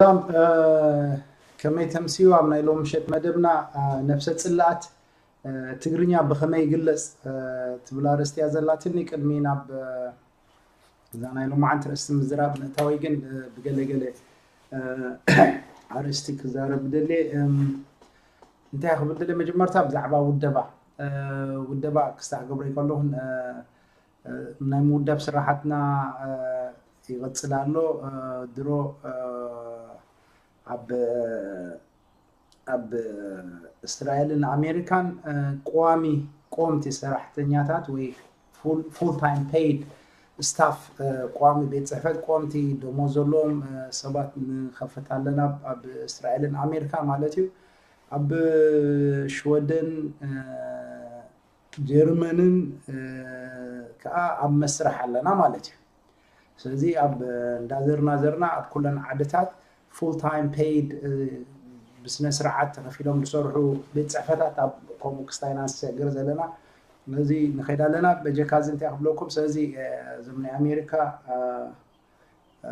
ሰላም፣ እ፣ ከመይ ተምስዩ? ኣብ ናይ ሎሚ ምሸት መደብና፣ እ፣ ነፍሰ ጽልኣት፣ እ፣ ትግርኛ ብኸመይ ይግለጽ፣ እ፣ ትብል ኣርእስቲ እያ ዘላትኒ። ቅድሚ ናብ፣ እ፣ እዛ ናይ ሎማዓንቲ ርእስቲ ምዝራብ ምእታወይ ግን፣ እ፣ ብገለ ገለ፣ እ፣ ኣርእስቲ ክዛረብ ደልየ። እም፣ እንታይ ክብል ደልየ? መጀመርታ ብዛዕባ ውደባ፣ እ፣ ውደባ ክስታ ክገብሮ ከለኹን፣ እ፣ እ፣ ናይ ምውዳብ ስራሓትና፣ እ፣ ይቕጽል ኣሎ። እ፣ ድሮ፣ እ፣ ኣብ፣ ኣብ እስራኤልን ኣሜሪካን፣ እ፣ ቀዋሚ፣ ቀወምቲ ሰራሕተኛታት ወይ ፉል፣ ፉል ታይም ፔይድ ስታፍ፣ እ፣ ቀዋሚ ቤት ጽሕፈት፣ ቀወምቲ ደሞዝ ዘለዎም፣ እ፣ ሰባት ንኸፍት ኣለና ኣብ እስራኤልን ኣሜሪካ ማለት እዩ። ኣብ ሽወደን፣ እ፣ ጀርመንን፣ እ፣ ከኣ ኣብ መስርሕ ኣለና ማለት እዩ። ስለዚ ኣብ እንዳዘርና ዘርና ኣብ ኩለን ዓድታት ፉል ታይም ፔይድ፣ እ፣ ብስነ ስርዓት ተኸፊሎም ዝሰርሑ ቤት ጽሕፈታት ኣብ ከምኡ ክስታይ ኢና ንሰግር ዘለና። ነዚ ንኸይድ ኣለና። በጀካ እዚ እንታይ ክብለኩም፣ ስለዚ፣ እ፣ እዞም ናይ ኣሜሪካ፣ እ፣ እ፣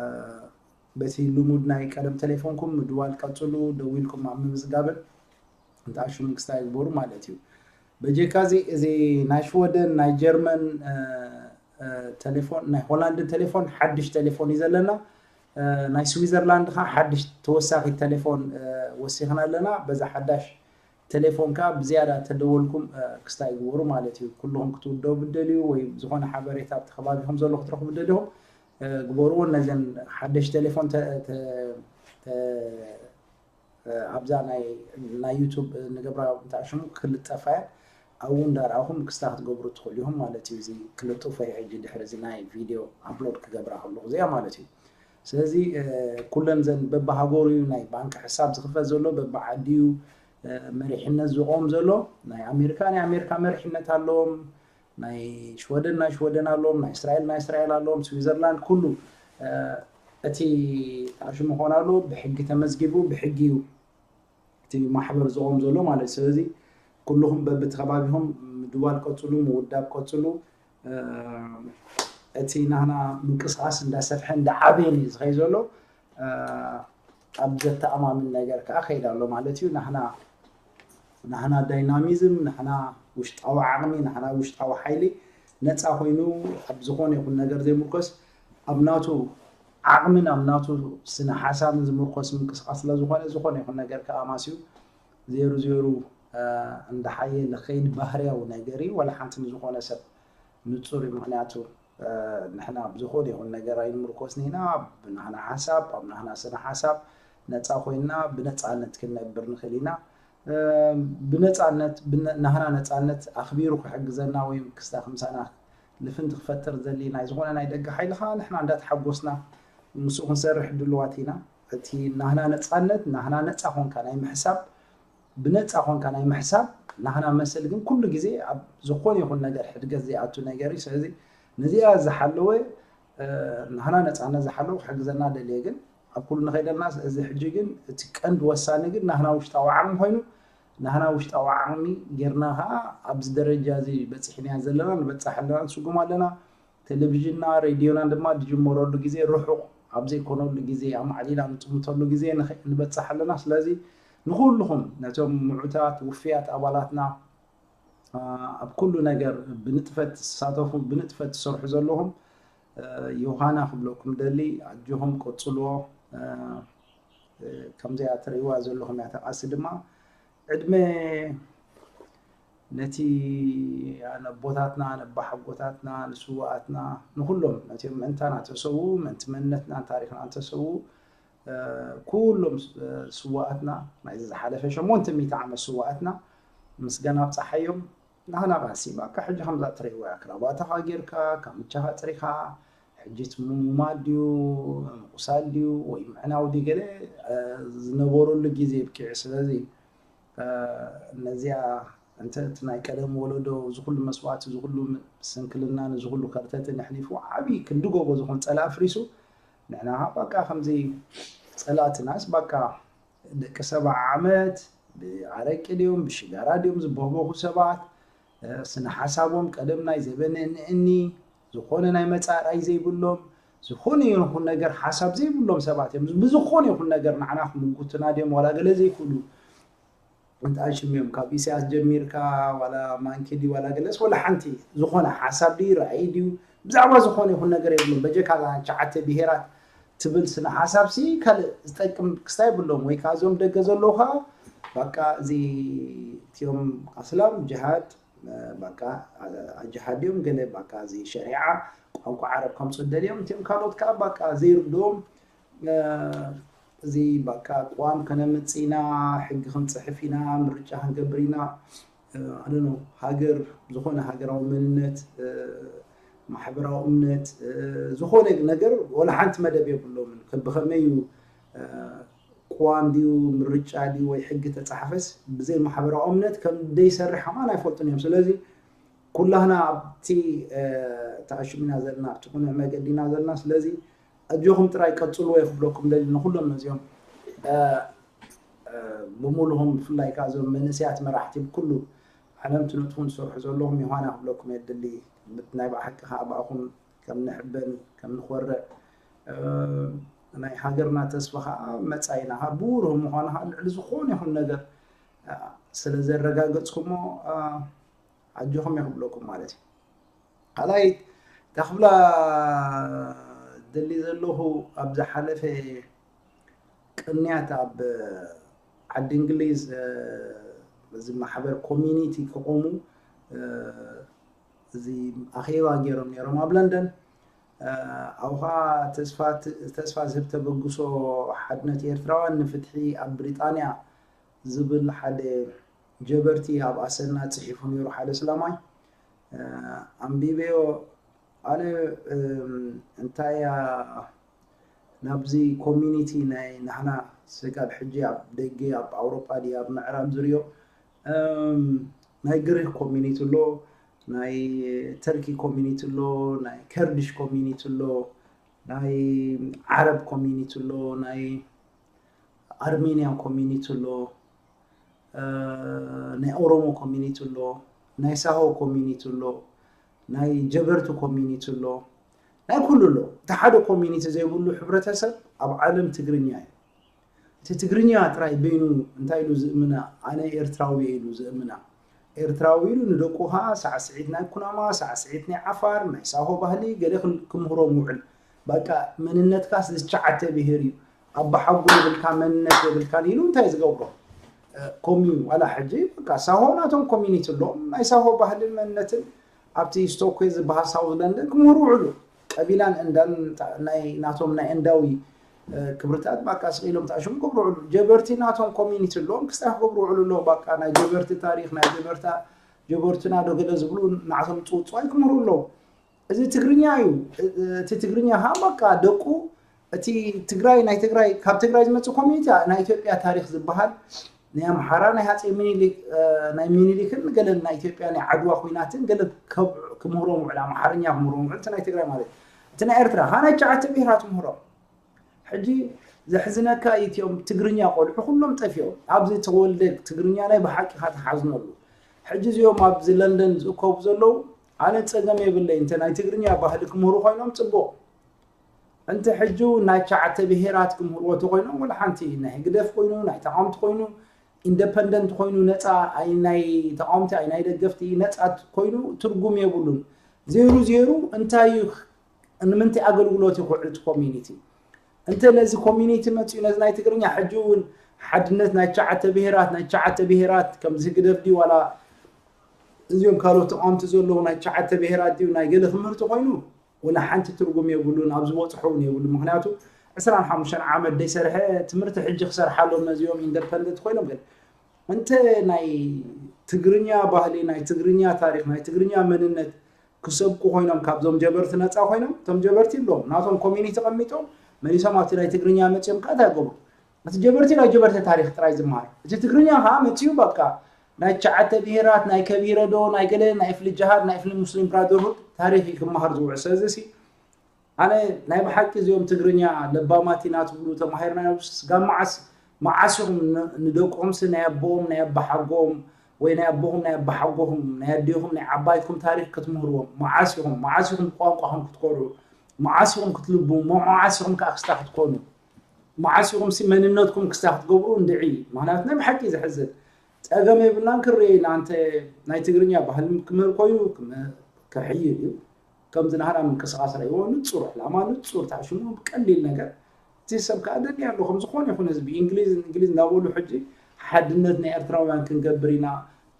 በቲ ልሙድ ናይ ቀደም ቴሌፎንኩም ምድዋል ቀጽሉ፣ ደዊልኩም ኣብ ምምዝጋብን እንተኣሹ መንግስታዊ ግበሩ ማለት እዩ። በጀካ እዚ፣ እዚ ናይ ሽወደን፣ ናይ ጀርመን፣ እ፣ እ፣ ቴሌፎን፣ ናይ ሆላንድን ቴሌፎን ሓድሽ ቴሌፎን እዩ ዘለና። እ፣ ናይ ስዊዘርላንድ ኸዓ ሓድሽ ተወሳኺ ቴሌፎን፣ እ፣ ወሲኽና ኣለና። በዛ ሓዳሽ ቴሌፎን ከኣ ብዝያዳ ተደወልኩም፣ እ፣ ክስታይ ግበሩ ማለት እዩ። ኩልኹም ክትውደቡ ብደልዩ ወይ ዝኾነ ሓበሬታ ኣብቲ ከባቢኹም ዘሎ ክትረኽቡ ደሊኹም፣ እ፣ ግበርዎ። ነዘን ሓደሽ ቴሌፎን ተ-፣ ተ-፣ ተ-፣ እ፣ ኣብዛ ናይ፣ ናይ ዩቱብ ንገብራ እንታይ ሽሙ ክልጠፋ እያ። ኣብኡ እንዳረኣኹም ክስታ ክትገብሩ ትኽእሉ ኢኹም ማለት እዩ። እዚ ክልጥፎ እዩ ሕጂ ድሕሪ እዚ ናይ ቪድዮ ኣፕሎድ ክገብራ ከለኹ እዚኣ ማለት እዩ። ስለዚ፣ እ፣ ኩለን ዘን በብሃገሩ እዩ ናይ ባንክ ሕሳብ ዝኽፈት ዘሎ፣ በብዓዲ እዩ፣ እ፣ መሪሕነት ዝቆም ዘሎ። ናይ ኣሜሪካ ናይ ኣሜሪካ መሪሕነት ኣለዎም፣ ናይ ሽወደን ናይ ሽወደን ኣለዎም፣ ናይ እስራኤል ናይ እስራኤል ኣለዎም፣ ስዊዘርላንድ ኩሉ፣ እ፣ እቲ ሽሙ ክኾን ኣለዎ፣ ብሕጊ ተመዝጊቡ፣ ብሕጊ እዩ እቲ ማሕበር ዝቆም ዘሎ ማለት እዩ። ስለዚ ኩልኹም በብቲ ከባቢኹም ምድዋል ቀጽሉ፣ ምውዳብ ቀጽሉ። እ፣ እቲ ናህና ምንቅስቃስ እንዳሰፍሐ እንዳዓበየን እዩ ዝኸይ ዘሎ። እ፣ ኣብ ዘተኣማምን ነገር ከኣ ከይድ ኣሎ ማለት እዩ። ናህና፣ ናህና ዳይናሚዝም፣ ናህና ውሽጣዊ ዓቕሚ፣ ናህና ውሽጣዊ ሓይሊ ነጻ ኮይኑ ኣብ ዝኾነ ይኹን ነገር ዘይምርኮስ፣ ኣብ ናቱ ዓቕምን ኣብ ናቱ ስነ ሓሳብን ዝምርኮስ ምንቅስቃስ ስለ ዝኾነ፣ ዝኾነ ይኹን ነገር ከኣ ማስዩ ዜሩ ዜሩ፣ እ፣ እንዳሓየለ ከይድ ባህርያዊ ነገር እዩ። ዋላ ሓንቲ ንዝኾነ ሰብ ንጹር እዩ። ምኽንያቱ፣ እ፣ ንሕና ኣብ ዝኾነ ይኹን ነገር ኣይንምርኮስን ኢና። ኣብ ናህና ሓሳብ፣ ኣብ ናህና ስነ ሓሳብ ነጻ ኮይንና ብነጻነት ክንነብር ንኽእል ኢና። እ፣ ብነጻነት፣ ብነ-፣ ናህና ነጻነት ኣኽቢሩ ክሕግዘና ወይ ክስታ ክምሳና ልፍንቲ ክፈጥር ዘሊ ናይ ዝኾነ ናይ ደገ ሓይሊ ኸኣ ንሕና እንዳተሓጎስና ምስኡ ክንሰርሕ ድልዋት ኢና። እቲ ናህና ነጻነት፣ ናህና ነጻ ኮንካ ናይ ምሕሳብ፣ ብነጻ ኮንካ ናይ ምሕሳብ፣ ናህና መሰል ግን ኩሉ ግዜ ኣብ ዝኾነ ይኹን ነገር ሕድገት ዘይኣቱ ነገር እዩ። ስለዚ ነዚኣ ዝሓለወ፣ እ፣ ናህና ነጻነት ዝሓለወ ክሕግዘና ደልየ፣ ግን ኣብ ኩሉ ንኸይደልና እዚ ሕጂ ግን እቲ ቀንዲ ወሳኒ ግን ናህና ውሽጣዊ ዓቕሚ ኮይኑ፣ ናህና ውሽጣዊ ዓቕሚ ጌርና ኸኣ ኣብዚ ደረጃ እዚ በጺሕናዮ ዘለና፣ ንበጻሕ ኣለና፣ ንስጉም ኣለና። ቴሌቪዥንና፣ ሬድዮና ድማ ዝጅመረሉ ግዜ ርሑቕ ኣብ ዘይኮነሉ ግዜ፣ ኣማዕሊላ ንጥምተሉ ግዜ ንኸ-፣ ንበጽሕ ኣለና። ስለዚ ንኹልኹም ነቶም ምዑታት ውፍያት ኣባላትና፣ ኣ፣ ኣብ ኩሉ ነገር ብንጥፈት ትሳተፉ፣ ብንጥፈት ትሰርሑ ዘለኹም፣ እ፣ ዮሃና ክብለኩም ደሊ፣ ኣጆኹም ቀጽልዎ። እ፣ እ፣ ከምዚኣ ትርእይዋ ዘለኹም እያ። ተቃሲ ድማ ዕድመ ነቲ ነቦታትና፣ ነባሓጎታትና፣ ንስዋኣትና፣ ንኹሎም ነቲኦም ምእንታና ተሰዉ፣ ምእንቲ መንነትናን ታሪኽናን ተሰዉ፣ እ፣ ኩሎም ስ-፣ ስዋኣትና፣ ናይዚ ዝሓለፈ ሸሞንተ ሚእቲ ዓመት ስዋኣትና ምስገና ኣብፀሓዮም። ናህና ቃሲ፣ በቃ፣ ሕጂ ከምዛ ትርእይዋ እያ። ክራባታኻ ጌርካ፣ ካምቻኻ ኣፅሪኻ፣ ሕጂ እቲ ምሙማት ድዩ፣ ምቁሳል ድዩ፣ ወይ ምዕናው ድዩ፣ ገለ፣ እ፣ ዝነበረሉ ግዜ ኣብቂዑ። ስለዚ፣ እ፣ ነዚኣ፣ እንተ እቲ ናይ ቀደም ወለዶ፣ እዚ ኩሉ መስዋእቲ፣ እዚ ኩሉ ስንክልና፣ እዚ ኩሉ ከርተትን ኣሕሊፉ፣ ዓብዪ ክንዲ ጎቦ ዝኾን ፀላኢ ኣፍሪሱ፣ ንሕና፣ በቃ፣ ከምዚ ፀላእትናስ፣ በቃ፣ ደቂ ሰብዓ ዓመት ብኣረቂ ድዮም፣ ብሽጋራ ድዮም ዝበህበኹ ሰባት፣ እ፣ ስነ ሓሳቦም ቀደም ናይ ዘበነ ንእኒ፣ ዝኾነ ናይ መጻኢ ራእይ ዘይብሎም፣ ዝኾነ ይኹን ነገር ሓሳብ ዘይብሎም ሰባት እዮም። ብዝኾነ ይኹን ነገር ንዓና ክምጉቱና ድዮም ዋላ ገለ ዘይክእሉ እንተኣሽም እዮም። ካብ ኢሳያስ ጀሚርካ ዋላ ማንኪ ድዩ ዋላ ገለስ ዋላ ሓንቲ ዝኾነ ሓሳብ ድዩ ራእይ ድዩ ብዛዕባ ዝኾነ ይኹን ነገር የብሎም። በጀካ እዛ ትሽዓተ ብሄራት ትብል ስነ ሓሳብ ሲ ካልእ ዝጠቅም ክስታይ የብሎም። ወይ ከዓ እዞም ደገ ዘለዉ ከዓ በቃ እዚ እቲኦም ኣስላም ጅሃድ በቃ ጅሃድ እዮም ገለ በቃ እዚ ሸሪዓ ቋንቋ ዓረብ ከምፁ ደልዮም እቲኦም ካልኦት ከዓ በቃ ዘይርድኦም እዚ በቃ ቅዋም ከነምፅእ ኢና፣ ሕጊ ክንፅሕፍ ኢና፣ ምርጫ ክንገብር ኢና፣ ኣነ ሃገር ዝኾነ ሃገራዊ መንነት ማሕበራዊ እምነት ዝኾነ ነገር ወላ ሓንቲ መደብ የብሎምን። ብኸመይ እዩ ቅዋም ድዩ ምርጫ ድዩ ወይ ሕጊ ተፃሕፈስ ብዘይ ማሕበራዊ እምነት ከም ደይሰርሕ ከማን ኣይፈልጡን እዮም። ስለዚ ኩላህና ኣብቲ ተኣሽሚና ዘለና ኣብቲ ኩኑዕ መገዲ ኢና ዘለና። ስለዚ ኣጆኹም ጥራይ ቀፅልዎ እየ ክብለኩም ደሊ ንኩሎም ነዚኦም ብምሉኹም ብፍላይ ከዓ እዞም መንእሰያት መራሕቲ ብኩሉ ዓለም ትነጥፉን ትሰርሑ ዘለኹም ዮሃና ክብለኩም እየ ደሊ። ናይ ብሓቂ ከዓ ብኣኹም ከም ንሕበን ከም ንኮርዕ ናይ ሃገርና ተስፋ ከዓ መፃኢና ከዓ ብሩህ ምዃኑ ከዓ ልዕሊ ዝኾነ ይኹን ነገር ስለ ዘረጋገፅኩሞ ኣጆኹም እየ ክብለኩም ማለት እዩ። ካልኣይ እታ ክብላ ደሊ ዘለኹ ኣብ ዝሓለፈ ቅንያት ኣብ ዓዲ እንግሊዝ እዚ ማሕበር ኮሚኒቲ ክቆሙ እዚ ኣኼባ ገይሮም ነይሮም ኣብ ለንደን። ኣብኡ ከዓ ተስፋ ዝህብ ተበግሶ ሓድነት ኤርትራውያን ንፍትሒ ኣብ ብሪጣንያ ዝብል ሓደ ጀበርቲ ኣብ ኣሰና ፅሒፉ ነይሩ ሓደ ስላማይ ኣንቢበዮ። ኣነ እንታይ እያ ናብዚ ኮሚኒቲ ናይ ናህና ስጋብ ሕጂ ኣብ ደገ ኣብ ኣውሮጳ ድየ ኣብ ምዕራብ ዝርዮ ናይ ግሪክ ኮሚኒቲ ኣሎ፣ ናይ ተርኪ ኮሚኒቲ ኣሎ፣ ናይ ከርዲሽ ኮሚኒቲ ኣሎ፣ ናይ ዓረብ ኮሚኒቲ ኣሎ፣ ናይ ኣርሜንያን ኮሚኒቲ ኣሎ፣ ናይ ኦሮሞ ኮሚኒቲ ኣሎ፣ ናይ ሳሆ ኮሚኒቲ ኣሎ፣ ናይ ጀበርቲ ኮሚኒቲ ኣሎ፣ ናይ ኩሉ ኣሎ። እቲ ሓደ ኮሚኒቲ ዘይብሉ ሕብረተሰብ ኣብ ዓለም ትግርኛ እዩ። እቲ ትግርኛ ጥራይ በይኑ እንታይ ኢሉ ዝእምና ኣነ ኤርትራዊ ኢሉ ዝእምና ኤርትራዊ ኢሉ ንደቁ ከዓ ሳዕስዒት ናይ ኩናማ ሳዕስዒት ናይ ዓፋር ናይ ሳሆ ባህሊ ገለ ክምህሮም ውዕል በቃ መንነትካስ ዝትሽዓተ ብሄር እዩ ኣባሓጎ የብልካ መንነት የብልካን ኢሉ እንታይ ዝገብሮ ኮሚኒ ዋላ ሕጂ በቃ ሳሆ ናቶም ኮሚኒቲ ኣለዎም ናይ ሳሆ ባህልን መንነትን ኣብቲ ስቶክዌ ዝበሃል ሳውዝ ለንደን ክምህሩ ውዕሉ ቀቢላን እንዳን ናይ ናቶም ናይ እንዳዊ ክብርታት ባቃ ስቕ ኢሎም ተኣሽሙ ክገብሩ ውዕሉ ጀበርቲ ናቶም ኮሚኒቲ ኣለዎም ክስታይ ክገብሩ ውዕሉ ኣለዎ ባቃ ናይ ጀበርቲ ታሪክ ናይ ጀበርታ ጀበርትና ዶ ገለ ዝብሉ ናዕቶም ፅውፅዋይ ክምህሩ ኣለዉ እዚ ትግርኛ እዩ እቲ ትግርኛ ከዓ በቃ ደቁ እቲ ትግራይ ናይ ትግራይ ካብ ትግራይ ዝመፅእ ኮሚኒቲ ናይ ኢትዮጵያ ታሪክ ዝበሃል ናይ ኣምሓራ ናይ ሃፀይ ሚኒሊክ ናይ ሚኒሊክን ገለን ናይ ኢትዮጵያ ናይ ዓድዋ ኩናትን ገለ ክምህሮም ውዕል ኣምሓርኛ ክምህሮም ውዕል እቲ ናይ ትግራይ ማለት እቲ ናይ ኤርትራ ከዓ ናይ ትሽዓተ ብሄራት ምህሮም ሕጂ ዘሕዝነካ ኢትዮም ትግርኛ ቆልዑ ኩሎም ጠፊኦም ኣብዚ ተወልደ ትግርኛ ናይ ብሓቂ ካተሓዝነሉ ሕጂ እዚኦም ኣብዚ ለንደን ዝእከቡ ዘለዉ ኣነ ፀገም የብለይ እንተ ናይ ትግርኛ ባህሊ ክምህሩ ኮይኖም ፅቡቅ እንተ ሕጂ እውን ናይ ትሽዓተ ብሄራት ክምህርዎ ተኮይኖም ወላ ሓንቲ ናይ ህግደፍ ኮይኑ ናይ ተቃወምቲ ኮይኑ ኢንደፐንደንት ኮይኑ ነፃ ኣይ ናይ ተቃወምቲ ኣይ ናይ ደገፍቲ ነፃ ኮይኑ ትርጉም የብሉን ዜሩ ዜሩ እንታይ እዩ ንምንታይ ኣገልግሎት እዩ ክውዕል እቲ ኮሚኒቲ እንተ ነዚ ኮሚኒቲ መፅኡ ነዚ ናይ ትግርኛ ሕጂ እውን ሓድነት ናይ ትሽዓተ ብሄራት ናይ ትሽዓተ ብሄራት ከምዚ ህግደፍ ድዩ ዋላ እዚኦም ካልኦት ተቃወምቲ ዘለዉ ናይ ትሽዓተ ብሄራት ድዩ ናይ ገለ ክምህርቲ ኮይኑ ወላ ሓንቲ ትርጉም የብሉን ኣብ ዝበፅሖ እውን የብሉ ምክንያቱ ዕስራን ሓሙሽተን ዓመት ደይሰርሐ ትምህርቲ ሕጂ ክሰርሓሎም ነዚኦም ኢንደፐንደንት ኮይኖም ግን እንተ ናይ ትግርኛ ባህሊ ናይ ትግርኛ ታሪክ ናይ ትግርኛ መንነት ክሰብኩ ኮይኖም ካብዞም ጀበርቲ ነፃ ኮይኖም እቶም ጀበርቲ ኣለዎም ናቶም ኮሚኒቲ ቀሚጦም መሊሶም ኣብቲ ናይ ትግርኛ መፅኦም ከዓ እንታይ ገብሩ እቲ ጀበርቲ ናይ ጀበርቲ ታሪክ ጥራይ ዝመሃር እቲ ትግርኛ ከዓ መፅኡ በቃ ናይ ትሽዓተ ብሄራት ናይ ከቢረ ዶ ናይ ገለ ናይ ፍሊ ጅሃድ ናይ ፍሊ ሙስሊም ብራደርሁድ ታሪክ እዩ ክመሃር ዝውዕል ስለዚ ሲ ኣነ ናይ ብሓቂ እዚኦም ትግርኛ ለባማት ኢና ትብሉ ተማሂርና ስጋብ መዓስ መዓስ ኢኹም ንደቆምሲ ናይ ኣቦኦም ናይ ኣባሓጎኦም ወይ ናይ ኣቦኹም ናይ ኣባሓጎኹም ናይ ኣዴኹም ናይ ዓባይኩም ታሪክ ክትምህርዎም መዓስ ኢኹም መዓስ ኢኹም ብቋንቋኹም ክትኮርዑ መዓስ ኢኹም ክትልቡ፣ መዓስ ኢኹም ከዓ ክስታ ክትኮኑ፣ መዓስ ኢኹም ሲ መንነትኩም ክስታ ክትገብሩ እንድዒ። ምክንያቱ ናይ ብሓቂ ዘሕዝን ጸገም የብልናን። ክርኤ ኢና እንተ ናይ ትግርኛ ባህሊ ክምህር ኮይኑ ክም- ክሕይል እዩ። ከምዚ ናህና ምንቅስቃስ ረእይዎ፣ ንጹር ዕላማ፣ ንጹር ታሽሙ፣ ብቀሊል ነገር እቲ ሰብ ከዓ ደልየ ኣሎ ከም ዝኾነ ይኹን ህዝቢ እንግሊዝ እንግሊዝ እንዳበሉ ሕጂ ሓድነት ናይ ኤርትራውያን ክንገብር ኢና፣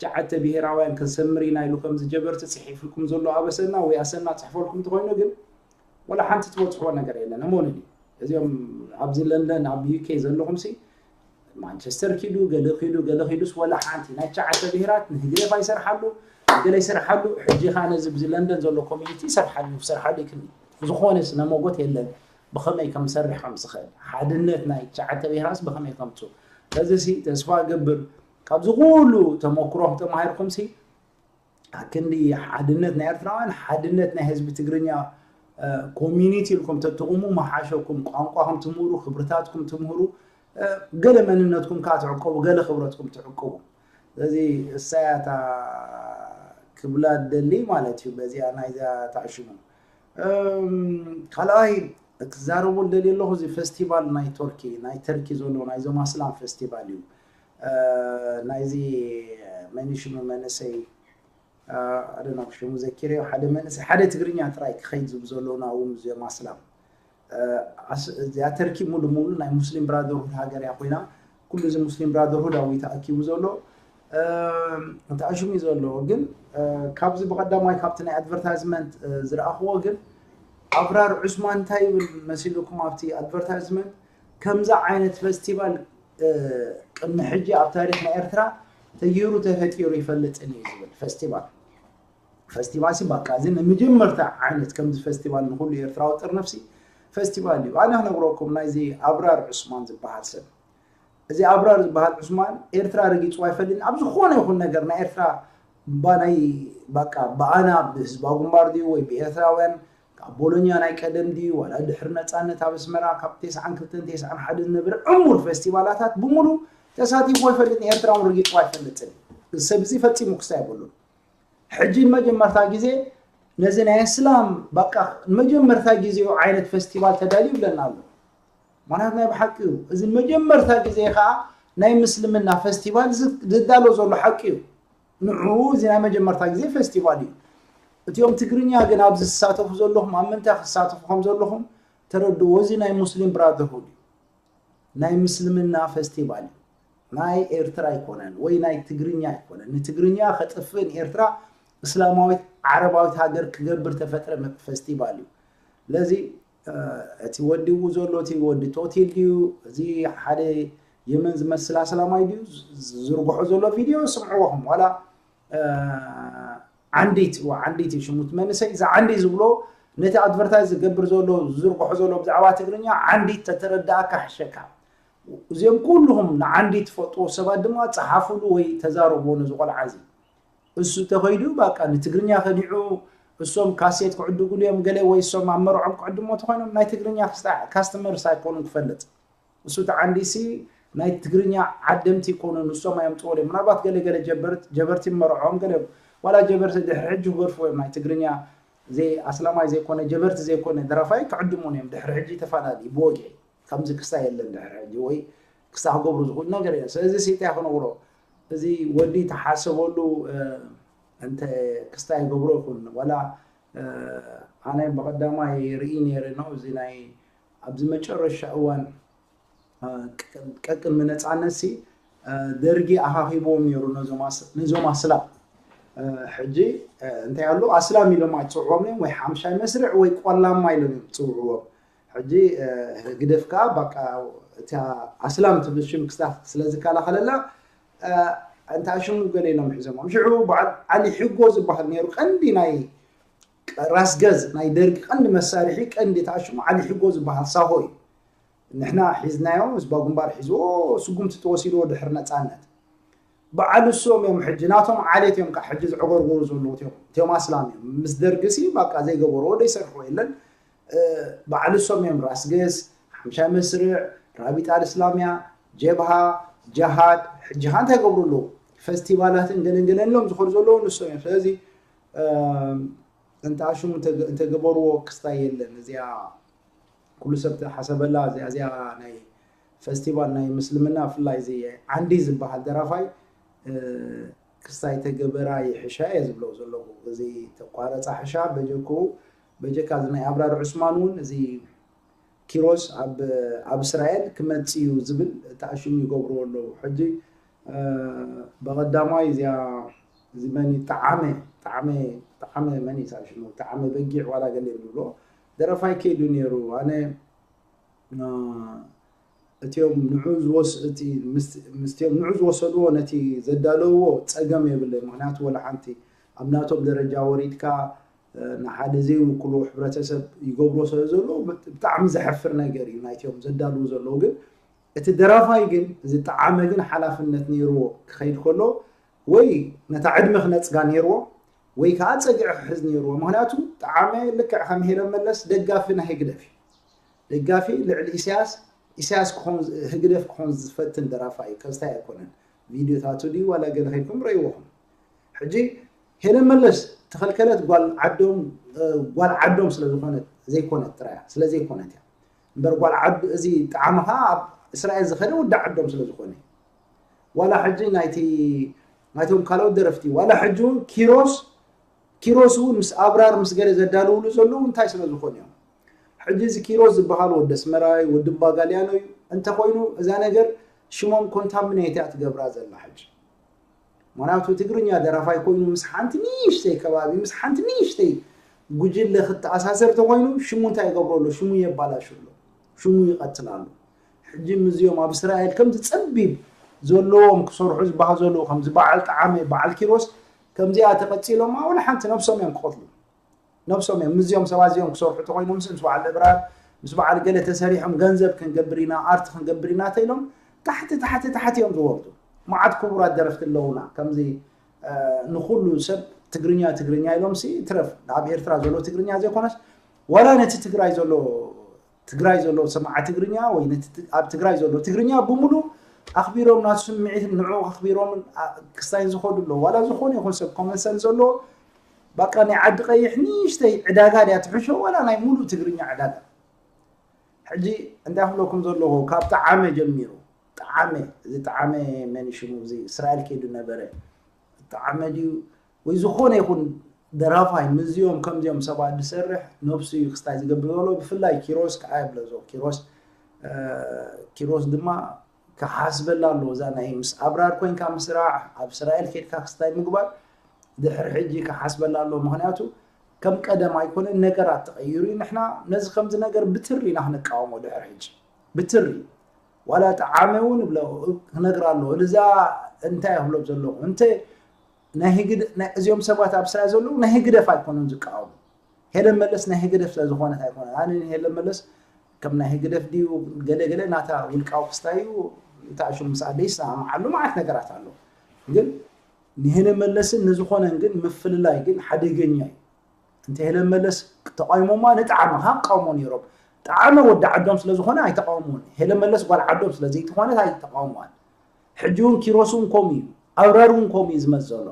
ጨዓተ ብሄራውያን ክንሰምር ኢና ኢሉ ከምዚ ጀበርቲ ጽሒፍልኩም ዘሎ ኣበሰና ወይ ኣሰና ጽሕፈልኩም እንተኾይኑ ግን ወላ ሓንቲ ትበጽሕዎ ነገር የለን። እመኑኒ፣ እዚኦም ኣብዚ ለንደን ኣብ ዩኬ ዘለኹም ሲ ማንቸስተር ኪዱ ገለ ኪዱ ገለ ኪዱስ ወላ ሓንቲ ናይ ጨዓተ ብሄራት ንህግደፍ ኣይሰርሓሉ፣ ገለ ይሰርሓሉ። ሕጂ ኸዓ ነዚ ብዚ ለንደን ዘሎ ኮሚኒቲ ይሰርሓሉ ይሰርሓሉ ይክኒ ዝኾነ ስነ መጎት የለን። ብኸመይ ከም ዝሰርሕ ከም ዝኽእል ሓድነት ናይ ጨዓተ ብሄራትስ ብኸመይ ከምፁ። በዚ ሲ ተስፋ እገብር ካብዚ ኩሉ ተመክሮም ተማሂርኩም ሲ ኣክንዲ ሓድነት ናይ ኤርትራውያን ሓድነት ናይ ህዝቢ ትግርኛ ኮሚኒቲ ኢልኩም ተትቑሙ መሓሸኩም። ቋንቋኹም ትምህሩ፣ ክብርታትኩም ትምህሩ፣ ገለ መንነትኩም ከዓ ትዕቀቡ፣ ገለ ክብረትኩም ትዕቀቡ። ስለዚ እሳያታ ክብላ ደሊ ማለት እዩ። በዚኣ ናይዛ ታሽሙ ካልኣይ ክዛረቡ ደሊ ኣለኹ። እዚ ፈስቲቫል ናይ ቶርኪ ናይ ተርኪ ዘሎ ናይዞም ኣስላም ፈስቲቫል እዩ። ናይዚ መን ሽሙ መንእሰይ ኣደና ሽሙ ዘኪረዮ ሓደ መንእሰይ ሓደ ትግርኛ ጥራይ ክኸይድ ዝብ ዘሎ ናብኡ ምስዚኦም ኣስላም። እዚኣ ተርኪ ሙሉ ሙሉ ናይ ሙስሊም ብራደርሁድ ሃገር እያ ኮይና፣ ኩሉ እዚ ሙስሊም ብራደርሁድ ኣብኡ እዩ ተኣኪቡ ዘሎ። ተኣሽሙ እዩ ዘሎ። ግን ካብዚ ብቐዳማይ ካብቲ ናይ ኣድቨርታይዝመንት ዝረኣኽዎ ግን ኣብራር ዑስማን እንታይ ይብል መሲልኩም ኣብቲ ኣድቨርታይዝመንት ከምዚ ዓይነት ፈስቲቫል ቅድሚ ሕጂ ኣብ ታሪኽ ናይ ኤርትራ ተገይሩ ተፈጢሩ ይፈልጥን እዩ ዝብል ፈስቲቫል። ፈስቲቫል ሲ ባቃ እዚ ንመጀመርታ ዓይነት ከምዚ ፈስቲቫል ንኩሉ ኤርትራዊ ጥርንፍሲ ፈስቲቫል እዩ። ኣነ ክነግረኩም ናይዚ ኣብራር ዑስማን ዝበሃል ሰብ እዚ ኣብራር ዝበሃል ዑስማን ኤርትራ ረጊፅዋ ይፈልጥን ኣብ ዝኾነ ይኹን ነገር ናይ ኤርትራ ባናይ ባቃ ብኣና ብህዝባዊ ግንባር ድዩ ወይ ብኤርትራውያን ካብ ቦሎኛ ናይ ቀደም ድዩ ዋላ ድሕሪ ነፃነት ኣብ ኣስመራ ካብ ተስዓን ክልተን ተስዓን ሓደን ዝነበረ ዕሙር ፈስቲቫላታት ብምሉ ተሳቲፍዎ ይፈልጥን ኤርትራ እውን ረጊፅዋ ኣይፈልጥን። እዚ ሰብ እዚ ፈፂሙ ክስታ የብሉን። ሕጂ ንመጀመርታ ግዜ ነዚ ናይ እስላም ባቃ ንመጀመርታ ግዜኡ ዓይነት ፈስቲቫል ተዳልዩ ይብለና ኣሎ። ማለት ናይ ብሓቂ እዩ። እዚ መጀመርታ ግዜ ከዓ ናይ ምስልምና ፈስቲቫል ዝዳሎ ዘሎ ሓቂ እዩ። ንዑ እዚ ናይ መጀመርታ ግዜ ፈስቲቫል እዩ። እቲኦም ትግርኛ ግን ኣብዚ ዝሳተፉ ዘለኹም ኣብ ምንታይ ክሳተፉ ከም ዘለኹም ተረድዎ። እዚ ናይ ሙስሊም ብራደርሁድ እዩ። ናይ ምስልምና ፈስቲቫል እዩ። ናይ ኤርትራ ኣይኮነን ወይ ናይ ትግርኛ ኣይኮነን። ንትግርኛ ከጥፍእ ንኤርትራ እስላማዊት ዓረባዊት ሃገር ክገብር ተፈጥረ ፈስቲቫል እዩ። ስለዚ እቲ ወዲኡ ዘሎ እቲ ወዲ ቶቲል ድዩ እዚ ሓደ የመን ዝመስል ኣስላማይ ድዩ ዝርግሖ ዘሎ ቪድዮ ስምዕዎኹም ዋላ ዓንዲት ዓንዲት እዩ ሽሙት መንሰይ እዚ ዓንዲ ዝብሎ ነቲ ኣድቨርታይዝ ዝገብር ዘሎ ዝዝርግሖ ዘሎ ብዛዕባ ትግርኛ ዓንዲት ተተረዳእካ ሕሸካ። እዚኦም ኩልኹም ንዓንዲ ትፈልጥዎ ሰባት ድማ ፀሓፉሉ ወይ ተዛረብዎ ነዚ ቆልዓ እዚ። እሱ ተኸይዱ ባቃ ንትግርኛ ከዲዑ እሶም ካሴት ክዕድጉሉ እዮም ገለ ወይ እሶም ኣብ መርዖም ክዕድሞ ተኾይኖም ናይ ትግርኛ ካስተመርስ ኣይኮኑን ክፈልጥ። እሱ ተዓንዲሲ ናይ ትግርኛ ዓደምቲ ይኮኑ ንሶም ኣየምፅዎ እዮም ምናልባት ገለ ገለ ጀበርቲ መርዖም ገለ ዋላ ጀበርቲ ድሕሪ ሕጂ ክገድፍዎ እዮም ናይ ትግርኛ ዘይ ኣስላማይ ዘይኮነ ጀበርቲ ዘይኮነ ደራፋይ ክዕድሙን እዮም ድሕሪ ሕጂ ተፈላለዩ ብወግዒ ከምዚ ክስታ የለን ድሕሪ ሕጂ ወይ ክስታ ክገብሩ ዝኽእሉ ነገር እዮም ስለዚ ሲታይ ክነግሮ እዚ ወዲ ተሓሰበሉ እንተ ክስታ ይገብሮ ይኹን ዋላ ኣነ ብቐዳማይ ርኢ ነይረ ነው እዚ ናይ ኣብዚ መጨረሻ እዋን ቀቅድሚ ነፃነት ሲ ደርጊ ኣኻኺብዎም ነይሩ ነዞም ኣስላም ሕጂ እንታይ ኣሎ ኣስላም ኢሎም ኣይፅውዕዎም እዮም ወይ ሓምሻይ መስርዕ ወይ ቆላማ ኢሎም እዮም ፅውዕዎም ሕጂ ህግደፍ ከዓ በቃ እቲ ኣስላም ትብል ሽም ክስታ ስለዝከላኸለላ እንታይ ሽሙ ገለ ኢሎም ሒዞም ሽዑ በዓል ዓሊ ሕጎ ዝበሃል ነይሩ ቀንዲ ናይ ራስ ገዝ ናይ ደርጊ ቀንዲ መሳርሒ ቀንዲ ተኣሽሙ ዓሊ ሕጎ ዝበሃል ሳሆ እዩ። ንሕና ሒዝናዮ ህዝባዊ ግንባር ሒዝዎ ስጉምቲ ተወሲድዎ ድሕሪ ነፃነት በዓል እሶም እዮም ሕጂ ናቶም ዓሌት እዮም ከዓ ሕጂ ዝዕጎርጎሩ ዘለዉ እቲኦም ኣስላም እዮም ምስ ደርጊ ሲ በቃ ዘይገበርዎ ዘይሰርሕዎ የለን በዓል እሶም እዮም ራስ ገዝ ሓምሻይ መስርዕ ራቢጣ ኣልእስላምያ ጀብሃ ጀሃድ ሕጂ ከዓ እንታይ ይገብሩ ኣለዉ ፈስቲቫላትን ገለን ገለን ኢሎም ዝኸዱ ዘለዉ ንሶም እዮም ስለዚ እንተ ኣሽሙ እንተገበርዎ ክስታይ የለን። እዚኣ ኩሉ ሰብ ተሓሰበላ። እዚኣ እዚኣ ናይ ፈስቲቫል ናይ ምስልምና፣ ብፍላይ እዚ ዓንዲ ዝበሃል ደራፋይ ክስታይ ተገበራ ይሕሻ እየ ዝብሎ ዘለኹ። እዚ ተቋረፃ ሕሻ በጀክኡ፣ በጀካ እዚ ናይ ኣብራር ዑስማን እውን እዚ ኪሮስ ኣብ ኣብ እስራኤል ክመጽእ እዩ ዝብል ተኣሽሙ ይገብርዎ ኣለዉ። ሕጂ በቐዳማይ እዚኣ እዚ መን እዩ? ጠዓመ ጠዓመ ጠዓመ መን እዩ ተኣሽሙ? ጠዓመ በጊዕ ዋላ ገለ ዝብሎ ደረፋይ ከይዱ ነይሩ። ኣነ እቲኦም ንዑ ዝወስ እቲ ምስቲኦም ንዑ ዝወሰድዎ ነቲ ዘዳለውዎ ጸገም የብለይ። ምክንያቱ ወላ ሓንቲ ኣብ ናቶም ደረጃ ወሪድካ ንሓደ ዘይውክልዎ ሕብረተሰብ ይገብሮ ስለ ዘሎ ብጣዕሚ ዘሕፍር ነገር እዩ ናይቲኦም ዘዳልዉ ዘለዉ። ግን እቲ ደራፋይ ግን እዚ ጠዓመ ግን ሓላፍነት ነይርዎ ክኸይድ ከሎ ወይ ነታ ዕድመ ክነጽጋ ነይርዎ ወይ ከዓ ጸግዒ ክሕዝ ነይርዎ። ምክንያቱ ጠዓመ ልክዕ ከም ሄለን መለስ ደጋፊ ናይ ህግደፍ እዩ። ደጋፊ ልዕሊ ኢሳያስ ኢሳያስ ክኾን ህግደፍ ክኾን ዝፈትን ደራፋይ እዩ። ከስታይ ኣይኮነን። ቪድዮታቱ ድዩ ዋላ ገለ ከይድኩም ረእይዎኹም። ሕጂ ሄለን መለስ ተኸልከለት ጓል ዓዶም ጓል ዓዶም ስለ ዝኾነት ዘይኮነት ጥራያ ስለ ዘይኮነት እያ እምበር ጓል ዓዱ እዚ ጣዕሚ ከዓ ኣብ እስራኤል ዝኸደ ወዲ ዓዶም ስለ ዝኾነ ዋላ ሕጂ ናይቲ ናይቶም ካልኦት ደረፍቲ ዋላ ሕጂ እውን ኪሮስ ኪሮስ እውን ምስ ኣብራር ምስ ገለ ዘዳልውሉ ዘለዉ እንታይ ስለ ዝኾኑ እዮም። ሕጂ እዚ ኪሮስ ዝበሃል ወዲ ኣስመራይ ወዲ ባጋልያኖ እዩ እንተኾይኑ እዛ ነገር ሽሞም ኮንታሚኔት እያ ትገብራ ዘላ ሕጂ። ምክንያቱ ትግርኛ ደራፋይ ኮይኑ ምስ ሓንቲ ንእሽተይ ከባቢ ምስ ሓንቲ ንእሽተይ ጉጅለ ክተኣሳሰር ተኮይኑ ሽሙ እንታይ ይገብሮ ኣሎ? ሽሙ የባላሹ ኣሎ፣ ሽሙ ይቐትል ኣሎ። ሕጂ ምስዚኦም ኣብ እስራኤል ከምዚ ጸቢብ ዘለዎም ክሰርሑ ዝበሃ ዘለዉ ከምዚ በዓል ጠዓመ በዓል ኪሮስ ከምዚኣ ተቐጺሎም ኣውላ ሓንቲ ነብሶም እዮም ክቐትሉ። ነብሶም እዮም ምስዚኦም ሰባት እዚኦም ክሰርሑ ተኮይኖም ምስ በዓል እብራር ምስ በዓል ገለ ተሰሪሖም ገንዘብ ክንገብር ኢና ኣርት ክንገብር ኢና ተኢሎም ታሕቲ ታሕቲ ታሕቲ እዮም ዝወርዱ። መዓት ክቡራት ደረፍቲ ኣለውና ከምዚ ንኩሉ ሰብ ትግርኛ ትግርኛ ኢሎም ሲ ትረፍ ኣብ ኤርትራ ዘሎ ትግርኛ ዘይኮነስ ዋላ ነቲ ትግራይ ዘሎ ትግራይ ዘሎ ሰማዓ ትግርኛ ወይ ኣብ ትግራይ ዘሎ ትግርኛ ብምሉ ኣኽቢሮም ናቱ ስምዒትን ንዑ ኣኽቢሮምን ክስታይን ዝኸዱ ኣለዉ ዋላ ዝኾነ ይኹን ሰብ ኮመንሰን ዘሎ በቃ ናይ ዓዲ ቀይሕ ንእሽተይ ዕዳጋ ድያ ትሕሾ ዋላ ናይ ሙሉእ ትግርኛ ዕዳጋ። ሕጂ እንታይ ክብለኩም ዘለኹ ካብ ጠዓመ ጀሚሩ ጠዓመ እዚ ጠዓመ መን ሽሙ እዚ እስራኤል ከይዱ ነበረ ጠዓመ ድዩ ወይ ዝኾነ ይኹን ደራፋይ ምዚኦም ከምዚኦም ሰባት ዝሰርሕ ነብሱ እዩ ክስታይ ዝገብር ዘሎ ብፍላይ ኪሮስ ከዓ ይብለዞ ኪሮስ ኪሮስ ድማ ክሓስበላ ኣለዎ እዛ ናይ ምስ ኣብራር ኮይንካ ምስራዕ ኣብ እስራኤል ከድካ ክስታይ ምግባር ድሕሪ ሕጂ ክሓስበላ ኣለዎ ምክንያቱ ከም ቀደም ኣይኮነን ነገራት ተቐይሩ እዩ ንሕና ነዚ ከምዚ ነገር ብትሪ ኢና ክንቃወሞ ድሕሪ ሕጂ ብትሪ ዋላ ጠዓመ እውን ይብለ ክነግር ኣለዎ እዛ እንታይ ይብሎም ዘለኹ እንተ ናይ ህግደ ናይ እዚኦም ሰባት ኣብ እስራኤል ዘለዉ ናይ ህግደፍ ኣይኮኑን ዝቃወሙ ሄለን መለስ ናይ ህግደፍ ስለ ዝኾነት ኣይኮነን ኣነ ሄለን መለስ ከም ናይ ህግደፍ ድዩ ገለ ገለ ናታ ውልቃዊ ክስታይ እዩ እንታይ ሽሙ ምስ ኣደ ይሰማምዓሉ ማለት ነገራት ኣሎ ግን ንሄለን መለስን ንዝኾነን ግን ምፍልላይ ግን ሓደገኛ እዩ እንተ ሄለን መለስ ተቃውሞማ ንጠዓመ ከዓ ክቃውሞ ነይሮም ጠዓመ ወዲ ዓዶም ስለ ዝኾነ ኣይተቃውሞን ሄለን መለስ ጓል ዓዶም ስለ ዘይትኾነት ኣይተቃውሞዋን ሕጂ እውን ኪሮስ እውን ከምኡ እዩ ኣብራር እውን ከምኡ እዩ ዝመፅ ዘሎ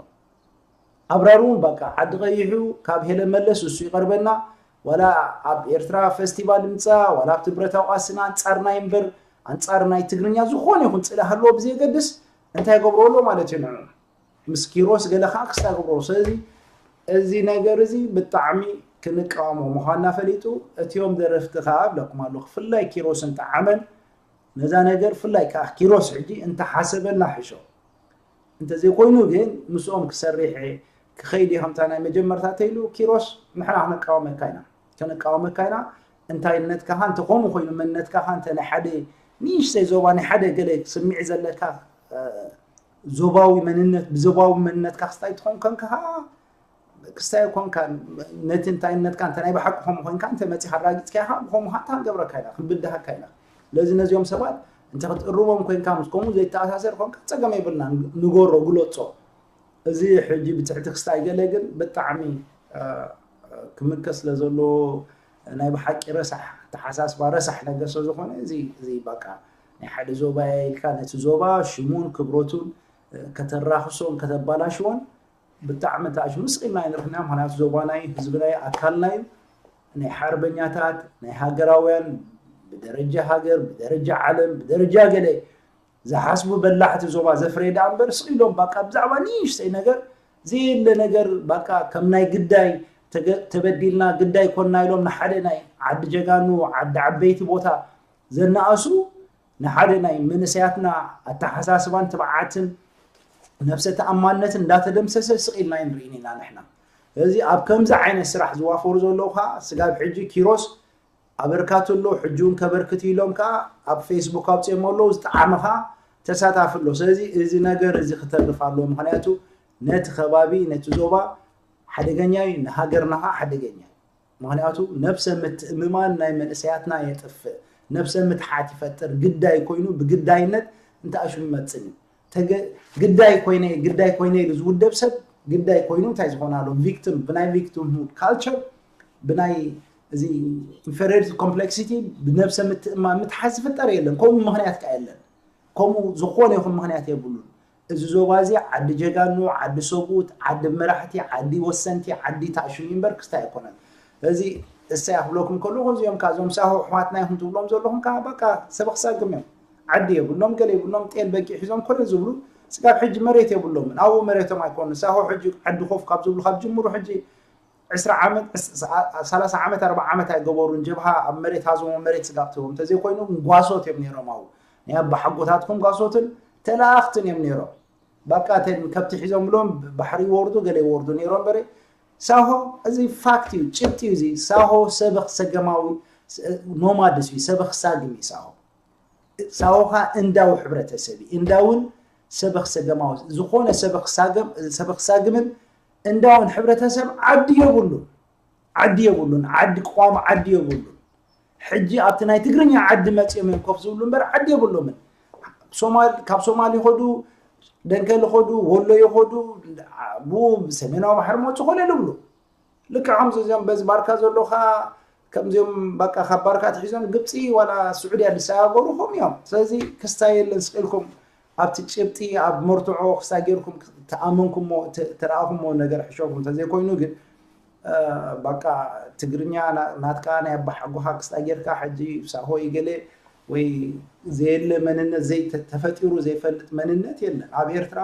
ኣብራር እውን በቃ ዓዲ ቀይሑ ካብ ሄለን መለስ እሱ ይቐርበና ዋላ ኣብ ኤርትራ ፈስቲቫል ይምፃ ዋላ ኣብቲ ብረታዊ ቃስና ኣንፃር ናይ እምበር ኣንፃር ናይ ትግርኛ ዝኾነ ይኹን ፅለ ሃለዎ ብዘየገድስ እንታይ ይገብሮ ኣሎ ማለት እዩ ንዑ ምስ ኪሮስ ገለ ከዓ ክስታ ይገብሮ ስለዚ እዚ ነገር እዚ ብጣዕሚ ክንቃወሞ ምዃንና ፈሊጡ እቲኦም ደረፍቲ ከዓ ብለኩም ኣሎ ክፍላይ ኪሮስን ጠዓመን ነዛ ነገር ፍላይ ከዓ ኪሮስ ሕጂ እንተሓሰበላ ሕሾ እንተዘይኮይኑ ግን ምስኦም ክሰርሕ ክኸይድ እየ ከምታ ናይ መጀመርታ ተይሉ ኪሮስ ንሕና ክንቃወመካ ኢና ክንቃወመካ ኢና እንታይነትካ ኸ እንተኸምኡ ኮይኑ መንነትካ ኸ እንተ ናይ ሓደ ንእሽተይ ዞባ ናይ ሓደ ገለ ስምዒ ዘለካ ዞባዊ መንነት ብዞባዊ መንነትካ ክስታይ ትኾን ከንካ ክስታይ ኮንካ ነቲ እንታይነትካ እንተ ናይ ብሓቂ ከምኡ ኮንካ እንተ መፂኻ ኣራጊፅካ ኢኻ ብከምኡ ኸ እንታ ክንገብረካ ኢና ክንብድሃካ ኢና ስለዚ ነዚኦም ሰባት እንተ ክትእርሞም ኮንካ ምስ ከምኡ ዘይተኣሳሰር ኮንካ ፀገም የብልና ንገሮ ግለፆ እዚ ሕጂ ብትሕቲ ክስታይ ገለ ግን ብጣዕሚ ክምከ ስለ ዘለዎ ናይ ብሓቂ ረሳሕ ተሓሳስባ ረሳሕ ነገር ስለ ዝኾነ እዚ እዚ በቃ ናይ ሓደ ዞባ ኢልካ ነቲ ዞባ ሽሙን ክብረቱን ከተራኽሶን ከተባላሽዎን ብጣዕሚ ተኣሽሙ ስቕ ኢልና ኣይንርሕና። ምኽንያቱ ዞባናይ ህዝብናይ ኣካልናዩ ናይ ሓርበኛታት ናይ ሃገራውያን ብደረጃ ሃገር ብደረጃ ዓለም ብደረጃ ገለ ዝሓስቡ በላሕቲ ዞባ ዘፍረየ ደኣ እምበር ስቕ ኢሎም ባቃ ብዛዕባ ንእሽተይ ነገር ዘየለ ነገር ባቃ ከም ናይ ግዳይ ተበዲልና ግዳይ ኮንና ኢሎም ንሓደ ናይ ዓዲ ጀጋኑ ዓዲ ዓበይቲ ቦታ ዘናኣሱ ንሓደ ናይ መንእሰያትና ኣተሓሳስባን ትብዓትን ነብሰ ተኣማንነትን እንዳተደምሰሰ ስቕ ኢልና ኣይንርእን ኢና ንሕና። ስለዚ ኣብ ከምዚ ዓይነት ስራሕ ዝዋፈሩ ዘለዉ ከዓ ስጋብ ሕጂ ኪሮስ ኣበርካቱ ኣሎ ሕጂ እውን ከበርክት ኢሎም ከዓ ኣብ ፌስቡክ ኣውፅኦም ኣለዉ ዝጠዓመ ከዓ ተሳታፊ ኣሎ። ስለዚ እዚ ነገር እዚ ክተርፍ ኣለዎ። ምክንያቱ ነቲ ከባቢ ነቲ ዞባ ሓደገኛ እዩ፣ ንሃገርና ከዓ ሓደገኛ እዩ። ምክንያቱ ነብሰ ምትእምማን ናይ መንእሰያትና የጥፍእ፣ ነብሰ ምትሓት ይፈጥር። ግዳይ ኮይኑ ብግዳይነት እንተኣሽሙ ይመፅን እዩ። ግዳይ ኮይነ ግዳይ ኮይነ ኢሉ ዝውደብ ሰብ ግዳይ ኮይኑ እንታይ ዝኾና ኣሎ ቪክቲም ብናይ ቪክቲም ካልቸር ብናይ እዚ ኢንፌሪዮሪቲ ኮምፕሌክሲቲ ብነብሰ ምትእማ ምትሓዝ ዝፍጠር የለን። ከምኡ ምክንያት ከ የለን። ከምኡ ዝኾነ ይኹን ምክንያት የብሉን። እዚ ዞባ እዚ ዓዲ ጀጋኑ፣ ዓዲ ሰብኡት፣ ዓዲ መራሕቲ፣ ዓዲ ወሰንቲ፣ ዓዲ ታሽሙ እምበር ክስታይ ኣይኮነን። ስለዚ እሰይ ክብለኩም ከለኹ እዚኦም ከ እዞም ሳሆ ኣሕዋትና ኢኹም ትብሎም ዘለኹም ከ በቃ ሰበኽ ሳግም እዮም። ዓዲ የብሎም፣ ገለ የብሎም፣ ጤል በጊዕ ሒዞም ኮነ ዝብሉ ስጋብ ሕጂ መሬት የብሎምን። ኣብኡ መሬቶም ኣይኮኑ። ሳሆ ሕጂ ዓዲ ኮፍ ካብ ዝብሉ ካብ ጅምሩ ሕጂ ዕስራ ዓመት፣ ዕስ- ሳ- ሰላሳ ዓመት፣ ኣርብዓ ዓመት ኣይገበሩን። ጀብሃ ኣብ መሬት ሃዞሞ መሬት ስጋብ ትህቦም እንተዘይኮይኑ ጓሶት እዮም ነይሮም። ኣብኡ ናይ ኣባሓጎታትኩም ጓሶትን ተላኣኽትን እዮም ነይሮም። ባቃ ተን ከብቲ ሒዞም ብሎም ባሕሪ ይወርዱ ገለ ይወርዱ ነይሮም በረ ሳሆ እዚ ፋክት እዩ፣ ጭብጢ እዩ። እዚ ሳሆ ሰበኽ ሰገማዊ ኖማድስ እዩ፣ ሰበኽ ሳግም እዩ ሳሆ። ሳሆኻ እንዳው ሕብረተሰብ እዩ፣ እንዳውን ሰበኽ ሰገማዊ ዝኾነ ሰበኽ ሳግም ሰበኽ ሳግምን እንዳውን ሕብረተሰብ ዓዲ የብሉን። ዓዲ የብሉን። ዓዲ ቅዋም ዓዲ የብሉን። ሕጂ ኣብቲ ናይ ትግርኛ ዓዲ መፂኦም እዮም ኮፍ ዝብሉ እምበር ዓዲ የብሎምን። ሶማል ካብ ሶማል ይኸዱ፣ ደንከል ይኸዱ፣ ወሎ ይኸዱ፣ ብኡ ሰሜናዊ ባሕሪ መፁ ኮነ ልብሉ። ልክዕ ከምዚ እዚኦም በዚ ባርካ ዘሎ ከዓ ከምዚኦም በቃ ካብ ባርካ ትሒዞም ግብፂ ዋላ ስዑድያ ዝሰጋገሩ ከም እዮም። ስለዚ ክስታይ የለን ስቕ ኢልኩም ኣብቲ ጭብጢ ኣብ መርትዖ ክስታይ ጌርኩም ተኣመንኩሞ ተረኣኹሞ ነገር ሕሸኹም እንተዘይኮይኑ ግን በቃ ትግርኛ ናትካ ናይ ኣባሓጎኻ ክስታ ጌርካ ሕጂ ሳሆ ይገለ ወይ ዘየለ መንነት ተፈጢሩ ዘይፈልጥ መንነት የለን ኣብ ኤርትራ።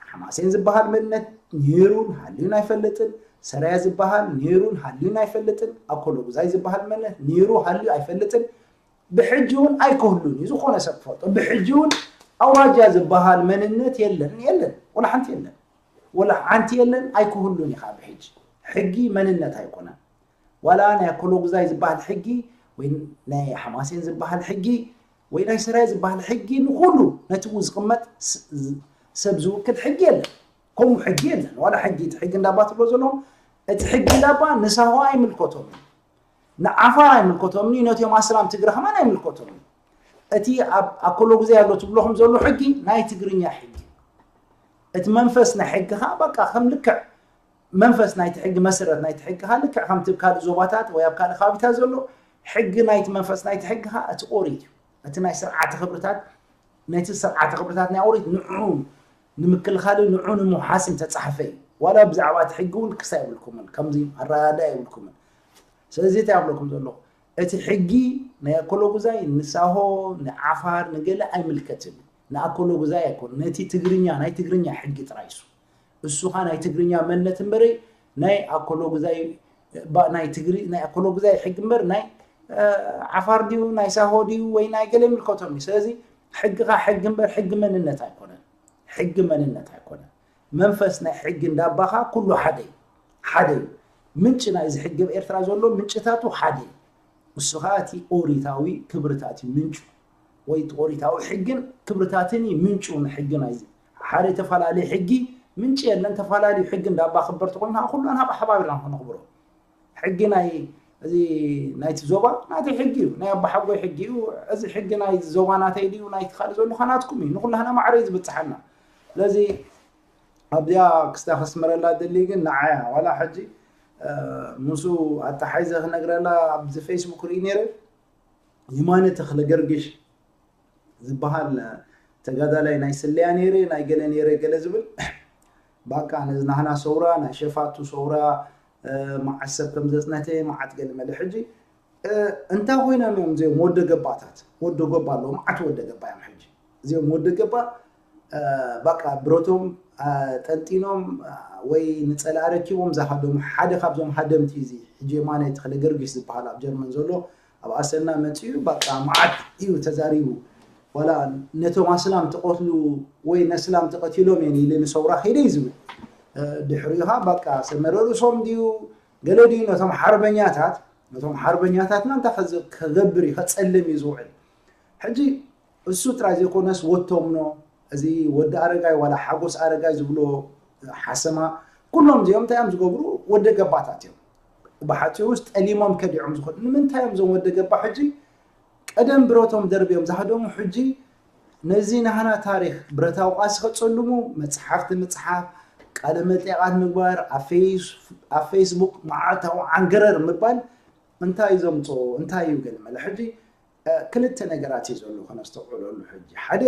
ሓማሴን ዝበሃል መንነት ነይሩን ሃልዩን ኣይፈልጥን። ሰራየ ዝበሃል ነይሩን ሃልዩን ኣይፈልጥን። ኣኮሎጉዛይ ዝበሃል መንነት ነይሩ ሃልዩ ኣይፈልጥን። ብሕጂ እውን ኣይክህሉን እዩ ዝኾነ ሰብ ክፈልጦ። ብሕጂ እውን ኣውራጃ ዝበሃል መንነት የለን የለን ወላ ሓንቲ የለን። ወላ ሓንቲ የለን ኣይክህሉን እዩ ከዓ ብሕጂ። ሕጊ መንነት ኣይኮነን። ዋላ ናይ ኣኮሎጉዛይ ዝበሃል ሕጊ ወይ ናይ ሓማሴን ዝበሃል ሕጊ ወይ ናይ ሰራየ ዝበሃል ሕጊ ንኩሉ ነቲ ኡ ዝቕመጥ ሰብ ዝውክል ሕጊ የለን። ከምኡ ሕጊ የለን። ዋላ ሕጊ እቲ ሕጊ እንዳባ ትብሎ ዘለኹም እቲ ሕጊ እንዳባ ንሳሆ ኣይምልከቶም እዩ። ንዓፋር ኣይምልከቶም እዩ። ነቲኦም ኣስላም ትግረ ከማን ኣይምልከቶም እዩ። እቲ ኣብ ኣኮሎጉዛይ ኣሎ ትብለኹም ዘሎ ሕጊ ናይ ትግርኛ ሕጊ። እቲ መንፈስ ናይ ሕጊ ከዓ በቃ ከም ልክዕ መንፈስ ናይቲ ሕጊ መሰረት ናይቲ ሕጊ ከዓ ልክዕ ከምቲ ካልእ ዞባታት ወይ ኣብ ካልእ ከባቢታት ዘሎ ሕጊ ናይቲ መንፈስ ናይቲ ሕጊ ከዓ እቲ ኦሪት እዩ። እቲ ናይ ስርዓተ ክብርታት ነቲ ስርዓተ ክብርታት ናይ ኦሪት ንዑ ንምክልኻልን ንዑ ንምውሓስን ተፃሕፈ እዩ። ዋላ ብዛዕባ እቲ ሕጊ እውን ክስታ የብልኩምን፣ ከምዚ ኣረዳድኣ የብልኩምን። ስለዚ እንታይ ኣብለኩም ዘለኹ እቲ ሕጊ ናይ ኣኮሎጉዛይ ንሳሆ ንዓፋር ንገለ ኣይምልከትን እዩ። ንኣኮሎጉዛይ ኣይኮን ነቲ ትግርኛ ናይ ትግርኛ ሕጊ ጥራይ እሱ እሱኻ ናይ ትግርኛ መንነት እምበረይ ናይ ኣኮሎጉዛይ ናይ ትግሪ ናይ ኣኮሎጉዛይ ሕጊ እምበር ናይ ዓፋር ድዩ ናይ ሳሆ ድዩ ወይ ናይ ገለ ይምልከቶም እዩ። ስለዚ ሕግኻ ሕጊ እምበር ሕጊ መንነት ኣይኮነን። ሕጊ መንነት ኣይኮነን። መንፈስ ናይ ሕጊ እንዳባኻ ኩሉ ሓደ እዩ። ሓደ እዩ። ምንጪ ናይዚ ሕጊ ኣብ ኤርትራ ዘሎ ምንጭታቱ ሓደ እዩ። ንሱ ከዓ እቲ ኦሪታዊ ክብርታት እዩ ምንጩ። ወይ እቲ ኦሪታዊ ሕግን ክብርታትን እዩ ምንጩ ንሕጊ ናይዚ። ሓደ ተፈላለየ ሕጊ ምንጪ የለን። ተፈላለዩ ሕጊ እንዳባ ክበር ተኮይኑ ከዓ ኩሉ ኣንሃብ ኣሓባቢርና ከነኽብሮ። ሕጊ ናይ እዚ ናይቲ ዞባ ናተይ ሕጊ እዩ፣ ናይ ኣባሓጎይ ሕጊ እዩ። እዚ ሕጊ ናይ ዞባ ናተይ ድዩ ናይቲ ካልእ ዘሎ ናትኩም እዩ። ንኩላህና ማዕረ እዩ ዝበፅሓና። ስለዚ ኣብዚኣ ክስታ ከስምረላ ደሊ ግን ንዓያ ዋላ ሕጂ ምስ ኣተሓይዘ ክነግረላ ኣብዚ ፌስቡክ ርኢ ነይረ። የማነ ተኽለ ገርግሽ ዝበሃል ተጋዳላይ ናይ ስለያ ነይረ ናይ ገለ ነይረ ገለ ዝብል ባቃ ነዚ ናህና ሰውራ ናይ ሸፋቱ ሰውራ መዓት ሰብ ከም ዘጽነተ መዓት ገለ መለ ሕጂ እንታይ ኮይኖም እዮም እዚኦም ወደ ገባታት ወደ ገባ ኣለዉ መዓት ወደ ገባ እዮም ሕጂ እዚኦም ወደ ገባ ባቃ ብረቶም ጠንጢኖም ወይ ንጸላእ ረኪቦም ዝሃደሙ ሓደ ካብዞም ሃደምቲ እዚ ሕጂ የማነ ተኽለ ገርጊስ ዝበሃል ኣብ ጀርመን ዘሎ ኣብ ኣሰና መጺኡ ባቃ መዓት እዩ ተዛሪቡ ዋላ ነቶም ኣስላም ተቐትሉ ወይ ነስላም ተቐቲሎም እየን ኢለ ንሰውራ ከይደ እዩ ዝብል ድሕሪኻ ባቃ ሰመረ ርእሶም ድዩ ገለ ድዩ ነቶም ሓርበኛታት ነቶም ሓርበኛታትና እንታይ ከገብር እዩ ከጸልም እዩ ዝውዕል ሕጂ እሱ ጥራይ ዘይኮነስ ወቶምኖ እዚ ወዲ ኣረጋይ ዋላ ሓጎስ ኣረጋይ ዝብሎ ሓሰማ ኩሎም እዚኦም እንታይ እዮም ዝገብሩ ወደ ገባታት እዮም ብሓፂሩ ውስጥ ጠሊሞም ከዲዖም ዝኾኑ ንምንታይ እዮም እዞም ወደ ገባ ሕጂ ቀደም ብረቶም ደርብዮም ዝሃደሙ ሕጂ ነዚ ናህና ታሪክ ብረታዊ ቃልሲ ከፀልሙ መፅሓፍቲ ምፅሓፍ ቃለ መጠይቃት ምግባር ኣብ ፌስቡክ መዓልታዊ ዓንገረር ምባል እንታይ እዩ ዘምፅኦ እንታይ እዩ ገለ መለ ሕጂ ክልተ ነገራት እዩ ዘሎ ከነስተውዕለሉ ሕጂ ሓደ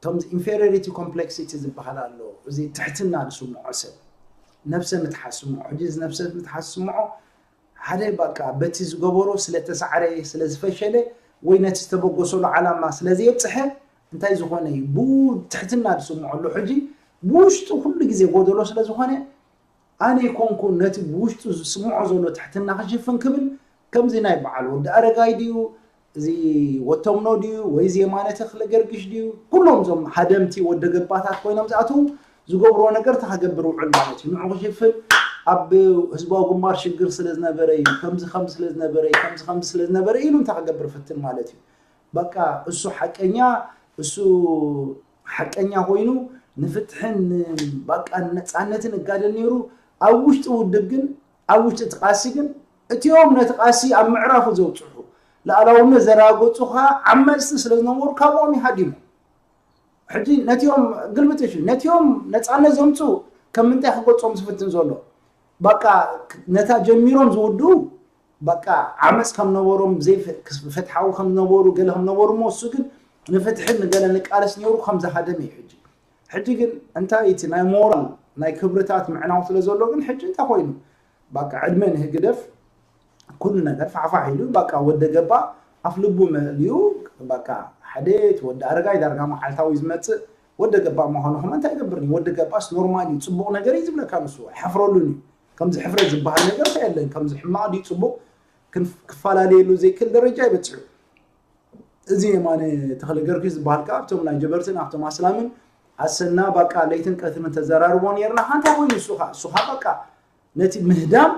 ከምዚ inferiority complexity ዝበሃል ኣሎ እዚ ትሕትና ዝስምዖ ሰብ ነብሰ ምትሓስ ስምዖ ሕጂ እዚ ነብሰ ምትሓስ ስምዖ ሓደ በቃ በቲ ዝገበሮ ስለተሳዕረ ስለዝፈሸለ ወይ ነቲ ዝተበገሰሉ ዓላማ ስለዘየብፅሐ እንታይ ዝኾነ እዩ ብኡ ትሕትና ዝስምዖ ኣሎ ሕጂ ብውሽጡ ኩሉ ግዜ ጎደሎ ስለዝኾነ ኣነ ይኮንኩን ነቲ ብውሽጡ ዝስምዖ ዘሎ ትሕትና ክሽፍን ክብል ከምዚ ናይ በዓል ወዲ ኣረጋይ ድዩ እዚ ወተምኖ ድዩ ወይ ዜማነ ተክለ ገርግሽ ድዩ ኩሎም ዞም ሃደምቲ ወደ ገባታት ኮይኖም ዝኣትዉ ዝገብርዎ ነገር ተኸገብር ውዕል ማለት እዩ ንዑ ክሽፍን ኣብ ህዝባዊ ግንባር ሽግር ስለ ዝነበረ እዩ ከምዚ ከምዚ ስለ ዝነበረ እዩ ከምዚ ከምዚ ስለ ዝነበረ ኢሉ እንታይ ክገብር ፍትን ማለት እዩ በቃ እሱ ሓቀኛ እሱ ሓቀኛ ኮይኑ ንፍትሕን በቃ ንነፃነትን እጋደል ነይሩ ኣብ ውሽጢ ውድብ ግን ኣብ ውሽጢ እቲ ቃሲ ግን እቲኦም ነቲ ቃሲ ኣብ ምዕራፉ ዘውፅሑ ላዕላውነት ዘረጋገፁ ከዓ ዓመፅቲ ስለ ዝነበሩ ካብኦም ይሃዲሙ ሕጂ ነቲኦም ግልብጥ ሽ ነቲኦም ነፃነት ዘምፁ ከም ምንታይ ክገልፆም ዝፍትን ዘሎ በቃ ነታ ጀሚሮም ዝውድኡ በቃ ዓመፅ ከም ነበሮም ዘይፍትሓዊ ከም ዝነበሩ ገለ ከም ነበሩ እሞ እሱ ግን ንፍትሕን ንገለ ንቃለስ ነይሩ ከም ዝሃደመ እዩ ሕጂ ሕጂ ግን እንታይ እቲ ናይ ሞራል ናይ ክብርታት ምዕናው ስለ ዘሎ ግን ሕጂ እንታይ ኮይኑ በቃ ዕድመ ንህግደፍ ኩሉ ነገር ፋሕፋሕ ኢሉ በቃ ወደ ገባ ኣፍ ልቡ መሊኡ በቃ ሓደ እቲ ወዲ ኣረጋይ ዳርጋ መዓልታዊ ዝመፅእ ወደ ገባ ምዃኑ ከማ እንታይ ይገብር ወዲ ገባስ ኖርማል እዩ ፅቡቕ ነገር እዩ ዝብለካ ንሱ ኣይሓፍረሉን እዩ ከምዚ ሕፍረት ዝበሃል ነገር ከየለን ከምዚ ሕማቕ ድዩ ፅቡቕ ክፈላለየሉ ዘይክእል ደረጃ ይበፅሑ እዚ የማነ ተኽለ ገርጊ ዝበሃል ከዓ ኣብቶም ናይ ጀበርትን ኣብቶም ኣስላምን ኣሰና ባቃ ለይትን ቀትርን ተዘራርቦ ነርና ሓንታ ኮይኑ እሱኻ እሱኻ በቃ ነቲ ምህዳም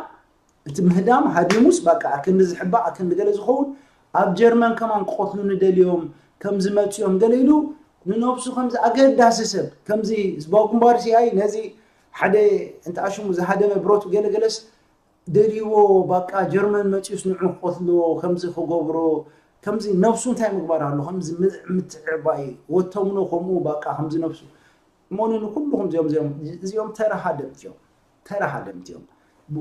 እቲ ምህዳም ሃዲሙስ በቃ ኣክንዲ ዝሕባእ ኣክንዲ ገለ ዝኸውን ኣብ ጀርመን ከማን ክቆትሉ ንደልዮም ከም ዝመፅኦም ገለ ኢሉ ንነብሱ ከምዚ ኣገዳሲ ሰብ ከምዚ ህዝባዊ ግንባር ሲኣይ ነዚ ሓደ እንተኣሽሙ ዝሃደመ ብረቱ ገለ ገለስ ደልይዎ በቃ ጀርመን መፅዩስ ንዑ ክቆትልዎ ከምዚ ክገብሮ ከምዚ ነብሱ እንታይ ምግባር ኣሎ ከምዚ ምትዕባይ ወተምኖ ከምኡ በቃ ከምዚ ነብሱ እሞኒ ንኩሉ ከምዚኦም እዚኦም እዚኦም ተራ ሃደምቲ እዮም ተራ ሃደምቲ እዮም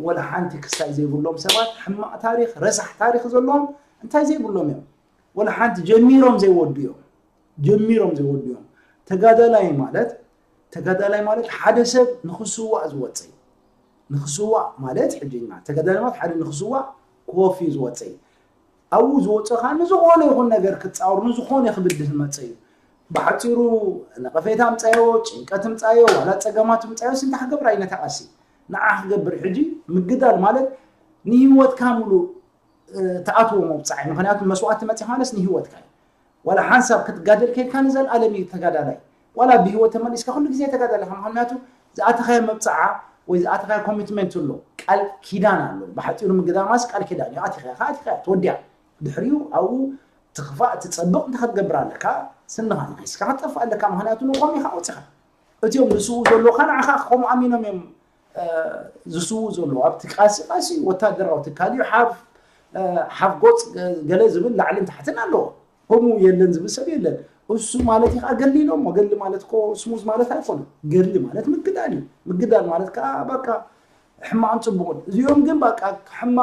ወላ ሓንቲ ክስታይ ዘይብሎም ሰባት ሕማቕ ታሪክ ረሳሕ ታሪክ ዘለዎም እንታይ ዘይብሎም እዮም ወላ ሓንቲ ጀሚሮም ዘይወዱ እዮም ጀሚሮም ዘይወዱ እዮም ተጋዳላይ ማለት ተጋዳላይ ማለት ሓደ ሰብ ንክስዋእ ዝወፀ እዩ ንክስዋእ ማለት ሕጂ ኢና ተጋዳላይ ማለት ሓደ ንክስዋእ ክወፍዩ ዝወፀ እዩ ኣብኡ ዝወፀ ከዓ ንዝኾነ ይኹን ነገር ክፃወር ንዝኾነ ክብድህ ዝመፀ እዩ ብሓፂሩ ነቐፌታ ምፃዮ ጭንቀት ምፃዮ ዋላ ፀገማት ምፃዮ ስንታ ክገብር ኣይነተቃሲ ንዓ ክገብር ሕጂ ምግዳል ማለት ንህይወትካ ሙሉእ ትኣትዎ መብፃዕ እዩ ምክንያቱ መስዋእቲ መፂኻ ማለስ ንህይወትካ እዩ ዋላ ሓንሳብ ክትጋደል ከይድካ ንዘለኣለም እዩ ተጋዳላይ ዋላ ብህይወት ተመሊስካ ኩሉ ግዜ ተጋዳላይ ኢኻ ምክንያቱ ዝኣተኻዮ መብፅዓ ወይ ዝኣተኻዮ ኮሚትመንት ኣሎ ቃል ኪዳን ኣሎ ብሓፂሩ ምግዳል ማለስ ቃል ኪዳን እዩ ኣቲኻ ኢኻ ኣቲኻ እያ ትወዲያ ድሕሪኡ ኣብኡ ትኽፋእ ትፀብቕ እንታይ ክትገብር ኣለካ ስንኻ ንኺስካ ክትጠፍእ ኣለካ ምክንያቱ ንቆም ኢኻ ወፂኻ እቲኦም ዝስዉ ዘለዉ ካ ንዓኻ ከምኡ ኣሚኖም እዮም ዝስዉ ዘለዉ ኣብቲ ቃሲ ቃሲ ወታደራዊ ትካል እዩ ሓፍ ሓፍ ጎፅ ገለ ዝብል ላዕልን ታሕትን ኣለዎ ከምኡ የለን ዝብል ሰብ የለን እሱ ማለት እዩ ከዓ ገሊ ኢሎሞ ገሊ ማለት ኮ ስሙዝ ማለት ኣይኮነ ገሊ ማለት ምግዳል እዩ ምግዳል ማለት ከዓ በቃ ሕማቕን ፅቡቕን እዚኦም ግን በቃ ሕማ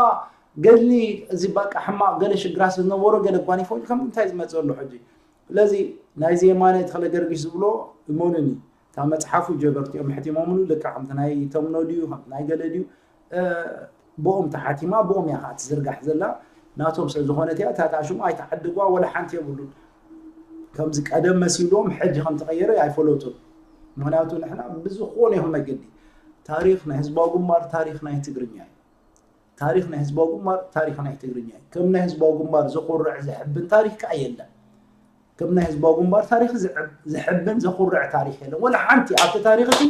ገሊ እዚ በቃ ሕማቕ ገለ ሽግራት ዝነበሮ ገለ ጓኒፎ ከም እንታይ ዝመፅእ ኣሎ ሕጂ ስለዚ ናይዚ የማነ ተክለ ገርጊሽ ዝብሎ እመኑኒ እታ መፅሓፉ ጀበርቲ እዮም ሕቲሞምሉ። ልክዕ ከምቲ ናይ ተምኖ ድዩ ከምቲ ናይ ገለ ድዩ ብኦም ተሓቲማ ብኦም እያ ከዓ ትዝርጋሕ ዘላ። ናቶም ስለ ዝኾነት እያ እታ ሽሙ ኣይተዓድጓ ወላ ሓንቲ የብሉን። ከምዚ ቀደም መሲልዎም ሕጂ ከም ተቐየረ ኣይፈለጡን። ምክንያቱ ንሕና ብዝኾነ ይኹን መገዲ ታሪኽ ናይ ህዝባዊ ግንባር ታሪኽ ናይ ትግርኛ እዩ። ታሪኽ ናይ ህዝባዊ ግንባር ታሪኽ ናይ ትግርኛ እዩ። ከም ናይ ህዝባዊ ግንባር ዘኹርዕ ዘሕብን ታሪኽ ከዓ የለን። ከም ናይ ህዝባዊ ግንባር ታሪኽ ዘሕብን ዘኹርዕ ታሪኽ የለን። ወላ ሓንቲ ኣብቲ ታሪኽ እቲ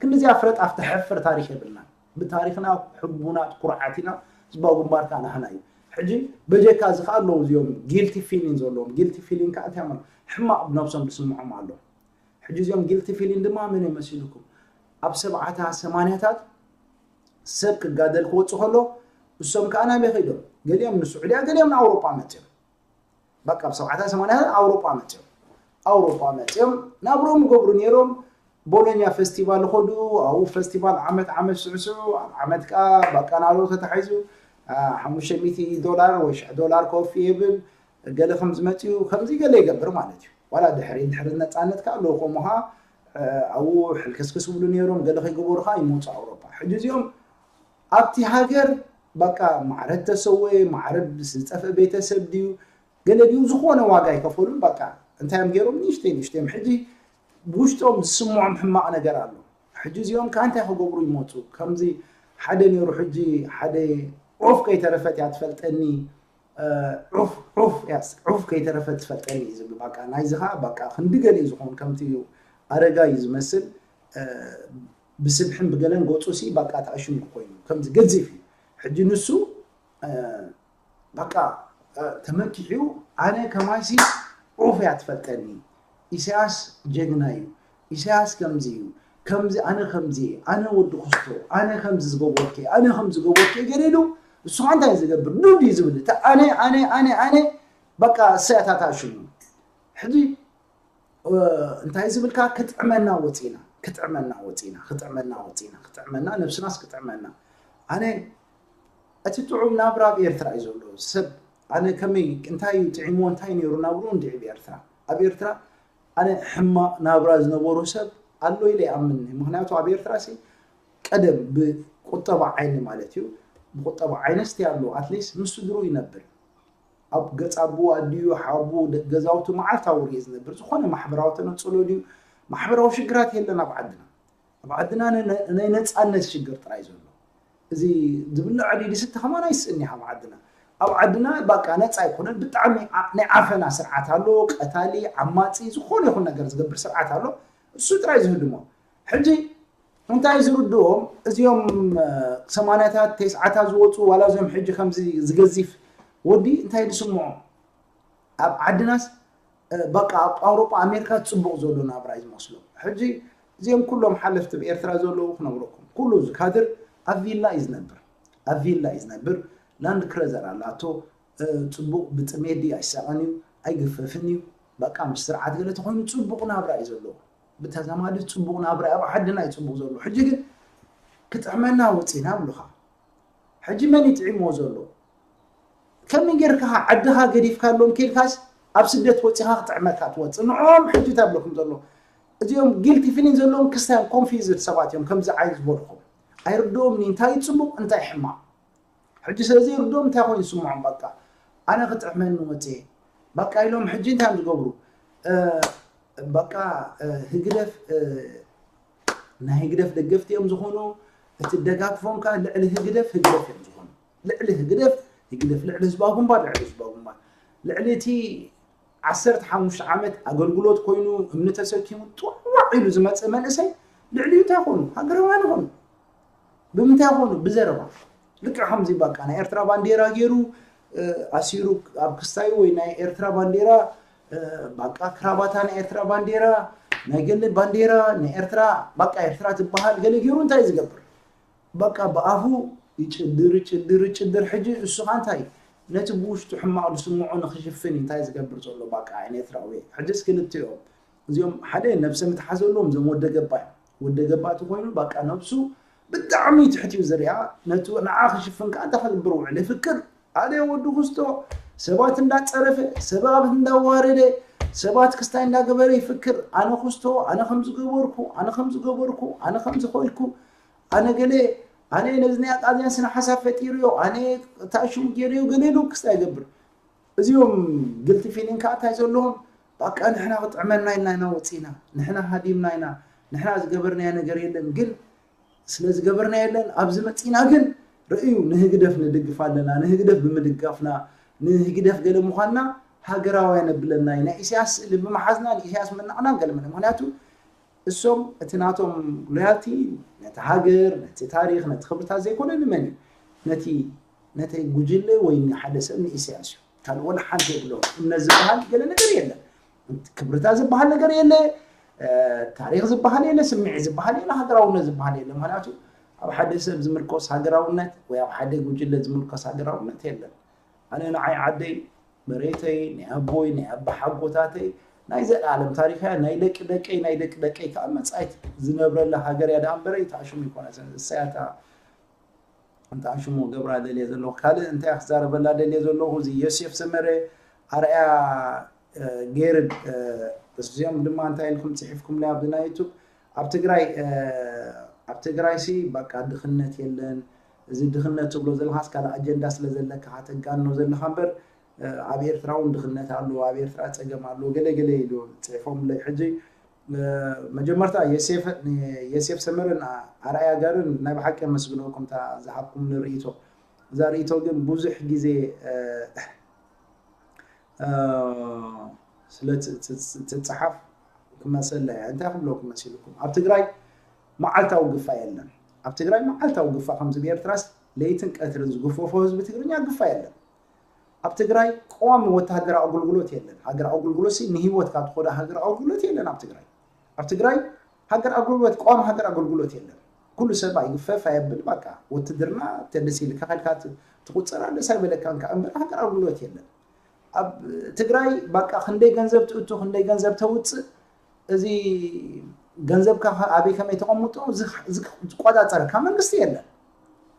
ክንዲዚኣ ፍረጥ ኣብቲ ሕፍር ታሪኽ የብልናን። ብታሪኽና ሕቡናት ኩርዓት ኢና። ህዝባዊ ግንባር ከዓ ናህና እዩ። ሕጂ በጀካ እዚ ከዓ ኣለዉ እዚኦም ጊልቲ ፊሊን ዘለዎም። ጊልቲ ፊሊን ከዓ እንታይ ማለት ሕማቕ ብነብሶም ዝስምዖም ኣሎ። ሕጂ እዚኦም ጊልቲ ፊሊን ድማ መን መሲልኩም ኣብ ሰብዓታ ሰማንያታት ሰብ ክጋደል ክወፁ ከሎ እሶም ከዓ ናበይ ከይዶም? ገሊኦም ንስዑድያ ገሊኦም ንኣውሮጳ መፅኦም። በቃ ኣብ ሰብዓታ ሰማንያታት ኣውሮጳ መፅኦም ኣውሮጳ መፅኦም ናብሮም ይገብሩ ነይሮም። ቦሎኛ ፈስቲቫል ይኸዱ ኣብኡ ፈስቲቫል ዓመት ዓመት ስዕስዑ ኣብ ዓመት ከዓ በቃ ናብሮ ተታሒዙ ሓሙሽተ ሚእቲ ዶላር ወይ ሽሕ ዶላር ኮፊ የብል ገለ ከም ዝመፅኡ ከምዚ ገለ ይገብር ማለት እዩ። ዋላ ድሕሪ ድሕሪ ነፃነት ከዓ ኣለዉ ከምኡ ከዓ ኣብኡ ሕልክስክስ ይብሉ ነይሮም። ገለ ከይገበሩ ከዓ ይመፁ ኣውሮፓ። ሕጂ እዚኦም ኣብቲ ሃገር በቃ ማዕረ ተሰወየ ማዕረ ዝጠፍአ ቤተሰብ ድዩ ገለ ድዩ ዝኾነ ዋጋ ይከፈሉን በቃ እንታይ እዮም ገይሮም ንእሽተይ ንእሽተዮም ሕጂ ብውሽጦም ዝስምዖም ሕማቕ ነገር ኣሎ። ሕጂ እዚኦም ከዓ እንታይ ክገብሩ ይመፁ ከምዚ ሓደ ነይሩ ሕጂ ሓደ ዑፍ ከይተረፈት እያ ትፈልጠኒ ዑፍ ዑፍ ያስ ዑፍ ከይተረፈት ትፈልጠኒ እዩ ዝብል በቃ ናይዚ ከዓ በቃ ክንዲ ገሊኡ ዝኾን ከምቲ ኣረጋ እዩ ዝመስል ብስብሕን ብገለን ገፁ ሲ በቃ ተኣሽሙ ኮይኑ ከምዚ ገዚፍ እዩ። ሕጂ ንሱ በቃ ተመኪሑ ኣነ ከማይሲ ዑፍ እያ ትፈልጠኒ ኢሳያስ ጀግና እዩ ኢሳያስ ከምዚ እዩ ከምዚ ኣነ ከምዚ ኣነ ወዲ ክስቶ ኣነ ከምዚ ዝገበርኩ ኣነ ከምዚ ዝገበርኩ ገለ ኢሉ እሱ ከዓ እንታይ ዝገብር ዱድ እዩ ዝብል እቲ ኣነ ኣነ ኣነ ኣነ በቃ ሰያታታ ሽሙ ሕጂ እንታይ ዝብልካ ክጥዕመና ወፂና ክጥዕመና ወፂና ክጥዕመና ወፂና ክጥዕመና ነብስናስ ክጥዕመና ኣነ እቲ ጥዑም ናብራ ኣብ ኤርትራ እዩ ዘሎ ሰብ ኣነ ከመይ እንታይ እዩ ጥዒምዎ እንታይ ነይሩ ናብሩ እንዲዒ ኣብ ኤርትራ ኣብ ኤርትራ ኣነ ሕማቕ ናብራ ዝነበሩ ሰብ ኣሎ ኢለ ይኣምን ምክንያቱ ኣብ ኤርትራ ሲ ቀደም ብቁጠባ ዓይኒ ማለት እዩ ብቁጠባ ዓይነስቲ ኣሎ ኣትሊስት ምስ ስድሩ ይነብር ኣብ ገጽ ኣቦ ኣዲኡ ሓቡ ገዛውቱ መዓልታዊ ርየ ዝነብር ዝኾነ ማሕበራዊ ተነጽሎ ድዩ ማሕበራዊ ሽግራት የለን ኣብ ዓድና ኣብ ዓድና ናይ ነጻነት ሽግር ጥራይ ዘሎ እዚ ዝብላዕ ድዩ ዝስተ ከማን ኣይስእን ኣብ ዓድና ኣብ ዓድና ባቃ ነጻ ኣይኮነን ብጣዕሚ ናይ ዓፈና ስርዓት ኣሎ ቀታሊ ዓማጺ ዝኾነ ይኹን ነገር ዝገብር ስርዓት ኣሎ እሱ ጥራይ ዝህድሞ ሕጂ እንታይ ዝርድኦም እዚኦም ሰማንያታት ተስዓታት ዝወፁ ዋላ እዚኦም ሕጂ ከምዚ ዝገዚፍ ወዲ እንታይ ዝስምዖ ኣብ ዓድናስ በቃ ኣብ ኣውሮጳ ኣሜሪካ ፅቡቕ ዘሎ ናብራ እዩ ዝመስሎም ሕጂ እዚኦም ኩሎም ሓለፍቲ ብኤርትራ ዘለዉ ክነግረኩም ኩሉ እዚ ካድር ኣብ ቪላ እዩ ዝነብር ኣብ ቪላ እዩ ዝነብር ላንድ ክረዘር ኣላቶ ፅቡቕ ብጥሜት ድዩ ኣይሳቐን እዩ ኣይግፈፍን እዩ በቃ ምስ ስርዓት ገለ ተኾይኑ ፅቡቕ ናብራ እዩ ዘለዎ ብተዛማዲ ፅቡቕ ናብራ ኣብ ዓድና እዩ ፅቡቕ ዘሎ ሕጂ ግን ክጥዕመና ወፂና ብሉኻ ሕጂ መን ይጥዒምዎ ዘሎ ከመይ ጌርካ ዓድኻ ገዲፍካሎም ኬድካስ ኣብ ስደት ወፂኻ ክጥዕመካ ትወፅእ ንዕኦም ሕጂ ተብለኩም ዘሎ እዚኦም ጊልቲ ፊሊን ዘለዎም ክስታን ኮንፊዝድ ሰባት እዮም ከምዚ ዓይነት ዝበልኹም ኣይርድኦም እንታይ ፅቡቕ እንታይ ሕማቕ ሕጂ ስለዚ ይርድኦም እንታይ ኮይኑ ይስምዖም በቃ ኣነ ክጥዕመኒ ወፅየ በቃ ኢሎም ሕጂ እንታይ ዝገብሩ በቃ ህግደፍ ናይ ህግደፍ ደገፍቲ እዮም ዝኾኑ እቲ ደጋግፎም ከዓ ልዕሊ ህግደፍ ህግደፍ እዮም ዝኾኑ ልዕሊ ህግደፍ ህግደፍ ልዕሊ ህዝባዊ ግንባር ልዕሊ ህዝባዊ ግንባር ልዕሊ እቲ ዓሰርተ ሓሙሽተ ዓመት ኣገልግሎት ኮይኑ እምኒ ተሰኪሙ ጥዋዕ ኢሉ ዝመፀ መንእሰይ ልዕሊኡ እንታይ ኮይኑ ሃገራውያን ይኾኑ ብምንታይ ይኾኑ ብዘረባ ልክዕ ከምዚ በቃ ናይ ኤርትራ ባንዴራ ገይሩ ኣሲሩ ኣብ ክስታዩ ወይ ናይ ኤርትራ ባንዴራ በቃ ክራባታ ናይ ኤርትራ ባንዴራ ናይ ገለ ባንዴራ ናይ ኤርትራ በቃ ኤርትራ ትበሃል ገለ ገይሩ እንታይ ዝገብር በቃ ብኣፉ ይጭድር ይጭድር ይጭድር ሕጂ እሱኻ እንታይ ነቲ ብውሽጡ ሕማቕ ዝስምዖ ንክሽፍን እንታይ ዝገብር ዘሎ በቃ ኤርትራዊ ሕጅስ ክልቲኦም እዚኦም ሓደ ነብሰ ምትሓዝ ኣለዎም እዞም ወደ ገባ እዮም ወደ ገባ እቲ ኮይኑ በቃ ነብሱ ብጣዕሚ ትሕት እዩ ዝሪኣ ነቲ ንዓ ክሽፍን ከዓ እንታይ ክገብር ውዕል ይፍክር ኣደ ወዲ ክስቶ ሰባት እንዳፀረፈ፣ ሰባት እንዳዋረደ፣ ሰባት ክስታይ እንዳገበረ ይፍክር። ኣነ ክስቶ፣ ኣነ ከም ዝገበርኩ፣ ኣነ ከም ዝገበርኩ፣ ኣነ ከም ዝኸልኩ፣ ኣነ ገለ፣ ኣነ ነዚ ናይ ኣቃዚያን ስነ ሓሳብ ፈጢርዮ፣ ኣነ ታሽሙ ገይርዮ፣ ገለ ኢሉ ክስታይ ይገብር። እዚኦም ግልቲ ፊሊንግ ከዓ እንታይ ዘለዎም? በቃ ንሕና ክጥዕመና ኢልና ኢና ወፂና፣ ንሕና ሃዲምና ኢና፣ ንሕና ዝገበርናዮ ነገር የለን። ግን ስለ ዝገበርና የለን። ኣብዚ መፂና ግን ርእዩ፣ ንህግደፍ ንድግፍ ኣለና። ንህግደፍ ብምድጋፍና ንህግደፍ ገለ ምዃንና ሃገራውያን ኣብለና እዩ። ናይ ኢሳያስ ስእሊ ብምሓዝና ንኢሳያስ ምናቕናን ገለ ምለ ምክንያቱ እሶም እቲ ናቶም ሎያልቲ ነቲ ሃገር፣ ነቲ ታሪኽ፣ ነቲ ክብርታት ዘይኮነ ንመን እዩ? ነቲ ነተይ ጉጅለ ወይ ንሓደ ሰብ ንኢሳያስ እዩ። ካልእ ወላ ሓንቲ የብሎም። እምነት ዝበሃል ገለ ነገር የለን። ክብርታት ዝበሃል ነገር የለ፣ ታሪኽ ዝበሃል የለ፣ ስምዒት ዝበሃል የለ፣ ሃገራውነት ዝበሃል የለ። ምክንያቱ ኣብ ሓደ ሰብ ዝምርኮስ ሃገራውነት ወይ ኣብ ሓደ ጉጅለ ዝምርኮስ ሃገራውነት የለን። ኣነ ንዓይ ዓደይ መሬተይ ናይ ኣቦይ ናይ ኣባሓጎታተይ ናይ ዘለኣለም ታሪኸያ ናይ ደቂ ደቀይ ናይ ደቂ ደቀይ ከዓ መፃኢት ዝነብረላ ሃገር እያ ደኣ እምበረ ይተኣሽሙ ይኮነ እሳያታ እንተኣሽሙ ገብራ ደልየ ዘለኹ ካልእ እንታይ ክዛረበላ ደልየ ዘለኹ እዚ ዮሴፍ ሰመረ ኣርኣያ ገይርድ እዚኦም ድማ እንታይ ኢልኩም ፅሒፍኩምለይ ኣብዚ ናይ ዩቱብ ኣብ ትግራይ ኣብ ትግራይ ሲ በቃ ድኽነት የለን እዚ ድኽነት ትብሎ ዘለኻስ ካልእ ኣጀንዳ ስለ ዘለካ ተጋኖ ዘለኻ እምበር ኣብ ኤርትራ እውን ድኽነት ኣሎ ኣብ ኤርትራ ፀገም ኣሎ ገለ ገለ ኢሉ ፅሒፎምለይ ሕጂ መጀመርታ የሴፍ ሰመርን ኣርኣያ ጋርን ናይ ብሓቂ የመስግነኩም እታ ዝሃብኩም ንርእይቶ እዛ ርእይቶ ግን ብዙሕ ግዜ ስለ ትፅሓፍ ክመሰላ እያ እንታይ ክብለኩም መሲልኩም ኣብ ትግራይ መዓልታዊ ግፋ የለን ኣብ ትግራይ መዓልታዊ ግፋ ከምዚ ብኤርትራስ ለይትን ቀትርን ዝግፈፎ ህዝቢ ትግርኛ ግፋ የለን ኣብ ትግራይ ቀዋሚ ወታደራዊ ኣገልግሎት የለን ሃገር ኣገልግሎት ንሂወት ካብ ትኾዳ ሃገር ኣገልግሎት የለን ኣብ ትግራይ ኣብ ትግራይ ሃገር ኣገልግሎት ቀዋሚ ሃገር ኣገልግሎት የለን ኩሉ ሰብ ኣይግፈፍ ኣየብል በቃ ውትድርና ተደሲልካ ከድካ ትቁፀር ኣለስ ኣይበለካን ከዓ እምበር ሃገር ኣገልግሎት የለን ኣብ ትግራይ በቃ ክንደይ ገንዘብ ትእቱ ክንደይ ገንዘብ ተውፅእ እዚ ገንዘብካ ኣበይ ከመይ ተቐምጦ ዝቆፃፀረካ መንግስቲ የለን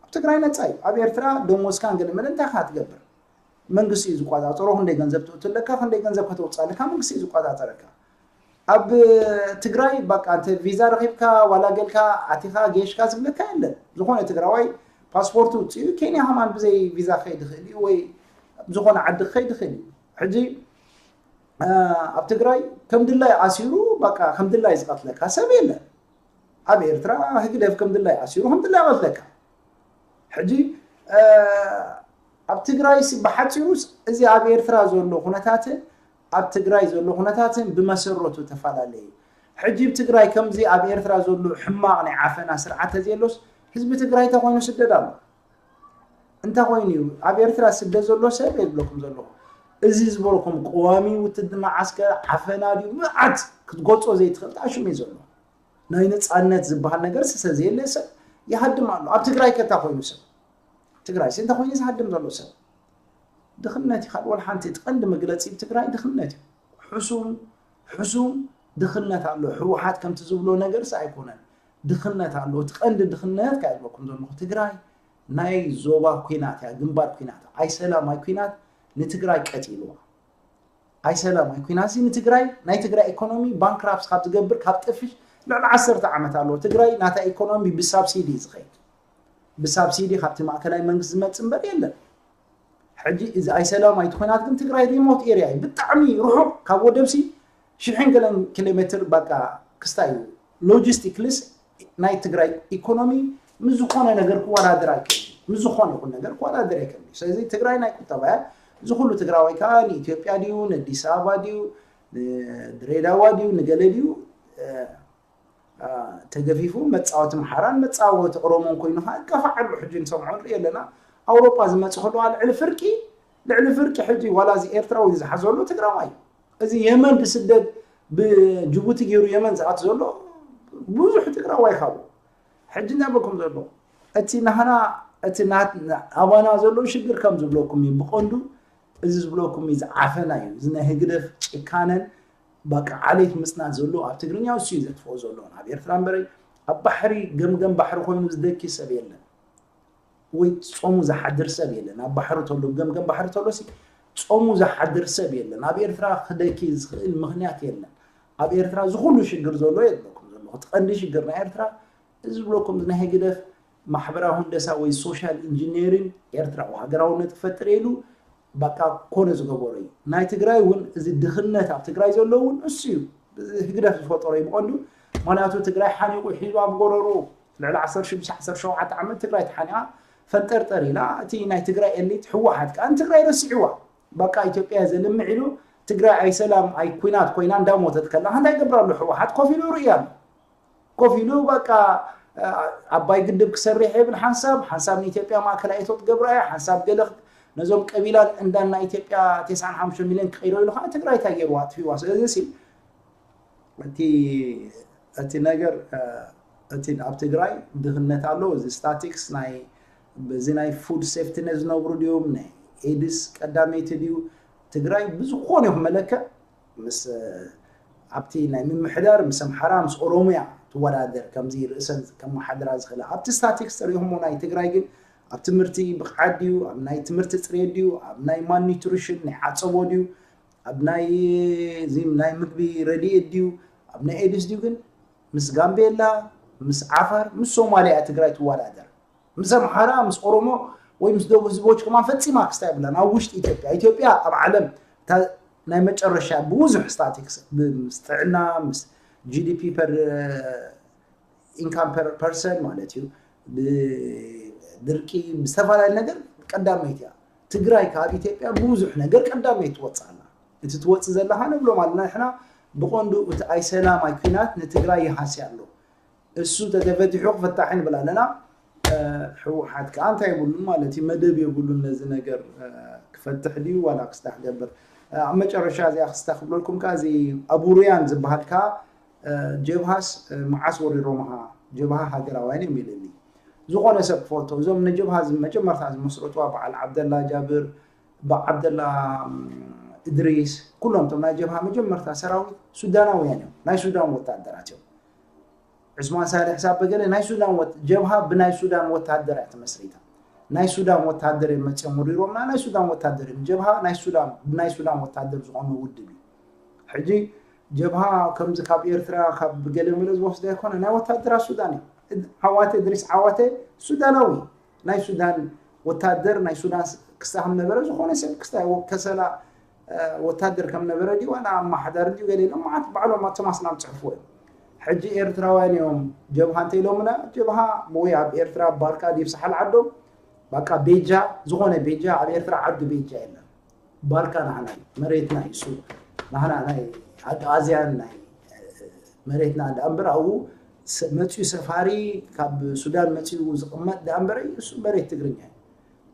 ኣብ ትግራይ ነፃ እዩ ኣብ ኤርትራ ደሞዝካን ገለ መለ እንታይ ካ ትገብር መንግስቲ እዩ ዝቆፃፀሮ ክንደይ ገንዘብ ትእቱ ኣለካ ክንደይ ገንዘብ ከተውፅእ ኣለካ መንግስቲ እዩ ዝቆፃፀረካ ኣብ ትግራይ በቃ እንተ ቪዛ ረኺብካ ዋላ ገልካ ኣቲኻ ጌሽካ ዝብለካ የለን ዝኾነ ትግራዋይ ፓስፖርት ውፅኡ ኬንያ ከማን ብዘይ ቪዛ ክኸይድ ይኽእል እዩ ወይ ዝኾነ ዓዲ ክኸይድ ይኽእል እዩ ሕጂ ኣብ ትግራይ ከም ድላይ ኣሲሩ በቃ ከም ድላይ ዝቐትለካ ሰብ የለን ኣብ ኤርትራ ህግደፍ ከም ድላይ ኣሲሩ ከም ድላይ ይቐትለካ ሕጂ ኣብ ትግራይ ብሓፂሩስ እዚ ኣብ ኤርትራ ዘሎ ኩነታትን ኣብ ትግራይ ዘሎ ኩነታትን ብመሰረቱ ተፈላለየ እዩ ሕጂ ኣብ ትግራይ ከምዚ ኣብ ኤርትራ ዘሎ ሕማቕ ናይ ዓፈና ስርዓት ተዘየሎስ ህዝቢ ትግራይ ተኮይኑ ስደድ ኣሎ እንታይ ኮይኑ እዩ ኣብ ኤርትራ ስደድ ዘሎ ሰብ የብለኩም ዘለኹ እዚ ዝበልኩም ቀዋሚ ውትድና ዓስከር ዓፈና ድዩ መዓት ክትጎጾ ዘይትኽእል ተኣሽሙ እዩ ዘሎ ናይ ነፃነት ዝበሃል ነገር ስሰ ዘየለ ሰብ ይሃድም ኣሎ ኣብ ትግራይ ከታ ኮይኑ ሰብ ትግራይ ሲ እንተ ኮይኑ ዝሃድም ዘሎ ሰብ ድኽነት እዩ ካልእ ሓንቲ እቲ ቀንዲ መግለፂ ትግራይ ድኽነት እዩ ሕሱም ሕሱም ድኽነት ኣሎ ህወሓት ከምቲ ዝብሎ ነገርስ ኣይኮነን ድኽነት ኣሎ እቲ ቀንዲ ድኽነት ካይብለኩም ዘለኹ ትግራይ ናይ ዞባ ኩናት እያ ግንባር ኩናት ኣይሰላማይ ኩናት ንትግራይ ቀቲልዋ ኣይሰላማይ ኩናት እዚ ንትግራይ ናይ ትግራይ ኢኮኖሚ ባንክራፕት ካብ ዝገብር ካብ ጠፍሽ ልዕሊ ዓሰርተ ዓመት ኣለዎ ትግራይ ናታ ኢኮኖሚ ብሳብሲዲ ዝኸይድ ብሳብሲዲ ካብቲ ማእከላይ መንግስቲ ዝመፅእ እምበር የለን ሕጂ እዚ ኣይሰላም ኣይትኾናት ግን ትግራይ ሪሞት ኤርያ እዩ ብጣዕሚ ርሑቕ ካብ ወደብሲ ሽሕን ገለን ኪሎ ሜትር በቃ ክስታይ እዩ ሎጂስቲክልስ ናይ ትግራይ ኢኮኖሚ ምስ ዝኾነ ነገር ክወዳደር ኣይክእል ምስ ዝኾነ ይኹን ነገር ክወዳደር ኣይክእል ስለዚ ትግራይ ናይ ቁጠባ እያ እዚ ኩሉ ትግራዋይ ከዓ ንኢትዮጵያ ድዩ ንኣዲስ ኣበባ ድዩ ንድሬዳዋ ድዩ ንገለ ድዩ ተገፊፉ መፃወቲ ምሓራን መፃወቲ ኦሮሞን ኮይኑ ከዓ ይጋፋዕ ኣሎ ሕጂ ንሰምዖ ንርኢ ኣለና ኣውሮጳ ዝመፅ ከለዋ ልዕሊ ፍርቂ ልዕሊ ፍርቂ ሕጂ ዋላ እዚ ኤርትራዊ ዝሓዘሉ ትግራዋይ እዩ እዚ የመን ዝስደድ ብጅቡቲ ገይሩ የመን ዝኣት ዘሎ ብዙሕ ትግራዋይ ካብኡ ሕጂ እናበልኩም ዘሎ እቲ ናህና እቲ ናት- ኣባና ዘሎ ሽግር ከም ዝብለኩም እዩ ብቐንዱ እዚ ዝብለኩም እዩ ዝዓፈና እዩ እዚ ናይ ህግደፍ ጭካነን በቃ ዓሌት ምፅናት ዘሎ ኣብ ትግርኛ እሱ እዩ ዘጥፍኦ ዘሎ ኣብ ኤርትራ እምበረይ ኣብ ባሕሪ ገምገም ባሕሪ ኮይኑ ዝደኪ ሰብ የለን ወይ ጾሙ ዝሓድር ሰብ የለን ኣብ ባሕሪ ተሎ ገምገም ባሕሪ ተሎ ሲ ጾሙ ዝሓድር ሰብ የለን። ኣብ ኤርትራ ክደኪ ዝኽእል ምኽንያት የለን። ኣብ ኤርትራ ዝኹሉ ሽግር ዘሎ የለኩም ዘለኹ። እቲ ቀንዲ ሽግር ናይ ኤርትራ እዚ ዝብለኩም ናይ ህግደፍ ማሕበራዊ ህንደሳ ወይ ሶሻል ኢንጂነሪንግ ኤርትራዊ ሃገራውነት ክፈጥር ኢሉ በቃ ኮነ ዝገበሮ እዩ። ናይ ትግራይ እውን እዚ ድኽነት ኣብ ትግራይ ዘሎ እውን እሱ እዩ። ህግደፍ ዝፈጠሮ እዩ ብቐንዱ። ምኽንያቱ ትግራይ ሓኒቑ ሒዙ ኣብ ጎረሩ ልዕሊ ዓሰርተ ሽዱሽተ ዓሰርተ ሸውዓተ ዓመት ትግራይ ተሓኒቓ ፈንጠርጠር ኢላ። እቲ ናይ ትግራይ ኤሊት ህወሓት ከዓ ንትግራይ ረሲዕዋ። በቃ ኢትዮጵያ ዘልምዕ ኢሉ ትግራይ ኣይ ሰላም ኣይ ኩናት ኮይና እንዳሞተት ከላ እንታይ ይገብር ኣሎ? ህወሓት ኮፍ ኢሉ ርእያ ኣሎ። ኮፍ ኢሉ በቃ ኣባይ ግድብ ክሰርሕ የብል ሓንሳብ ሓንሳብ ንኢትዮጵያ ማእከላይ እቶት ገብራ እያ ሓንሳብ ገለ ነዞም ቀቢላን እንዳን ናይ ኢትዮጵያ ተስዓን ሓሙሽተ ሚልዮን ክቀይሮ ኢሉ ከዓ ትግራይ እንታይ ገይርዋ ኣጥፊዋ። ስለዚ ሲ እቲ እቲ ነገር እቲ ኣብ ትግራይ ድኽነት ኣሎ። እዚ ስታቲክስ ናይ በዚ ናይ ፉድ ሴፍቲነት ዝነብሩ ድዮም ናይ ኤድስ ቀዳመይቲ ድዩ? ትግራይ ብዝኾነ ይኹን መለከ ምስ ኣብቲ ናይ ምምሕዳር ምስ ኣምሓራ ምስ ኦሮሚያ ትወዳደር ከምዚ ርእሰን ከመሓድራ ዝኽእላ ኣብቲ ስታቲክስ ተሪኹሞ ናይ ትግራይ ግን ኣብ ትምህርቲ ብቕዓት ድዩ ኣብ ናይ ትምህርቲ ፅሬት ድዩ ኣብ ናይ ማልኒትሪሽን ናይ ዓፀቦ ድዩ ኣብ ናይ እዚ ናይ ምግቢ ረድኤት ድዩ ኣብ ናይ ኤድስ ድዩ ግን ምስ ጋምቤላ ምስ ዓፋር ምስ ሶማሊያ ትግራይ ትወዳደር ምስ ኣምሓራ ምስ ኦሮሞ ወይ ምስ ደቡብ ህዝቦች ከማን ፈፂማ ክስታ የብላን ኣብ ውሽጢ ኢትዮጵያ ኢትዮጵያ ኣብ ዓለም ናይ መጨረሻ ብብዙሕ ስታቲክስ ምስ ጥዕና ምስ ጂዲፒ ፐር ኢንካም ፐርሰን ማለት እዩ ብድርቂ ብዝተፈላለዩ ነገር ቀዳመይቲ እያ ትግራይ ካብ ኢትዮጵያ ብብዙሕ ነገር ቀዳመይቲ ትወፅእ ኣላ እቲ ትወፅእ ዘለካ ንብሎ ማለት ንሕና ብቐንዱ እቲ ኣይሰላም ኣይኩናት ንትግራይ ይሃስያ ኣሎ እሱ ተተፈቲሑ ክፍታሕ ንብል ኣለና ህወሓት ከዓ እንታይ የብሉን ማለት እዩ መደብ የብሉን ነዚ ነገር ክፈትሕ ድዩ ዋላ ክስታ ክገብር ኣብ መጨረሻ እዚኣ ክስታ ክብለልኩም ከዓ እዚ ኣቡርያን ዝበሃል ከዓ ጀብሃስ መዓስ ወሪሮምሃ ጀብሃ ሃገራውያን እዮም ኢልኒ ዝኾነ ሰብ ክፈልጦ እዞም ንጀብሃ መጀመርታ ዝመስረትዋ በዓል ዓብደላ ጃብር በዓብደላ እድሪስ ኩሎም ቶም ናይ ጀብሃ መጀመርታ ሰራዊት ሱዳናውያን እዮም ናይ ሱዳን ወታደራት እዮም ዑስማን ሳልሕ ሳበ ገለ ናይ ሱዳን ጀብሃ ብናይ ሱዳን ወታደር እያ ተመስሪታ ናይ ሱዳን ወታደር እዮም መፅኦም ወሪሮምና ናይ ሱዳን ወታደር እዮም ጀብሃ ናይ ሱዳን ብናይ ሱዳን ወታደር ዝኾነ ውድብ እዩ ሕጂ ጀብሃ ከምዚ ካብ ኤርትራ ካብ ገለ መለ ዝወስደ ኣይኮነ ናይ ወታደራት ሱዳን እዩ ዓዋተ እድሪስ ዓዋተ ሱዳናዊ ናይ ሱዳን ወታደር ናይ ሱዳን ክስታ ከም ነበረ ዝኾነ ሰብ ክስታ ከሰላ ወታደር ከም ነበረ ድዩ ዋላ ኣማሓዳሪ ድዩ ገለ ኢሎም መዓት ባዕሎም ኣቶም ኣስላም ፅሕፍዎ እዮም ሕጂ ኤርትራውያን እዮም ጀብሃ እንተ ኢሎምና ጀብሃ ወይ ኣብ ኤርትራ ባርካ ድዩ ሳሕል ዓዶም ባቃ ቤጃ ዝኾነ ቤጃ ኣብ ኤርትራ ዓዱ ቤጃ የለን ባርካ ናህና እዩ መሬትና እዩ እሱ ናህና ናይ ኣጋኣዝያን ናይ መሬትና እንዳ እምበር ኣብኡ መፅኡ ሰፋሪ ካብ ሱዳን መፅኡ ዝቕመጥ ዳ እምበረ እሱ መሬት ትግርኛ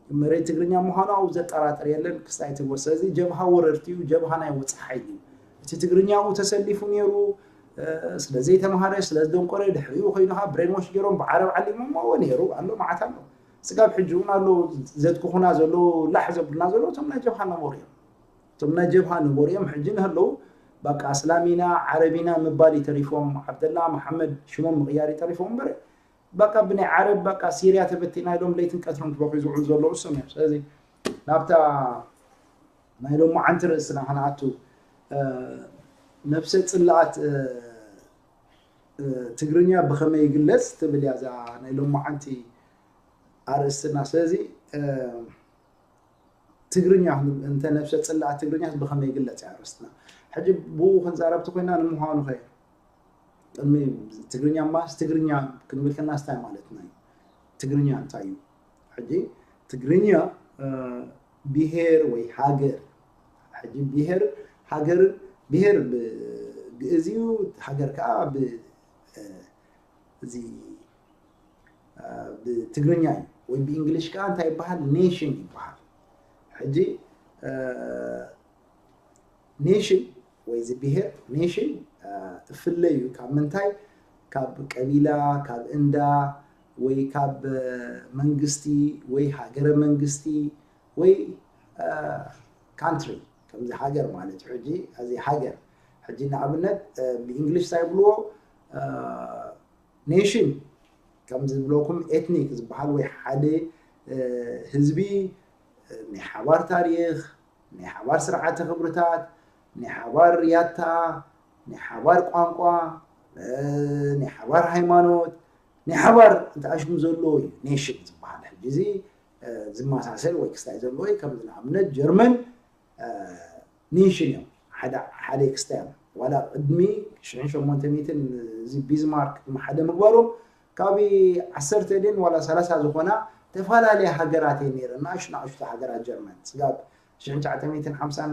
እዩ መሬት ትግርኛ ምዃኑ ኣብኡ ዘጠራጥር የለን ክስታይ ትግበር ስለዚ ጀብሃ ወረርቲ እዩ ጀብሃ ናይ ወፅእ ሓይሊ እዩ እቲ ትግርኛ ኣብኡ ተሰሊፉ ነይሩ ስለዘይተምሃረ ስለዝደንቆረ ድሕሪኡ ኮይኑካ ብሬንዎሽ ገይሮም ብዓረብ ዓሊሞሞ ነይሩ ኣሎ መዓት ኣሎ ስጋብ ሕጂ እውን ኣሎ ዘትክኹና ዘሎ ላሕ ዘብሉና ዘሎ እቶም ናይ ጀብሃ ነበሩ እዮም እቶም ናይ ጀብሃ ነበሩ እዮም ሕጂ ንህለው በቃ እስላሚና ዓረቢና ምባል ይተሪፎም ዓብደላ መሓመድ ሽሞም ምቕያር ይተሪፎም እምበር በቃ ብናይ ዓረብ በቃ ሲርያ ተበቲና ኢሎም ለይትን ቀትሮም ትበኽዩ ዝውዕሉ ዘለዉ እሶም እዮም ስለዚ ናብታ ናይ ሎማዓንቲ ርእስና ክንኣቱ ነብሰ ፅላኣት ትግርኛ ብኸመይ ይግለፅ ትብል እያ እዛ ናይ ሎማዓንቲ ኣርእስትና ስለዚ ትግርኛ እንተ ነብሰ ፅላኣት ትግርኛ ብኸመይ ይግለፅ እያ ኣርእስትና ሕጂ ብኡ ክንዛረብ ተኮይና ንምዃኑ ኸ ቅድሚ ትግርኛ ማስ ትግርኛ ክንብል ከና ስታይ ማለትና እዩ ትግርኛ እንታይ እዩ ሕጂ ትግርኛ ብሄር ወይ ሃገር ሕጂ ብሄር ሃገር ብሄር ብግእዝ እዩ ሃገር ከዓ እዚ ብትግርኛ እዩ ወይ ብእንግሊሽ ከዓ እንታይ ይበሃል ኔሽን ይበሃል ሕጂ ኔሽን ወይ እዚ ብሄር ኔሽን እፍለይ እዩ ካብ ምንታይ ካብ ቀቢላ ካብ እንዳ ወይ ካብ መንግስቲ ወይ ሃገረ መንግስቲ ወይ ካንትሪ ከምዚ ሃገር ማለት እዩ ሕጂ እዚ ሃገር ሕጂ ንኣብነት ብእንግሊሽ እንታይ ይብልዎ ኔሽን ከም ዝብለኩም ኤትኒክ ዝበሃል ወይ ሓደ ህዝቢ ናይ ሓባር ታሪክ ናይ ሓባር ስርዓተ ክብርታት፣ ናይ ሓባር ያታ፣ ናይ ሓባር ቋንቋ፣ ናይ ሓባር ሃይማኖት፣ ናይ ሓባር እንተኣሽሙ ዘለዎ እዩ ኔሽን ዝበሃል። ሕጂ እዚ ዝመሳሰል ወይ ክስታይ ዘለዎ እዩ። ከም ንኣብነት ጀርመን ኔሽን እዮም፣ ሓደ ክስታይ እዮም። ዋላ ቅድሚ ሽሕን ሸሞንተ ሚእትን እዚ ቢዝማርክ ሓደ ምግባሮም ካብ ዓሰርተ ድን ዋላ ሰላሳ ዝኾና ተፈላለየ ሃገራት እየን ነይረን፣ ንኣሽቱ ንኣሽቱ ሃገራት ጀርመን። ስጋብ ሽሕን ትሽዓተ ሚእትን ሓምሳን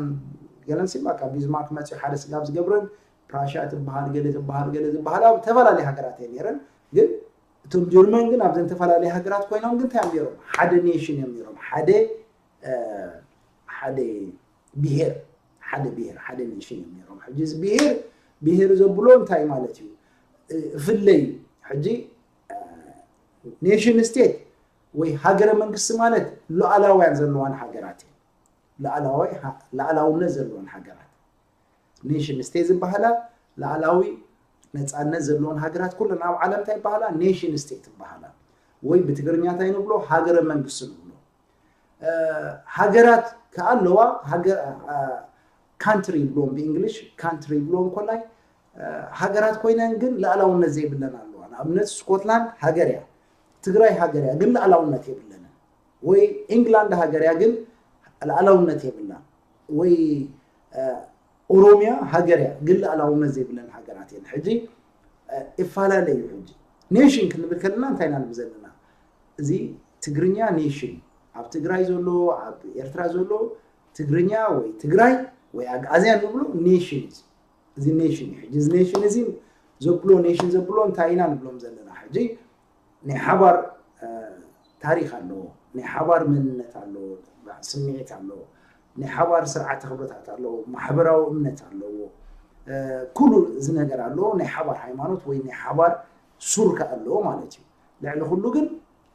ገለን ሲልባ ካብ ቢዝማርክ መፅኡ ሓደ ስጋብ ዝገብረን ፕራሻ ትበሃል ገለ ትበሃል ገለ ዝበሃላ ተፈላለየ ሃገራት እየን ነይረን። ግን እቶም ጀርመን ግን ኣብዘን ተፈላለየ ሃገራት ኮይኖም ግን እንታይ እዮም ነይሮም? ሓደ ኔሽን እዮም ነይሮም። ሓደ ሓደ ብሄር ሓደ ብሄር ሓደ ኔሽን እዮም ነይሮም። ሕጂ እዚ ብሄር ብሄር ዘብሎ እንታይ ማለት እዩ? ፍለይ ሕጂ ኔሽን ስቴት ወይ ሃገረ መንግስቲ ማለት ሉዓላውያን ዘለዋን ሃገራት እየን። ሉዓላውነት ዘለዋን ሃገራት ኔሽን ስቴት ዝበሃላ ሉዓላዊ ነፃነት ዘለዎን ሃገራት ኩለን ኣብ ዓለም እንታይ ይበሃላ? ኔሽን ስቴት ይበሃላ። ወይ ብትግርኛ እንታይ ንብሎ? ሃገረ መንግስቲ ንብሎ። ሃገራት ከኣ ኣለዋ። ካንትሪ ይብልዎም ብእንግሊሽ፣ ካንትሪ ይብልዎም ኮላይ ሃገራት ኮይነን ግን ላዕላውነት ዘይብለን ኣለዋ። ንኣብነት ስኮትላንድ ሃገር እያ፣ ትግራይ ሃገር እያ፣ ግን ላዕላውነት የብለንን። ወይ ኢንግላንድ ሃገር እያ፣ ግን ላዕላውነት የብላን። ወይ ኦሮሚያ ሃገር እያ፣ ግን ላዕላውነት ዘይብለን ሃገራት እየን። ሕጂ ይፈላለ እዩ። ሕጂ ኔሽን ክንብል ከለና እንታይ ኢና ንብል ዘለና? እዚ ትግርኛ ኔሽን፣ ኣብ ትግራይ ዘሎ፣ ኣብ ኤርትራ ዘሎ ትግርኛ ወይ ትግራይ ወይ ኣግኣዝያን ንብሎ ኔሽን እዩ። እዚ ኔሽን እዩ። ሕጂ እዚ ኔሽን እዚ ዘብሎ ኔሽን ዘብሎ እንታይ ኢና ንብሎም ዘለና? ሕጂ ናይ ሓባር ታሪኽ ኣለዎ፣ ናይ ሓባር መንነት ኣለዎ፣ ስምዒት ኣለዎ፣ ናይ ሓባር ስርዓተ ክብርታት ኣለዎ፣ ማሕበራዊ እምነት ኣለዎ፣ ኩሉ እዚ ነገር ኣለዎ። ናይ ሓባር ሃይማኖት ወይ ናይ ሓባር ሱር ከኣ ኣለዎ ማለት እዩ። ልዕሊ ኩሉ ግን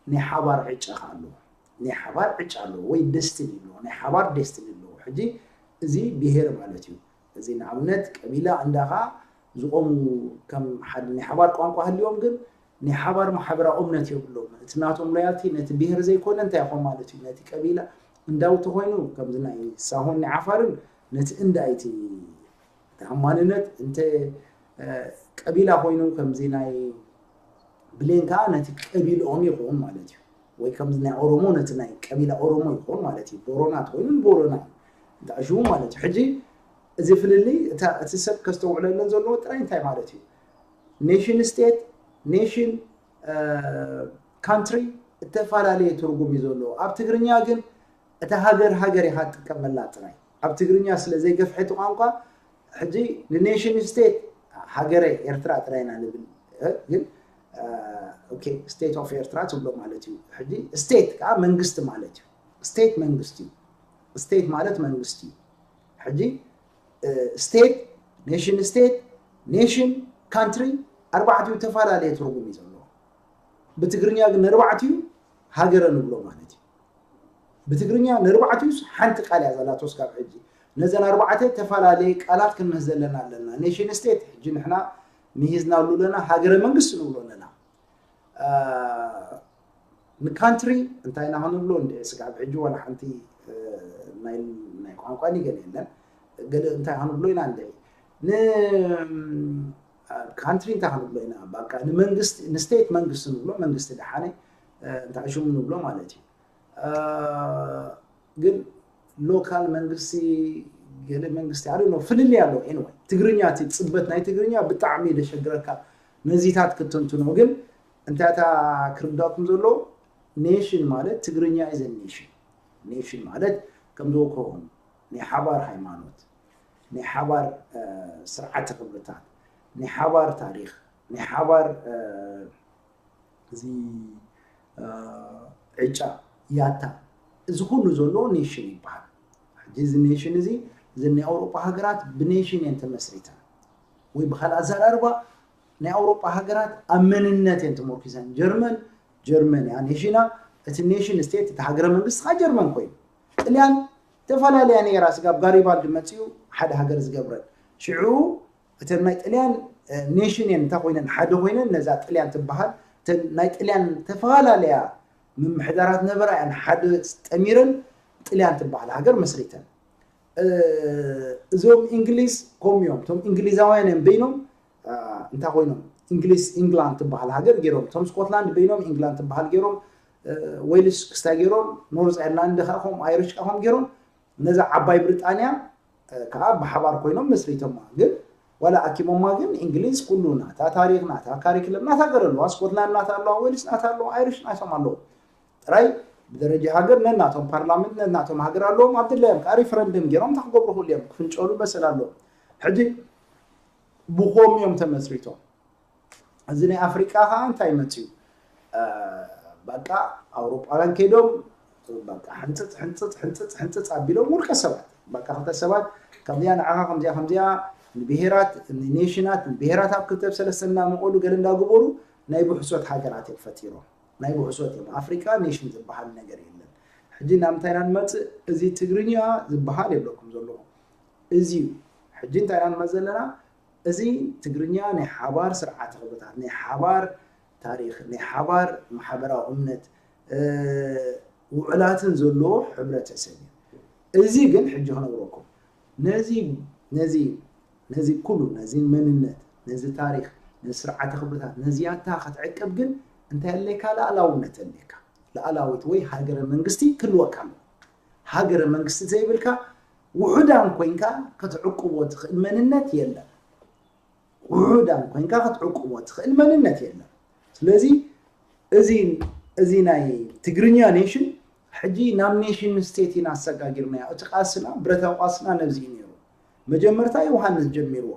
ናይ ሓባር ዕጫ ከኣ ኣለዎ። ናይ ሓባር ዕጫ ኣለዎ ወይ ደስትኒ ኣለዎ፣ ናይ ሓባር ደስትኒ ኣለዎ። ሕጂ እዚ ብሄር ማለት እዩ። እዚ ንኣብነት ቀቢላ እንዳ ኸዓ ዝቆሙ ከም ሓደ ናይ ሓባር ቋንቋ ሃልዮም ግን ናይ ሓባር ማሕበራዊ እምነት የብሎም። እቲ ናቶም ሎያልቲ ነቲ ብሄር ዘይኮነ እንታይ ይኾን ማለት እዩ? ነቲ ቀቢላ እንዳው ተኾይኑ ከምዚ ናይ ሳሆን ናይ ዓፋርን ነቲ እንዳ እቲ ተኣማንነት እንተ ቀቢላ ኮይኑ ከምዚ ናይ ብሌን ከዓ ነቲ ቀቢልኦም ይኸውን ማለት እዩ። ወይ ከምዚ ናይ ኦሮሞ ነቲ ናይ ቀቢላ ኦሮሞ ይኸውን ማለት እዩ። ቦሮና ተኮይኑ ንቦሮና እዩ። እንተኣሽሙ ማለት እዩ። ሕጂ እዚ ፍልልይ እቲ ሰብ ከስተውዕለለን ዘለዎ ጥራይ እንታይ ማለት እዩ? ኔሽን ስቴት፣ ኔሽን ካንትሪ እተፈላለየ ትርጉም እዩ ዘለዎ። ኣብ ትግርኛ ግን እታ ሃገር ሃገር ኢኻ ትጥቀመላ ጥራይ። ኣብ ትግርኛ ስለ ዘይገፍሐ እቲ ቋንቋ ሕጂ ንኔሽን ስቴት ሃገረ ኤርትራ ጥራይ ኢና ንብል ግን ስቴት ኦፍ ኤርትራ ትብሎ ማለት እዩ። ሕጂ ስቴት ከዓ መንግስቲ ማለት እዩ። ስቴት መንግስቲ እዩ። ስቴት ማለት መንግስቲ እዩ። ሕጂ ስቴት፣ ኔሽን ስቴት፣ ኔሽን ካንትሪ ኣርባዕቲኡ ዝተፈላለየ ትርጉም እዩ ዘለዎ። ብትግርኛ ግን ነርባዕቲኡ ሃገረ ንብሎ ማለት እዩ። ብትግርኛ ነርባዕቲኡስ ሓንቲ ቃል እያ ዘላቶ ስካብ ሕጂ። ነዘን ኣርባዕተ ተፈላለየ ቃላት ክንምህዝ ዘለና ኣለና። ኔሽን ስቴት ሕጂ ንሕና ምሂዝናሉ ኣለና፣ ሃገረ መንግስቲ ንብሎ ኣለና። ንካንትሪ እንታይ ኢና ክንብሎ እንድዒ ስጋብ ሕጂ ዋላ ሓንቲ ናይ ቋንቋ ገለ የለን። ገለ እንታይ ክንብሎ ኢና እንድዒ ንካንትሪ እንታይ ክንብሎ ኢና? በቃ ንመንግስቲ ንስቴት መንግስቲ ንብሎ፣ መንግስቲ ደሓነ እንታይ ሽሙ ንብሎ ማለት እዩ። ግን ሎካል መንግስቲ ገለ መንግስቲ ኣለ ፍልልይ ኣሎ። ኤንወይ ትግርኛ እቲ ፅበት ናይ ትግርኛ ብጣዕሚ ደሸግረካ ነዚታት ክትንትኖ ግን እንታይ እታ ክርዳኩም ዘሎ ኔሽን ማለት ትግርኛ ኢዘ ኔሽን ኔሽን ማለት ከም ዝወከኹም ናይ ሓባር ሃይማኖት ናይ ሓባር ስርዓተ ክብርታት ናይ ሓባር ታሪኽ ናይ ሓባር እዚ ዕጫ ያታ እዚ ኩሉ ዘሎ ኔሽን ይበሃል። ሕጂ እዚ ኔሽን እዚ እዚ ናይ ኣውሮጳ ሃገራት ብኔሽን እየን ተመስሪተን ወይ ብካልእ ኣዘራርባ ናይ ኣውሮጳ ሃገራት ኣብ መንነት እየን ተመርኪዘን። ጀርመን ጀርመን እያ ኔሽና፣ እቲ ኔሽን ስቴት እቲ ሃገረ መንግስቲ ከዓ ጀርመን ኮይኑ። ጥልያን ተፈላለያ ነይራ ስጋብ ጋሪባልዲ መፅኡ ሓደ ሃገር ዝገብረን ሽዑ እተን ናይ ጥልያን ኔሽን እየን እንታይ ኮይነን ሓደ ኮይነን ነዛ ጥልያን ትበሃል ናይ ጥልያን ተፈላለያ ምምሕዳራት ነበራ እየን ሓደ ጠሚረን ጥልያን ትበሃል ሃገር መስሪተን። እዞም እንግሊዝ ከምኡ እዮም። እቶም እንግሊዛውያን እዮም በይኖም እንታይ ኮይኖም፣ እንግሊዝ ኢንግላንድ ትበሃል ሃገር ገይሮም፣ እቶም ስኮትላንድ በይኖም ኢንግላንድ ትበሃል ገይሮም፣ ዌልስ ክስታይ ገይሮም፣ ኖርዝ ኣይርላንድ ከዓ ከም ኣይሪሽ ከዓ ከም ገይሮም፣ ነዛ ዓባይ ብሪጣንያ ከዓ ብሓባር ኮይኖም መስሪቶማ። ግን ዋላ ኣኪቦማ ግን እንግሊዝ ኩሉ ናታ ታሪኽ ናታ ካሪክለም ናታ ገር ኣለዋ። ስኮትላንድ ናታ ኣለዋ፣ ዌልስ ናታ ኣለዋ፣ ኣይሪሽ ናቶም ኣለዉ። ጥራይ ብደረጃ ሃገር ነናቶም ፓርላመንት ነናቶም ሃገር ኣለዎም። ኣብ ድላዮም ከዓ ሪፈረንደም ገይሮም እንታይ ክገብሩ ክእሉ እዮም? ክፍንጨሉ መሰል ኣለዎም። ሕጂ ብኾም እዮም ተመስሪቶም። እዚ ናይ ኣፍሪቃ ከዓ እንታይ መፅዩ? በቃ ኣውሮጳውያን ከይዶም በቃ ሕንፅፅ ሕንፅፅ ሕንፅፅ ሕንፅፅ ኣቢሎም ውልቀ ሰባት በቃ ክልተ ሰባት ከምዚኣ ንዓኻ ከምዚኣ ከምዚኣ ንብሄራት ንኔሽናት ንብሄራት ኣብ ክልተ ሰለስተ እናመቐሉ ገለ እንዳገበሩ ናይ ብሕሶት ሃገራት እዮም ፈጢሮም። ናይ ብሕሶት እዮም። ኣፍሪቃ ኔሽን ዝበሃል ነገር የለን። ሕጂ ናብ ምንታይ ኢና ንመፅእ? እዚ ትግርኛ ዝበሃል የብለኩም ዘለኹ እዚ እዩ። ሕጂ እንታይ ኢና ንመፅ ዘለና? እዚ ትግርኛ ናይ ሓባር ስርዓተ ክብርታት፣ ናይ ሓባር ታሪኽ፣ ናይ ሓባር ማሕበራዊ እምነት፣ ውዕላትን ዘለዎ ሕብረተሰብ እዩ። እዚ ግን ሕጂ ክነግረኩም፣ ነዚ ነዚ ነዚ ኩሉ ነዚ መንነት፣ ነዚ ታሪኽ፣ ነዚ ስርዓተ ክብርታት፣ ነዚ ያታ ክትዕቅብ ግን እንታይ ኣለካ? ላእላውነት ኣለካ። ላእላዊት ወይ ሃገረ መንግስቲ ክህልወካ ኣለዎ። ሃገረ መንግስቲ ዘይብልካ ውሑዳን ኮይንካ ክትዕቅቦ ትኽእል መንነት የለን። ውሑዳን ኮይንካ ክትዕቅቦ ትኽእል መንነት የለን። ስለዚ እዚ እዚ ናይ ትግርኛ ኔሽን ሕጂ ናብ ኔሽን ስቴት ኢና ኣሰጋጊርናዮ። እቲ ቃስና ብረታዊ ቃስና ነዚ እዩ ነይሩ። መጀመርታ ዮሃንስ ጀሚርዎ።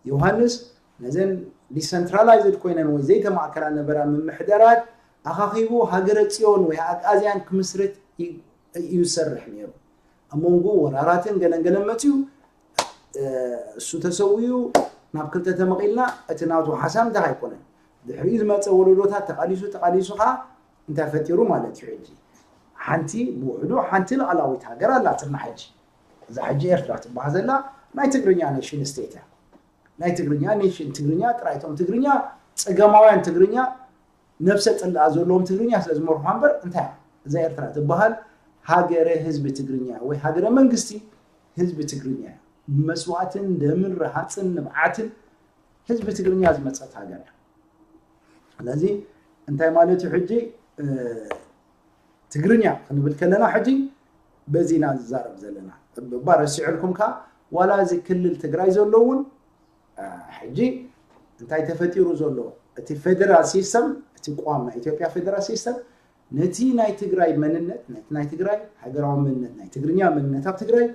ዮሃንስ ነዘን ዲሰንትራላይዝድ ኮይነን ወይ ዘይተማእከላ ነበራ ምምሕዳራት ኣኻኺቡ ሃገረ ጽዮን ወይ ኣግኣዝያን ክምስርት እዩ ዝሰርሕ ነይሩ። ኣብ መንጎ ወራራትን ገለን ገለን መፅዩ እሱ ተሰዊኡ ናብ ክልተ ተመቒልና እቲ ናቱ ሓሳብ እንታይ ኣይኮነን። ድሕሪኡ ዝመፀ ወለዶታት ተቓሊሱ ተቓሊሱ ከዓ እንታይ ፈጢሩ ማለት እዩ። ሕጂ ሓንቲ ብውሕዱ ሓንቲ ላዕላዊት ሃገር ኣላትና። ሕጂ እዛ ሕጂ ኤርትራ ትበሃል ዘላ ናይ ትግርኛ ኔሽን ስቴት እያ። ናይ ትግርኛ ኔሽን ትግርኛ ጥራይ እቶም ትግርኛ ፀገማውያን ትግርኛ ነብሰ ፅላኣ ዘለዎም ትግርኛ ስለ ዝመርሑ እምበር እንታይ እያ እዛ ኤርትራ ትበሃል ሃገረ ህዝቢ ትግርኛ ወይ ሃገረ መንግስቲ ህዝቢ ትግርኛ እያ። መስዋእትን ደምን ረሃፅን ንብዓትን ህዝቢ ትግርኛ ዝመፀት ሃገር እያ። ስለዚ እንታይ ማለት እዩ ሕጂ ትግርኛ ክንብል ከለና ሕጂ በዚ ኢና ዝዛረብ ዘለና። እባ ረሲዕልኩም ከ ዋላ እዚ ክልል ትግራይ ዘሎ እውን ሕጂ እንታይ ተፈጢሩ ዘሎ እቲ ፌደራል ሲስተም እቲ ቋም ናይ ኢትዮጵያ ፌደራል ሲስተም ነቲ ናይ ትግራይ መንነት ነቲ ናይ ትግራይ ሃገራዊ መንነት ናይ ትግርኛ መንነት ኣብ ትግራይ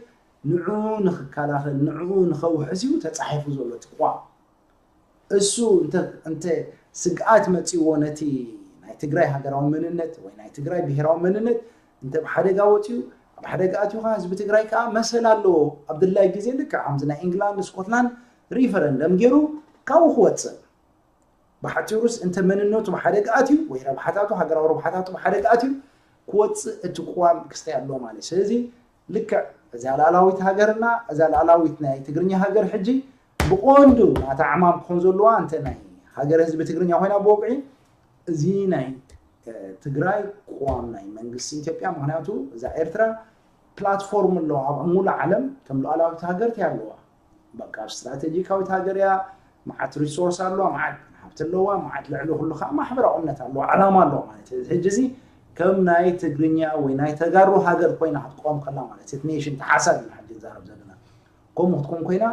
ንዕኡ ንክከላኸል ንዕኡ ንኸውሕስ እዩ ተፃሒፉ ዘሎ እቲ ቋም። እሱ እንተ ስግኣት መፂዎ ነቲ ናይ ትግራይ ሃገራዊ መንነት ወይ ናይ ትግራይ ብሄራዊ መንነት እንተ ብሓደጋ ወፂኡ ኣብ ሓደጋ ኣትዩ ከዓ ህዝቢ ትግራይ ከዓ መሰል ኣለዎ ኣብ ድላይ ግዜ ልክዕ ከምዚ ናይ ኢንግላንድ ስኮትላንድ ሪፈረንደም ገይሩ ካብኡ ክወፅእ ብሓፂሩስ እንተ መንነቱ ብሓደጋ ኣትዩ ወይ ረብሓታቱ ሃገራዊ ረብሓታቱ ብሓደጋ ኣትዩ ክወፅእ እቲ ቅዋም ክስተይ ኣለዎ ማለት እዩ። ስለዚ ልክዕ እዛ ላዕላዊት ሃገርና እዛ ላዕላዊት ናይ ትግርኛ ሃገር ሕጂ ብቆንዱ ናታ ዕማም ክኾን ዘለዋ እንተ ናይ ሃገር ህዝቢ ትግርኛ ኮይና ብወግዒ እዚ ናይ ትግራይ ቅዋም ናይ መንግስቲ ኢትዮጵያ ምክንያቱ እዛ ኤርትራ ፕላትፎርም ኣለዋ ኣብ ሙሉ ዓለም ከም ሉዓላዊት ሃገር ኣለዋ በቃ ስትራቴጂካዊት ሃገር እያ መዓት ሪሶርስ ኣለዋ መዓት ሃብቲ ኣለዋ መዓት ልዕሊ ኩሉ ከዓ ማሕበራዊ እምነት ኣለዋ ዓላማ ኣለዋ ማለት እዩ ሕጂ እዚ ከም ናይ ትግርኛ ወይ ናይ ተጋሩ ሃገር ኮይና ክትቆም ከላ ማለት እዩ ኔሽን ተሓሳብ ኢና ሕጂ ንዛረብ ዘለና ከምኡ ክትኮን ኮይና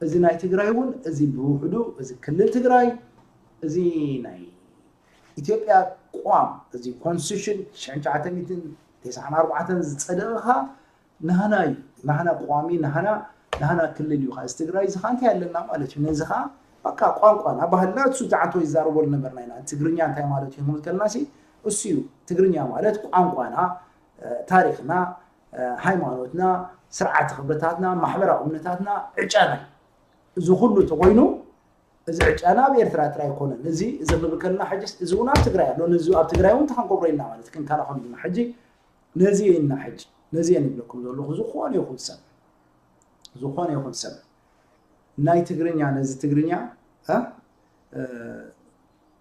እዚ ናይ ትግራይ እውን እዚ ብውሕዱ እዚ ክልል ትግራይ እዚ ናይ ኢትዮጵያ ቋም እዚ ኮንስቲቱሽን ትሽዓን ትሽዓተ ሚእትን ተስዓን ኣርባዕተን ዝፀደቐ ከዓ ናህና እዩ ናህና ቋሚ ናህና ናህና ክልል እዩ ከዓ እዚ ትግራይ እዚ ከዓ እንታይ ኣለና ማለት እዩ ነዚ ከዓ በቃ ቋንቋና ባህልና እሱ ዝዓንተ ይዛረቦ ዝነበርና ኢና ትግርኛ እንታይ ማለት እዩ ክንብል ከለና ሲ እሱ እዩ ትግርኛ ማለት ቋንቋና ታሪክና ሃይማኖትና ስርዓት ክብርታትና ማሕበራዊ እምነታትና ዕጫና እዩ እዚ ኩሉ ተኮይኑ እዚ ዕጫና ኣብ ኤርትራ ጥራይ ኣይኮነን እዚ እዚ ክብል ከለና ሕጅስ እዚ እውን ኣብ ትግራይ ኣሎ ነዚ ኣብ ትግራይ እውን ተከንገብሮ ኢልና ማለት ክንከላኸሉ ኢና ሕጂ ነዚ ኢና ሕጂ ነዚ እየ ንብለኩም ዘለኹ ዝኾነ ይኹን ሰብ ዝኾነ ይኹን ሰብ ናይ ትግርኛ ነዚ ትግርኛ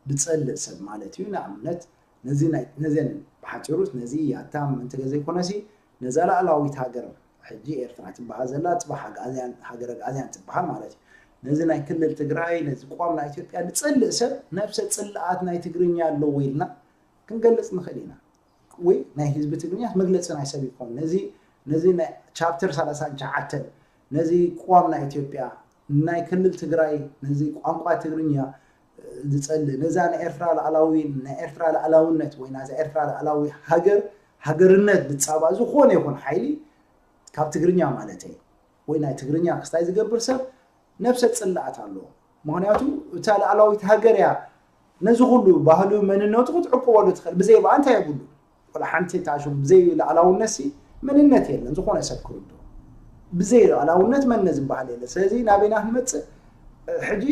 ዝፀልእ ሰብ ማለት እዩ ንኣብነት ነዚ ነዘን ብሓፂሩ ነዚ ያታም እንተዘይኮነሲ ነዛ ላዕላዊት ሃገር ሕጂ ኤርትራ ትበሃል ዘላ ጽባሕ ኣግኣዝያን፣ ሃገረ ኣግኣዝያን ትበሃል ማለት እዩ። ነዚ ናይ ክልል ትግራይ፣ ነዚ ቅዋም ናይ ኢትዮጵያ ዝጸልእ ሰብ፣ ነብሰ ጽልኣት ናይ ትግርኛ ኣለዎ ኢልና ክንገልጽ ንኽእል ኢና። ወይ ናይ ህዝቢ ትግርኛ መግለጺ ናይ ሰብ ይኮን። ነዚ፣ ነዚ ናይ ቻፕተር ሰላሳን ትሽዓተን፣ ነዚ ቅዋም ናይ ኢትዮጵያ፣ ናይ ክልል ትግራይ፣ ነዚ ቋንቋ ትግርኛ ዝጸልእ፣ ነዛ ናይ ኤርትራ ላዕላዊ፣ ናይ ኤርትራ ላዕላውነት ወይ ናዛ ኤርትራ ላዕላዊ ሃገር፣ ሃገርነት ዝጻባእ ዝኾነ ይኹን ሓይሊ ካብ ትግርኛ ማለተይ፣ ወይ ናይ ትግርኛ ክስታይ ዝገብር ሰብ ነብሰ ጽልኣት ኣለዎ። ምኽንያቱ እታ ላዕላዊት ሃገር እያ ነዚ ኩሉ ባህሉ መንነቱ ክትዕቅበሉ ትኽእል። ብዘይ ብኣ እንታይ የብሉ? ወላ ሓንቲ ታሹም ብዘይ ላዕላውነት ሲ መንነት የለን። ዝኾነ ሰብ ክርዶ ብዘይ ላዕላውነት መንነት ዝበሃል የለን። ስለዚ ናበይና ክንመጽእ ሕጂ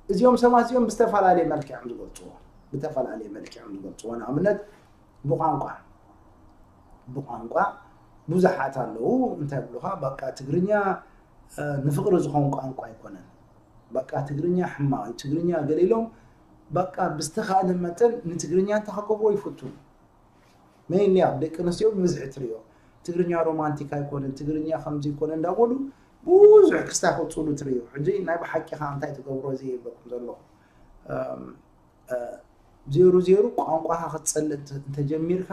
እዚኦም ሰባት እዚኦም ብዝተፈላለየ መልክዕ እዮም ዝገልፅዎ። ብዝተፈላለየ መልክዕ እዮም ዝገልፅዎ። ንኣብነት ብቋንቋ፣ ብቋንቋ ብዙሓት ኣለዉ። እንታይ ብሉኻ? በቃ ትግርኛ ንፍቕሪ ዝኾን ቋንቋ ኣይኮነን። በቃ ትግርኛ ሕማቕ እዩ፣ ትግርኛ ገለ ኢሎም በቃ ብዝተኻእለ መጠን ንትግርኛ እንታይ ክገብሮ ይፍትኑ። ሜይንሊ ኣብ ደቂ ኣንስትዮ ብብዝሒ ትሪኦ። ትግርኛ ሮማንቲክ ኣይኮነን፣ ትግርኛ ከምዚ ይኮነ እንዳበሉ ብዙሕ ክስታይ ከውፅሉ ትሪኦ። ሕጂ ናይ ብሓቂ ከዓ እንታይ ትገብሮ እዚ ይብለኩም ዘለኹ። ዜሩ ዜሩ ቋንቋኻ ክትፀልእ እንተ- እንተጀሚርካ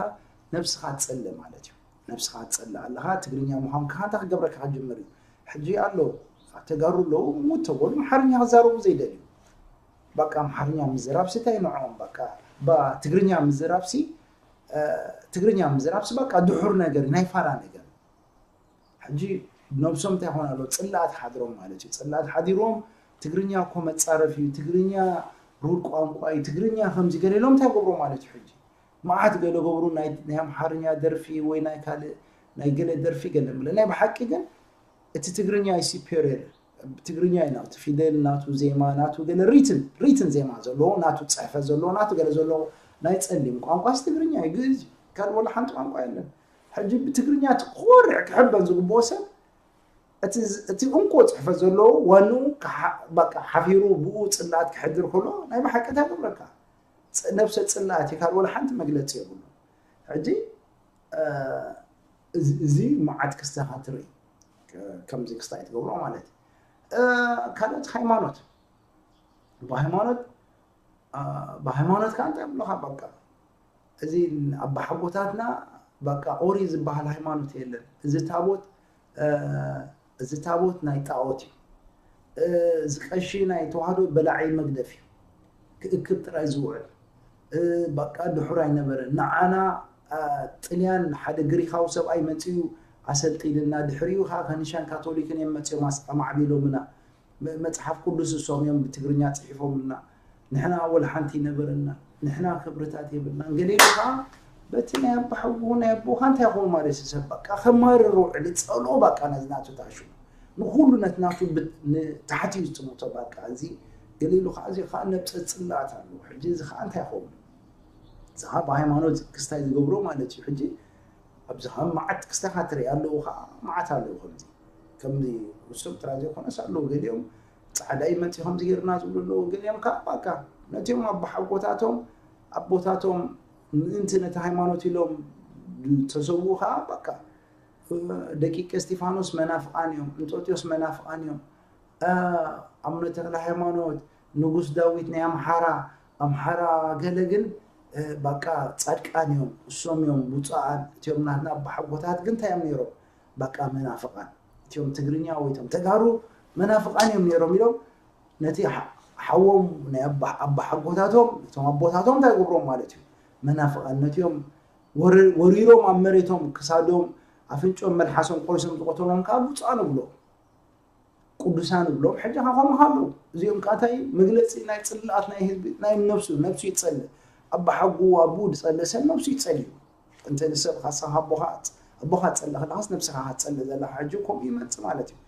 ነብስኻ ትፀልእ ማለት እዩ። ነብስኻ ትፀልእ ኣለኻ፣ ትግርኛ ምዃንካ እንታይ ክገብረካ ክጅምር እዩ። ሕጂ ኣሎ ተጋሩ ኣለዉ፣ ሙት ተበሉ ኣምሓርኛ ክዛረቡ ዘይደልዩ። በቃ ኣምሓርኛ ምዝራብ ሲ እንታይ ንዕኦም በቃ ባ ትግርኛ ምዝራብ ሲ ትግርኛ ምዝራብ ሲ በቃ ድሑር ነገር ናይ ፋራ ነገር። ሕጂ ነብሶም እንታይ ኾን ኣሎ ፅላት ሓድሮም ማለት እዩ። ፅላት ሓዲሮም ትግርኛ እኮ መፃረፍ እዩ፣ ትግርኛ ሩድ ቋንቋ እዩ፣ ትግርኛ ከምዚ ገለ ኢሎም እንታይ ገብሮ ማለት እዩ። ሕጂ መዓት ገለ ገብሩ ናይ ናይ ኣምሓርኛ ደርፊ ወይ ናይ ካልእ ናይ ገለ ደርፊ ገለ ምለ ናይ ብሓቂ ግን እቲ ትግርኛ እዩ ሲፔሪየር። ትግርኛ እዩ ናቱ ፊደል ናቱ ዜማ ናቱ ገለ ሪትን ሪትን ዜማ ዘለዎ ናቱ ፅሕፈት ዘለዎ ናቱ ገለ ዘለዎ ናይ ፀሊም ቋንቋስ ትግርኛ እዩ፣ ግእዝ እዩ። ካልእ ወላ ሓንቲ ቋንቋ የለን። ሕጂ ብትግርኛ እቲ ክኮርዕ ክሕበን ዝግብኦ ሰብ እቲ ዝ- እቲ እንኮ ፅሕፈት ዘለዎ ዋንኡ ክሓ- በቃ ሓፊሩ ብኡ ፅላት ክሕድር ከሎ ናይ ብሓቂ እንታይ ገብረካ? ፅ- ነብሰ ፅላት እዩ፣ ካልእ ወላ ሓንቲ መግለፂ የብሉ። ሕጂ እዚ መዓት ክስተኻ ትርኢ ከምዚ ክስታይ ትገብሮ ማለት እዩ። ካልኦት ሃይማኖት ብሃይማኖት ብሃይማኖት ከዓ እንታይ ብለካ በቃ እዚ ኣባሓጎታትና በቃ ኦሪ ዝበሃል ሃይማኖት የለን። እዚ ታቦት እዚ ታቦት ናይ ጣዖት እዩ። እዚ ቀሺ ናይ ተዋህዶ በላዒ መግደፍ እዩ። ክእክብ ጥራይ ዝውዕል በቃ ድሑር ኣይነበረን። ንዓና ጥልያን ሓደ ግሪኻዊ ሰብኣይ መፅኡ ኣሰልጢንና ድሕሪኡ ከዓ ከኒሻን ካቶሊክን እዮም መፅኦም ኣማዕቢሎምና። መፅሓፍ ቅዱስ እሶም እዮም ብትግርኛ ፅሒፎምልና። ንሕና ወላ ሓንቲ ይነበረና ንሕና ክብርታት የብልና ገሊሉ ከዓ በቲ ናይ ኣባሓዉ ናይ ኣቦኻ እንታይ ይኸውን ማለት ሰብ በቃ ከማርር ውዕሊ ፀልኦ በቃ ነዚ ናቱ ታሹ ንኩሉ ነቲ ናቱ ንታሕቲ እዩ ዝጥምቶ በቃ እዚ ገሊሉ ከዓ እዚ ከዓ ነብፀ ፅላት ኣለዎ ሕጂ እዚ ከዓ እንታይ ይኸውን እዚ ከዓ ብሃይማኖት ክስታይ ዝገብሮ ማለት እዩ ሕጂ ኣብዚ ከዓ መዓት ክስታኻ ትርኢ ኣለዉ ከዓ መዓት ኣለዉ ከምዚ ከምዚ ውሱብ ጥራይ ዘይኮነስ ኣለዉ ገሊኦም ፃዕዳ ይመፅእ ከምዚ ገይርና ዝብሉ ኣለዉ ገሊኦም ከዓ በቃ ነቲኦም ኣቦሓጎታቶም ኣቦታቶም ምእንቲ ነቲ ሃይማኖት ኢሎም ተሰውኡ ከዓ በቃ ደቂቀ እስጢፋኖስ መናፍቃን እዮም እንጦጢዮስ መናፍቃን እዮም ኣቡነ ተክለ ሃይማኖት ንጉስ ዳዊት ናይ ኣምሓራ ኣምሓራ ገለ ግን በቃ ፃድቃን እዮም እሶም እዮም ብፁዓን እቲኦም ናትና ኣቦሓጎታት ግን እንታይ እዮም ነይሮም በቃ መናፍቃን እቲኦም ትግርኛ ወይ እቶም ተጋሩ መናፍቃን እዮም ነይሮም ኢሎም ነቲ ሓዎም ናይ ኣባሓጎታቶም እቶም ኣቦታቶም እንታይ ገብሮም ማለት እዩ መናፍቃን ነቲኦም ወሪሮም ኣብ መሬቶም ክሳዶም ኣፍንጮም መልሓሶም ቆይሶም ዝቆተሎም ከዓ ብፁዓን እብሎም ቅዱሳን እብሎም ሕጂ ከዓ ከምኡ ኣለዉ እዚኦም ከዓ እንታይ መግለፂ ናይ ፅልኣት ናይ ህዝቢ ናይ ነብሱ ነብሱ ይፀልእ ኣባሓጉ ኣቡኡ ዝፀልእ ሰብ ነብሱ ይፀልዩ እንተ ንሰብ ካሳ ኣቦኻ ኣቦኻ ትፀልእ ከለኻስ ነብስኻ ክትፀልእ ዘለኻ ሕጂ ከምኡ ይመፅእ ማለት እዩ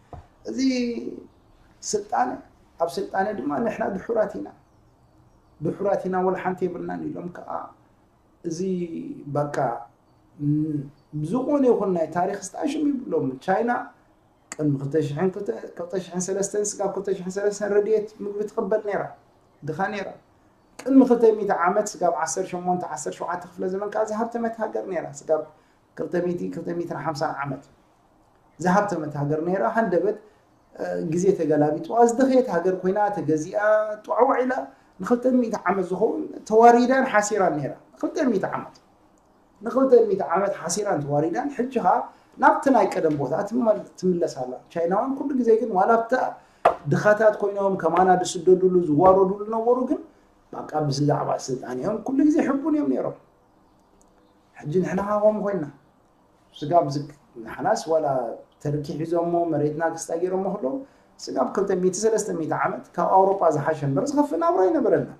እዚ ስልጣነ ኣብ ስልጣነ ድማ ንሕና ድሑራት ኢና ድሑራት ኢና ወላ ሓንቲ የብልናን ኢሎም ከዓ እዚ በቃ ብዝኾነ ይኹን ናይ ታሪክ ስጣሽም ይብሎም ቻይና ቅድሚ ክልተ ሽሕን ክልተ ሽሕን ሰለስተን ስጋብ ክልተ ሽሕን ሰለስተን ረድኤት ምግቢ ትቕበል ነይራ ድኻ ነይራ ቅድሚ ክልተ ሚእቲ ዓመት ስጋብ ዓሰርተ ሸሞንተ ዓሰርተ ሸውዓተ ክፍለ ዘመን ከዓ ዝሃብተመት ሃገር ነይራ ስጋብ ክልተ ሚእቲ ክልተ ሚእትን ሓምሳን ዓመት ዝሃብተመት ሃገር ነይራ። ሃንደበት ግዜ ተገላቢጥዋ ዝደኸየት ሃገር ኮይና ተገዚኣ፣ ጧዕዋዕ ኢላ ንክልተ ሚእቲ ዓመት ዝኸውን ተዋሪዳን ሓሲራን ነይራ። ንክልተ ሚእቲ ዓመት ንክልተ ሚእቲ ዓመት ሓሲራን ተዋሪዳን ሕጂ ኸዓ ናብቲ ናይ ቀደም ቦታ ትምለስ ኣላ። ቻይናውያን ኩሉ ግዜ ግን ዋላ ኣብታ ድኻታት ኮይኖም ከማና ዝስደዱሉ ዝዋረዱሉ ነበሩ፣ ግን በቃ ብዛዕባ ስልጣን እዮም ኩሉ ግዜ ሕቡን እዮም ነይሮም። ሕጂ ንሕና ኸዓ ከምኡ ኮይና ስጋብ ዝክ ንሕናስ ዋላ ተርኪ ሒዞሞ መሬትና ክስታይ ገይሮሞ ከለዉ ስጋብ ክልተ ሚእቲ ሰለስተ ሚእቲ ዓመት ካብ ኣውሮጳ ዝሓሸ እምበር ዝኸፍእ ናብራ ኣይነበረና።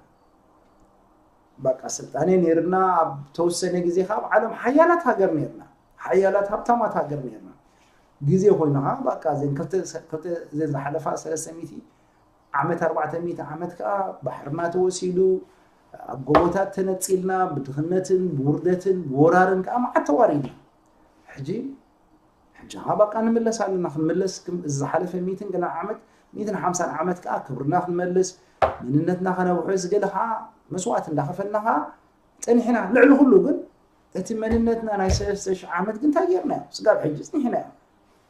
በቃ ስልጣኔ ነይርና፣ ኣብ ተወሰነ ግዜ ካብ ዓለም ሓያላት ሃገር ነይርና፣ ሓያላት ሃብታማት ሃገር ነይርና። ግዜ ኮይኑ ከዓ በቃ እዘን ክልተ ክልተ እዘን ዝሓለፋ ሰለስተ ሚእቲ ዓመት ኣርባዕተ ሚእቲ ዓመት ከዓ ባሕርና ተወሲዱ ኣብ ጎቦታት ተነፂልና ብድኽነትን ብውርደትን ብወራርን ከዓ መዓት ተዋሪድና። ሕጂ ሕጂ ከዓ በቃ ንምለስ ኣለና። ክንምለስ ዝሓለፈ ሚእትን ገለ ዓመት ሚእትን ሓምሳን ዓመት ከዓ ክብርና ክንመልስ መንነትና ከነውሕስ ገለ ከዓ መስዋእቲ እንዳኸፈልና ከዓ ፀኒሕና። ልዕሊ ኩሉ ግን እቲ መንነትና ናይ ሰለስተ ሽሕ ዓመት ግን እንታይ ጌርናዮ? ስጋብ ሕጂ ፅኒሕናዮ።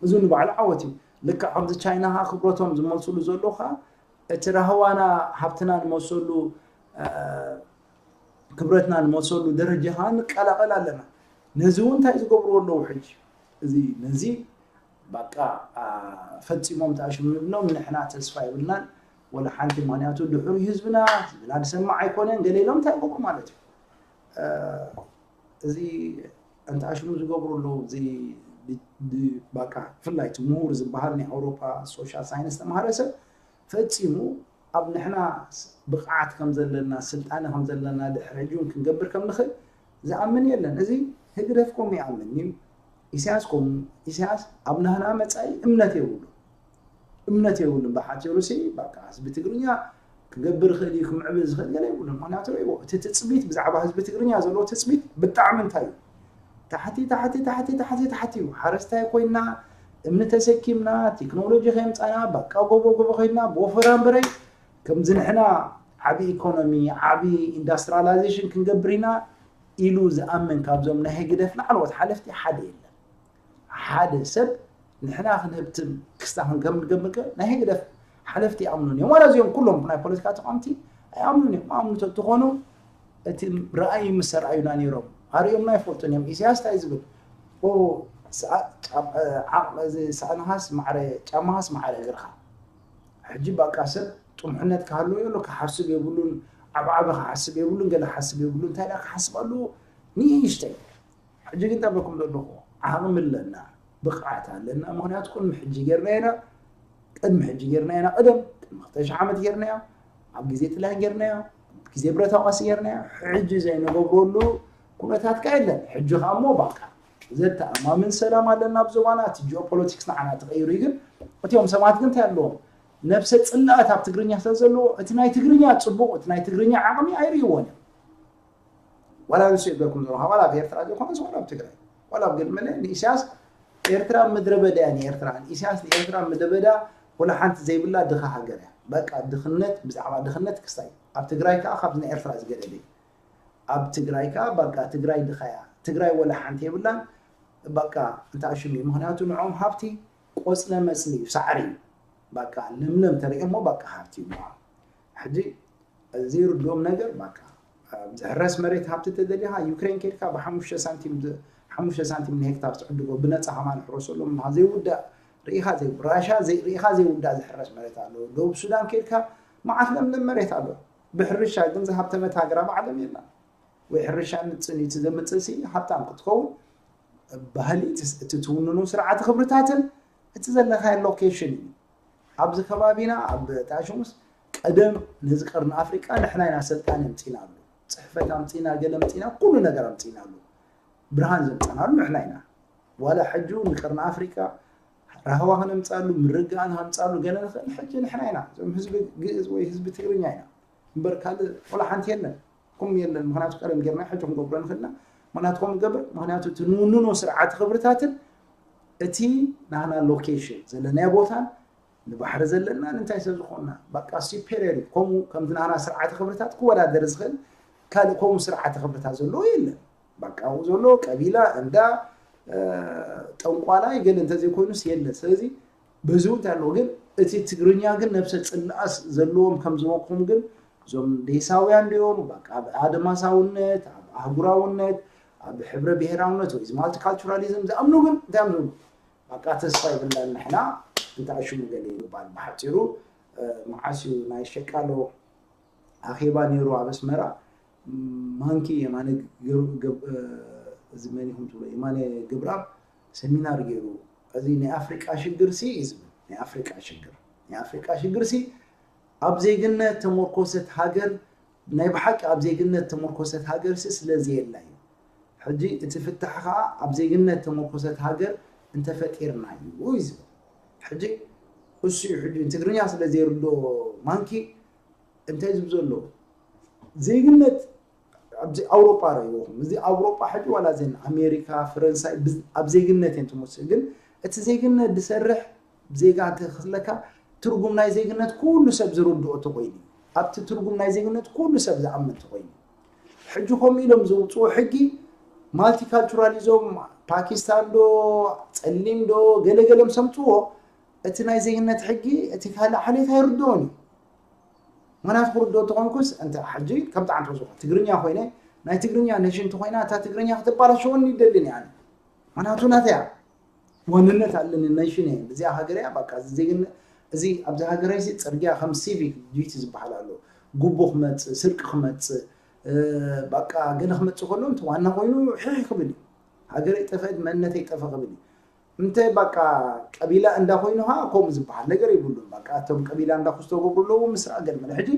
እዚ ንባዕሉ ዓወት እዩ። ልክዕ ከምዚ ቻይና ከዓ ክብረቶም ዝመልስሉ ዘለዉ ከዓ እቲ ራህዋና ሃብትና ንመልሰሉ ክብረትና ንመልሰሉ ደረጃ ከዓ ንቀላቐል ኣለና። ነዚ እውን እንታይ ዝገብርዎ ኣለዉ ሕጂ? እዚ ነዚ በቃ ፈፂሞም ተኣሽሙ ይብሎም፣ ንሕና ተስፋ የብልናን ወላ ሓንቲ። ምክንያቱ ድሕሪ ህዝብና ህዝብና ዝሰማዕ ኣይኮነን ገለ ኢሎም እንታይ ይገብሩ ማለት እዩ? እዚ እንተኣሽሙ ዝገብሩ ኣለዉ። እዚ በቃ ብፍላይ እቲ ምሁር ዝበሃል ናይ ኣውሮፓ ሶሻል ሳይንስ ተምሃረ ሰብ ፈፂሙ ኣብ ንሕና ብቕዓት ከም ዘለና ስልጣነ ከም ዘለና ድሕሪ ሕጂ እውን ክንገብር ከም ንኽእል ዝኣምን የለን። እዚ ህግደፍ ከምኡ ይኣምን እዩ። ኢሳያስ ከምኡ። ኢሳያስ ኣብ ናህና መጻኢ እምነት የብሉ እምነት የብሉን። ብሓፂሩ ሲ በቃ ህዝቢ ትግርኛ ክገብር ይኽእል እዩ ክምዕብል ዝኽእል ገለ የብሉን። ምክንያቱ ርእይዎ እቲ ትፅቢት ብዛዕባ ህዝቢ ትግርኛ ዘለዎ ትፅቢት ብጣዕሚ እንታይ እዩ ታሕቲ ታሕቲ ታሕቲ ታሕቲ ታሕቲ እዩ። ሓረስታይ ኮይና እምኒ ተሰኪምና ቴክኖሎጂ ከየምፃና በቃ ጎቦ ጎቦ ኮይና ብወፈራ እምበረይ ከምዚ ንሕና ዓብዪ ኢኮኖሚ ዓብዪ ኢንዳስትሪላይዜሽን ክንገብር ኢና ኢሉ ዝኣምን ካብዞም ናይ ህግደፍ ላዕለዎት ሓለፍቲ ሓደ የለን። ሓደ ሰብ ንሕና ክንህብትም ክስታ ክንከም ንገብር ናይ ህግደፍ ሓለፍቲ ይኣምኑን እዮም። ዋላ እዚኦም ኩሎም ናይ ፖለቲካ ተቃምቲ ኣይኣምኑን እዮም። ኣምኑ ተትኾኑ እቲ ረኣይ ምስ ኣርኣዩና ነይሮም ኣርእዮምና ይፈልጡን እዮም። ኢሳያስ እንታይ ዝብል ሳእንኻስ ማዕረ ጫማኻስ ማዕረ እግርኻ። ሕጂ በቃ ሰብ ጥሙሕነት ክሃለዎ የሎ ክሓስብ የብሉን። ዓብዓቢ ክሓስብ የብሉን። ገለ ክሓስብ የብሉን። እንታይ ዳ ክሓስብ ኣለዎ? ንእሽተይ ሕጂ ግን ጠበኩም ዘለኹ ዓቕሚ ኣለና፣ ብቕዓት ኣለና። ምክንያቱ ቅድሚ ሕጂ ጌርና ኢና፣ ቅድሚ ሕጂ ጌርና ኢና፣ ቅድም ቅድሚ ክልተ ሽሕ ዓመት ጌርናዮ፣ ኣብ ግዜ ጥልያን ጌርናዮ፣ ግዜ ብረታዊ ቃልሲ ጌርናዮ። ሕጂ ዘይንገብረሉ ኩነታት ከ የለን። ሕጂ ከኣ እሞ በቃ ዘተኣማምን ሰላም ኣለና ኣብ ዞባና። እቲ ጂኦፖለቲክስ ንዓና ተቐይሩ እዩ። ግን እቲኦም ሰባት ግን እንታይ ኣለዎም? ነብሰ ጽላእት ኣብ ትግርኛ ስለ ዘለዎ እቲ ናይ ትግርኛ ጽቡቕ፣ እቲ ናይ ትግርኛ ዓቕሚ ኣይርእይዎን እዮም። ዋላ ንሱ ይብለኩም ዘለኹ ዋላ ኣብ ኤርትራ ዘይኮነስ ዋላ ኣብ ትግራይ ዋላ ኣብ ገለ መለ ንኢሳያስ ኤርትራ ምድረ በዳ እያ። ንኤርትራ ንኢሳያስ ንኤርትራ ምድረ በዳ ወላ ሓንቲ ዘይብላ ድኻ ሃገር እያ። በቃ ድኽነት ብዛዕባ ድኽነት ክስታይ ኣብ ትግራይ ከዓ ካብዚ ናይ ኤርትራ ዝገደደ እዩ። ኣብ ትግራይ ከዓ በቃ ትግራይ ድኻ እያ። ትግራይ ወላ ሓንቲ የብላን። በቃ እንታይ ሽም እዩ? ምክንያቱ ንዖም ሃብቲ ቆፅለ መፅሊ እዩ፣ ሳዕሪ እዩ። በቃ ለምለም ተሪኦሞ በቃ ሃብቲ እዩ። ሕጂ ዘይርድኦም ነገር በቃ ዝሕረስ መሬት ሃብቲ ተደሊኻ ዩክሬን ከድካ ብሓሙሽተ ሳንቲም ሓሙሽተ ሳንቲም ንሄክታር ትዕድጎ ብነፃ ከማን ሕረሰሎም ዘይውዳእ ርኢኻ ራሻ ርኢኻ ዘይውዳእ ዝሕረስ መሬት ኣሎ። ደቡብ ሱዳን ከድካ መዓት ለምለም መሬት ኣሎ። ብሕርሻ ግን ዝሃብተመት ሃገር ኣብ ዓለም የላ። ወይ ሕርሻ ንፅን እዩ ዘምፅእ ሲ ሃብታም ክትኸውን ባህሊ እቲ ትውንኑ ስርዓተ ክብርታትን እቲ ዘለካዮ ሎኬሽን እዩ። ኣብዚ ከባቢና ኣብ ታሽሙስ ቀደም ነዚ ቀርኒ ኣፍሪቃ ንሕና ኢና ስልጣን ኣምፂናሉ፣ ፅሕፈት ኣምፂና፣ ገለ ኣምፂና፣ ኩሉ ነገር ኣምፂናሉ፣ ብርሃን ዘምፀናሉ ንሕና ኢና። ዋላ ሕጂ ንቀርኒ ኣፍሪቃ ራህዋ ከነምፃሉ፣ ምርግጋእ ከነምፃሉ ገለ ንኽእል ሕጂ ንሕና ኢና። እዞም ህዝቢ ግእዝ ወይ ህዝቢ ትግርኛ ኢና እምበር ካልእ ወላ ሓንቲ የለን። ኩም የለን ምክንያቱ ቀደም ጌርና ሕጂ ክንገብሮ ንኽእልና ምክንያቱ ከም ንገብር ምክንያቱ እቲ ንውንኖ ስርዓት ክብርታትን እቲ ናህና ሎኬሽን ዘለናዮ ቦታን ንባሕሪ ዘለናን እንታይ ስለ ዝኾንና በቃ ሲፔሪየር እዩ። ከምኡ ከምቲ ናህና ስርዓተ ክብርታት ክወዳደር ዝኽእል ካልእ ከምኡ ስርዓተ ክብርታት ዘለዎ የለን። በቃ ኣብኡ ዘሎ ቀቢላ እንዳ ጠንቋላይ ገለ እንተዘይኮይኑስ የለ። ስለዚ በዚ እውን እንታይ ኣለዎ ግን፣ እቲ ትግርኛ ግን ነብሰ ጽልኣስ ዘለዎም ከም ዝበኩም ግን፣ እዞም ዴሳውያን ድዮም በቃ ኣብ ኣድማሳውነት፣ ኣብ ኣህጉራውነት፣ ኣብ ሕብረ ብሄራውነት ወይ ማልቲካልቸራሊዝም ዝኣምኑ ግን እንታይ እዮም ዝብሉ? በቃ ተስፋ ይብላን ንሕና፣ እንታይ ሽሙ ገለ ይባል። ብሓፂሩ መዓስ እዩ ናይ ሸቃሎ ኣኼባ ነይሩ ኣብ ኣስመራ። ማንኪ የማነ እዚ መን ይኹም ትብሎ የማነ ግብራብ ሰሚናር ገይሩ፣ እዚ ናይ ኣፍሪቃ ሽግር ሲ እዩ ዝብል። ናይ ኣፍሪቃ ሽግር ናይ ኣፍሪቃ ሽግር ሲ ኣብ ዜግነት ተመርኮሰት ሃገር፣ ናይ ብሓቂ ኣብ ዜግነት ተመርኮሰት ሃገር ሲ ስለዚ የላ እዩ። ሕጂ እቲ ፍታሕ ከዓ ኣብ ዜግነት ተመርኮሰት ሃገር እንተፈጢርና እዩ እዩ ዝብል። ሕጂ እሱ እዩ ሕጂ ትግርኛ ስለ ዘይርዶ ማንኪ እንታይ ዝብ ዘሎ ዜግነት ኣብዚ ኣውሮጳ ረይዎም እዚ ኣውሮጳ ሕጂ ዋላ ዘን ኣሜሪካ ፈረንሳይ ኣብ ዜግነት እየን ትመስል። ግን እቲ ዜግነት ዝሰርሕ ዜጋ እንተክስለካ ትርጉም ናይ ዜግነት ኩሉ ሰብ ዝርድኦ ተኮይኑ ኣብቲ ትርጉም ናይ ዜግነት ኩሉ ሰብ ዝኣምን ተኮይኑ ሕጂ ከምኡ ኢሎም ዝውፅኡ ሕጊ ማልቲካልቸራሊዞም ፓኪስታን ዶ ጸሊም ዶ ገለገለ ምስ ኣምፅዎ እቲ ናይ ዜግነት ሕጊ እቲ ካልእ ሓሌት ኣይርድኦን እዩ። ምክንያቱ ክርድኦ እንተኾንኩስ እንተ ሕጂ ከም ጣዕንቶ ዝኾ ትግርኛ ኮይነ ናይ ትግርኛ ነሽን እንተኮይና እታ ትግርኛ ክትባላሸወኒ ይደልን እያ። ምክንያቱ ናተያ ዋንነት ኣለኒ ነሽን እየ እዚኣ ሃገር እያ በቃ እዚ ዜግነት እዚ ኣብዚ ሃገረይ ሲ ፅርግያ ከም ሲቪክ ዲቲ ዝበሃል ኣሎ። ጉቦ ክመፅእ ስርቂ ክመፅእ በቃ ገለ ክመፅእ ከሎ እቲ ዋና ኮይኑ ሕሕ ክብል እዩ። ሃገረይ ጠፈት መንነተይ ጠፈ ክብል እዩ። እንተ በቃ ቀቢላ እንዳ ኮይኑ ኸዓ ከምኡ ዝበሃል ነገር የብሉን። በቃ እቶም ቀቢላ እንዳ ክዝተገብሩ ኣለዉ ምስራ ገለ መለ ሕጂ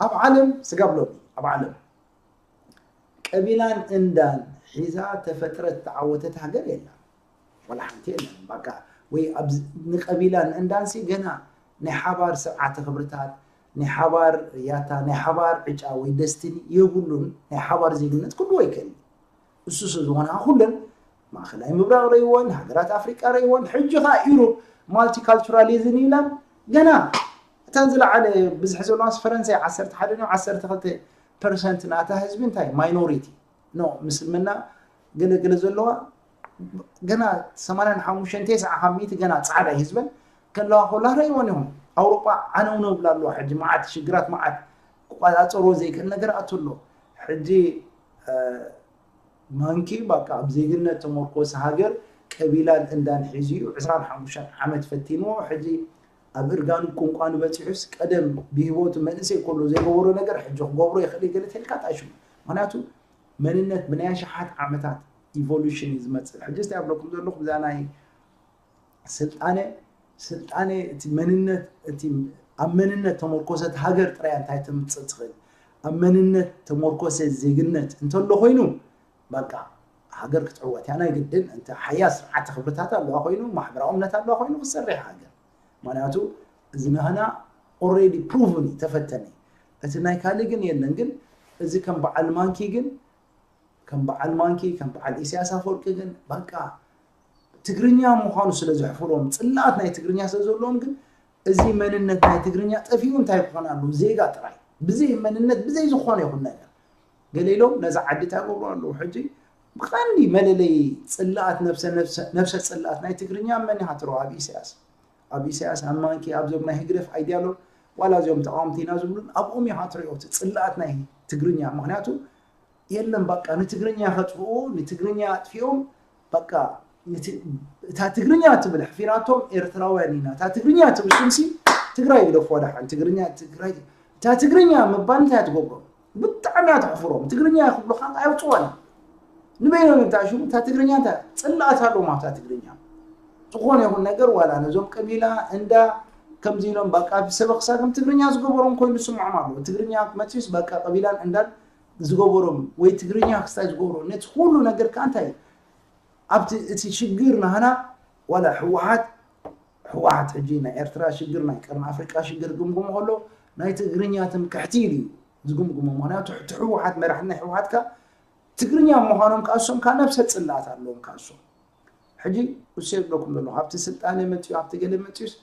ኣብ ዓለም ስጋብ ሎሚ ኣብ ዓለም ቀቢላን እንዳን ሒዛ ተፈጥረት ተዓወተት ሃገር የላ ወላ ሓንቲ የለን። በቃ ወይ ንቀቢላን እንዳንሲ ገና ናይ ሓባር ስርዓተ ክብርታት ናይ ሓባር ያታ ናይ ሓባር ዕጫ ወይ ደስትኒ የብሉን። ናይ ሓባር ዜግነት ክህልዎ ኣይክእልን። እሱ ስለ ዝኾነ ኩለን ማእኸላይ ምብራቕ ረይወን ሃገራት ኣፍሪቃ ረይወን ሕጂ ኸዓ ኢሮብ ማልቲካልቸራሊዝም ኢላን ገና እተን ዝለዓለ ብዝሒ ዘለዋስ ፈረንሳይ ዓሰርተ ሓደ ነው ዓሰርተ ክልተ ፐርሰንት ናታ ህዝቢ እንታይ ማይኖሪቲ ኖ ምስልምና ገለገለ ዘለዋ ገና ሰማንያን ሓሙሽተን ተስዓ ካብ ሚእቲ ገና ፃዕዳ ህዝበን ከለዋ ኮላ ረይወን ይኹም ኣውሮጳ ዓነውነው ብላ ኣለዋ ሕጂ መዓት ሽግራት መዓት ክቋፃፀሮ ዘይክእል ነገር ኣቱ ኣሎ ሕጂ ማንኪ በቃ ኣብ ዜግነት ተመርኮሰ ሃገር ቀቢላን እንዳን ሒዙ እዩ ዕስራን ሓሙሽተን ዓመት ፈቲንዎ ሕጂ ኣብ እርጋኑ ቁንቋኑ በፂሑስ ቀደም ብሂወቱ መንእሰይ ከሎ ዘይገበሮ ነገር ሕጂ ክገብሮ ይኽእል እዩ ገለ ተልካ ጣሽሙ ምክንያቱ መንነት ብናይ ኣሽሓት ዓመታት ኢቮሉሽን እዩ ዝመፅእ ሕጂ ስታይ ኣብለኩም ዘለኹ ብዛ ናይ ስልጣነ ስልጣነ እቲ መንነት እቲ ኣብ መንነት ተመርኮሰት ሃገር ጥራይ እንታይ ተምፅእ ትኽእል ኣብ መንነት ተመርኮሰ ዜግነት እንተሎ ኮይኑ በቃ ሃገር ክትዕወት እያ ናይ ግድን እንተ ሓያል ስርዓተ ክብርታት ኣለዋ ኮይኑ ማሕበራዊ እምነት ኣለዋ ኮይኑ ክትሰርሕ ሃገር ምክንያቱ እዚ ናህና already proven እዩ ተፈተነ እቲ ናይ ካልእ ግን የለን ግን እዚ ከም በዓል ማንኪ ግን ከም በዓል ማንኪ ከም በዓል ኢሳያስ ኣፈወርቂ ግን በቃ ትግርኛ ምዃኑ ስለ ዘሕፍሮም ፅላኣት ናይ ትግርኛ ስለ ዘለዎም ግን እዚ መንነት ናይ ትግርኛ ጠፊኡ እንታይ ክኾን ኣለዎ ዜጋ ጥራይ ብዘይ መንነት ብዘይ ዝኾነ ይኹን ነገር ገለ ኢሎም ነዛ ዓዲ እንታይ ገብሩ ኣለዉ ሕጂ ብቐንዲ መለለይ ፅላኣት ነብሰ ፅላኣት ናይ ትግርኛ መን ይሃትሮ ኣብ ኢሳያስ ኣብ ኢሳያስ ኣብ ማንኪ ኣብዞም ናይ ህግደፍ ኣይድያሎ ዋላ እዚኦም ተቃወምቲ ኢና ዝብሉን ኣብኦም ይሃትርዮ እቲ ፅላኣት ናይ ትግርኛ ምክንያቱ የለን በቃ ንትግርኛ ከጥፍኡ ንትግርኛ ኣጥፊኦም በቃ እታ ትግርኛ ትብል ሕፊራቶም ኤርትራውያን ኢና እታ ትግርኛ ትብል ስምሲ ትግራይ ግደፍዋ ደሓን ትግርኛ ትግራይ እታ ትግርኛ ምባል እንታይ ትገብሮም ብጣዕሚ እያ ተሕፍሮም ትግርኛ ክብሉካ ኣየውፅዋን ንበይኖም ይብታሹ እታ ትግርኛ እንታይ ፅላኣት ኣለዎም ኣብታ ትግርኛ ዝኾነ ይኹን ነገር ዋላ ነዞም ቀቢላ እንዳ ከምዚ ኢሎም በቃ ሰበክሳ ከም ትግርኛ ዝገበሮም ኮይኑ ዝስምዖም ኣለዎ ትግርኛ መፅዩስ በቃ ቀቢላን እንዳን ዝገበሮም ወይ ትግርኛ ክስታይ ዝገብሮ ነቲ ኩሉ ነገር ከዓ እንታይ ኣብቲ እቲ ሽግር ናህና ዋላ ህወሓት ህወሓት ሕጂ ናይ ኤርትራ ሽግር ናይ ቀርኒ ኣፍሪቃ ሽግር ግምግሞ ከሎ ናይ ትግርኛ ትምክሕቲ ኢሉ እዩ ዝግምግሞ ምክንያቱ እቲ ህወሓት መራሕቲ ናይ ህወሓት ከዓ ትግርኛ ምዃኖም ከዓ እሶም ከዓ ነብሰ ፅላኣት ኣለዎም ከዓ እሶም ሕጂ እሱ የብለኩም ዘሎ ካብቲ ስልጣነ መፅዩ ኣብቲ ገለ መፅዩስ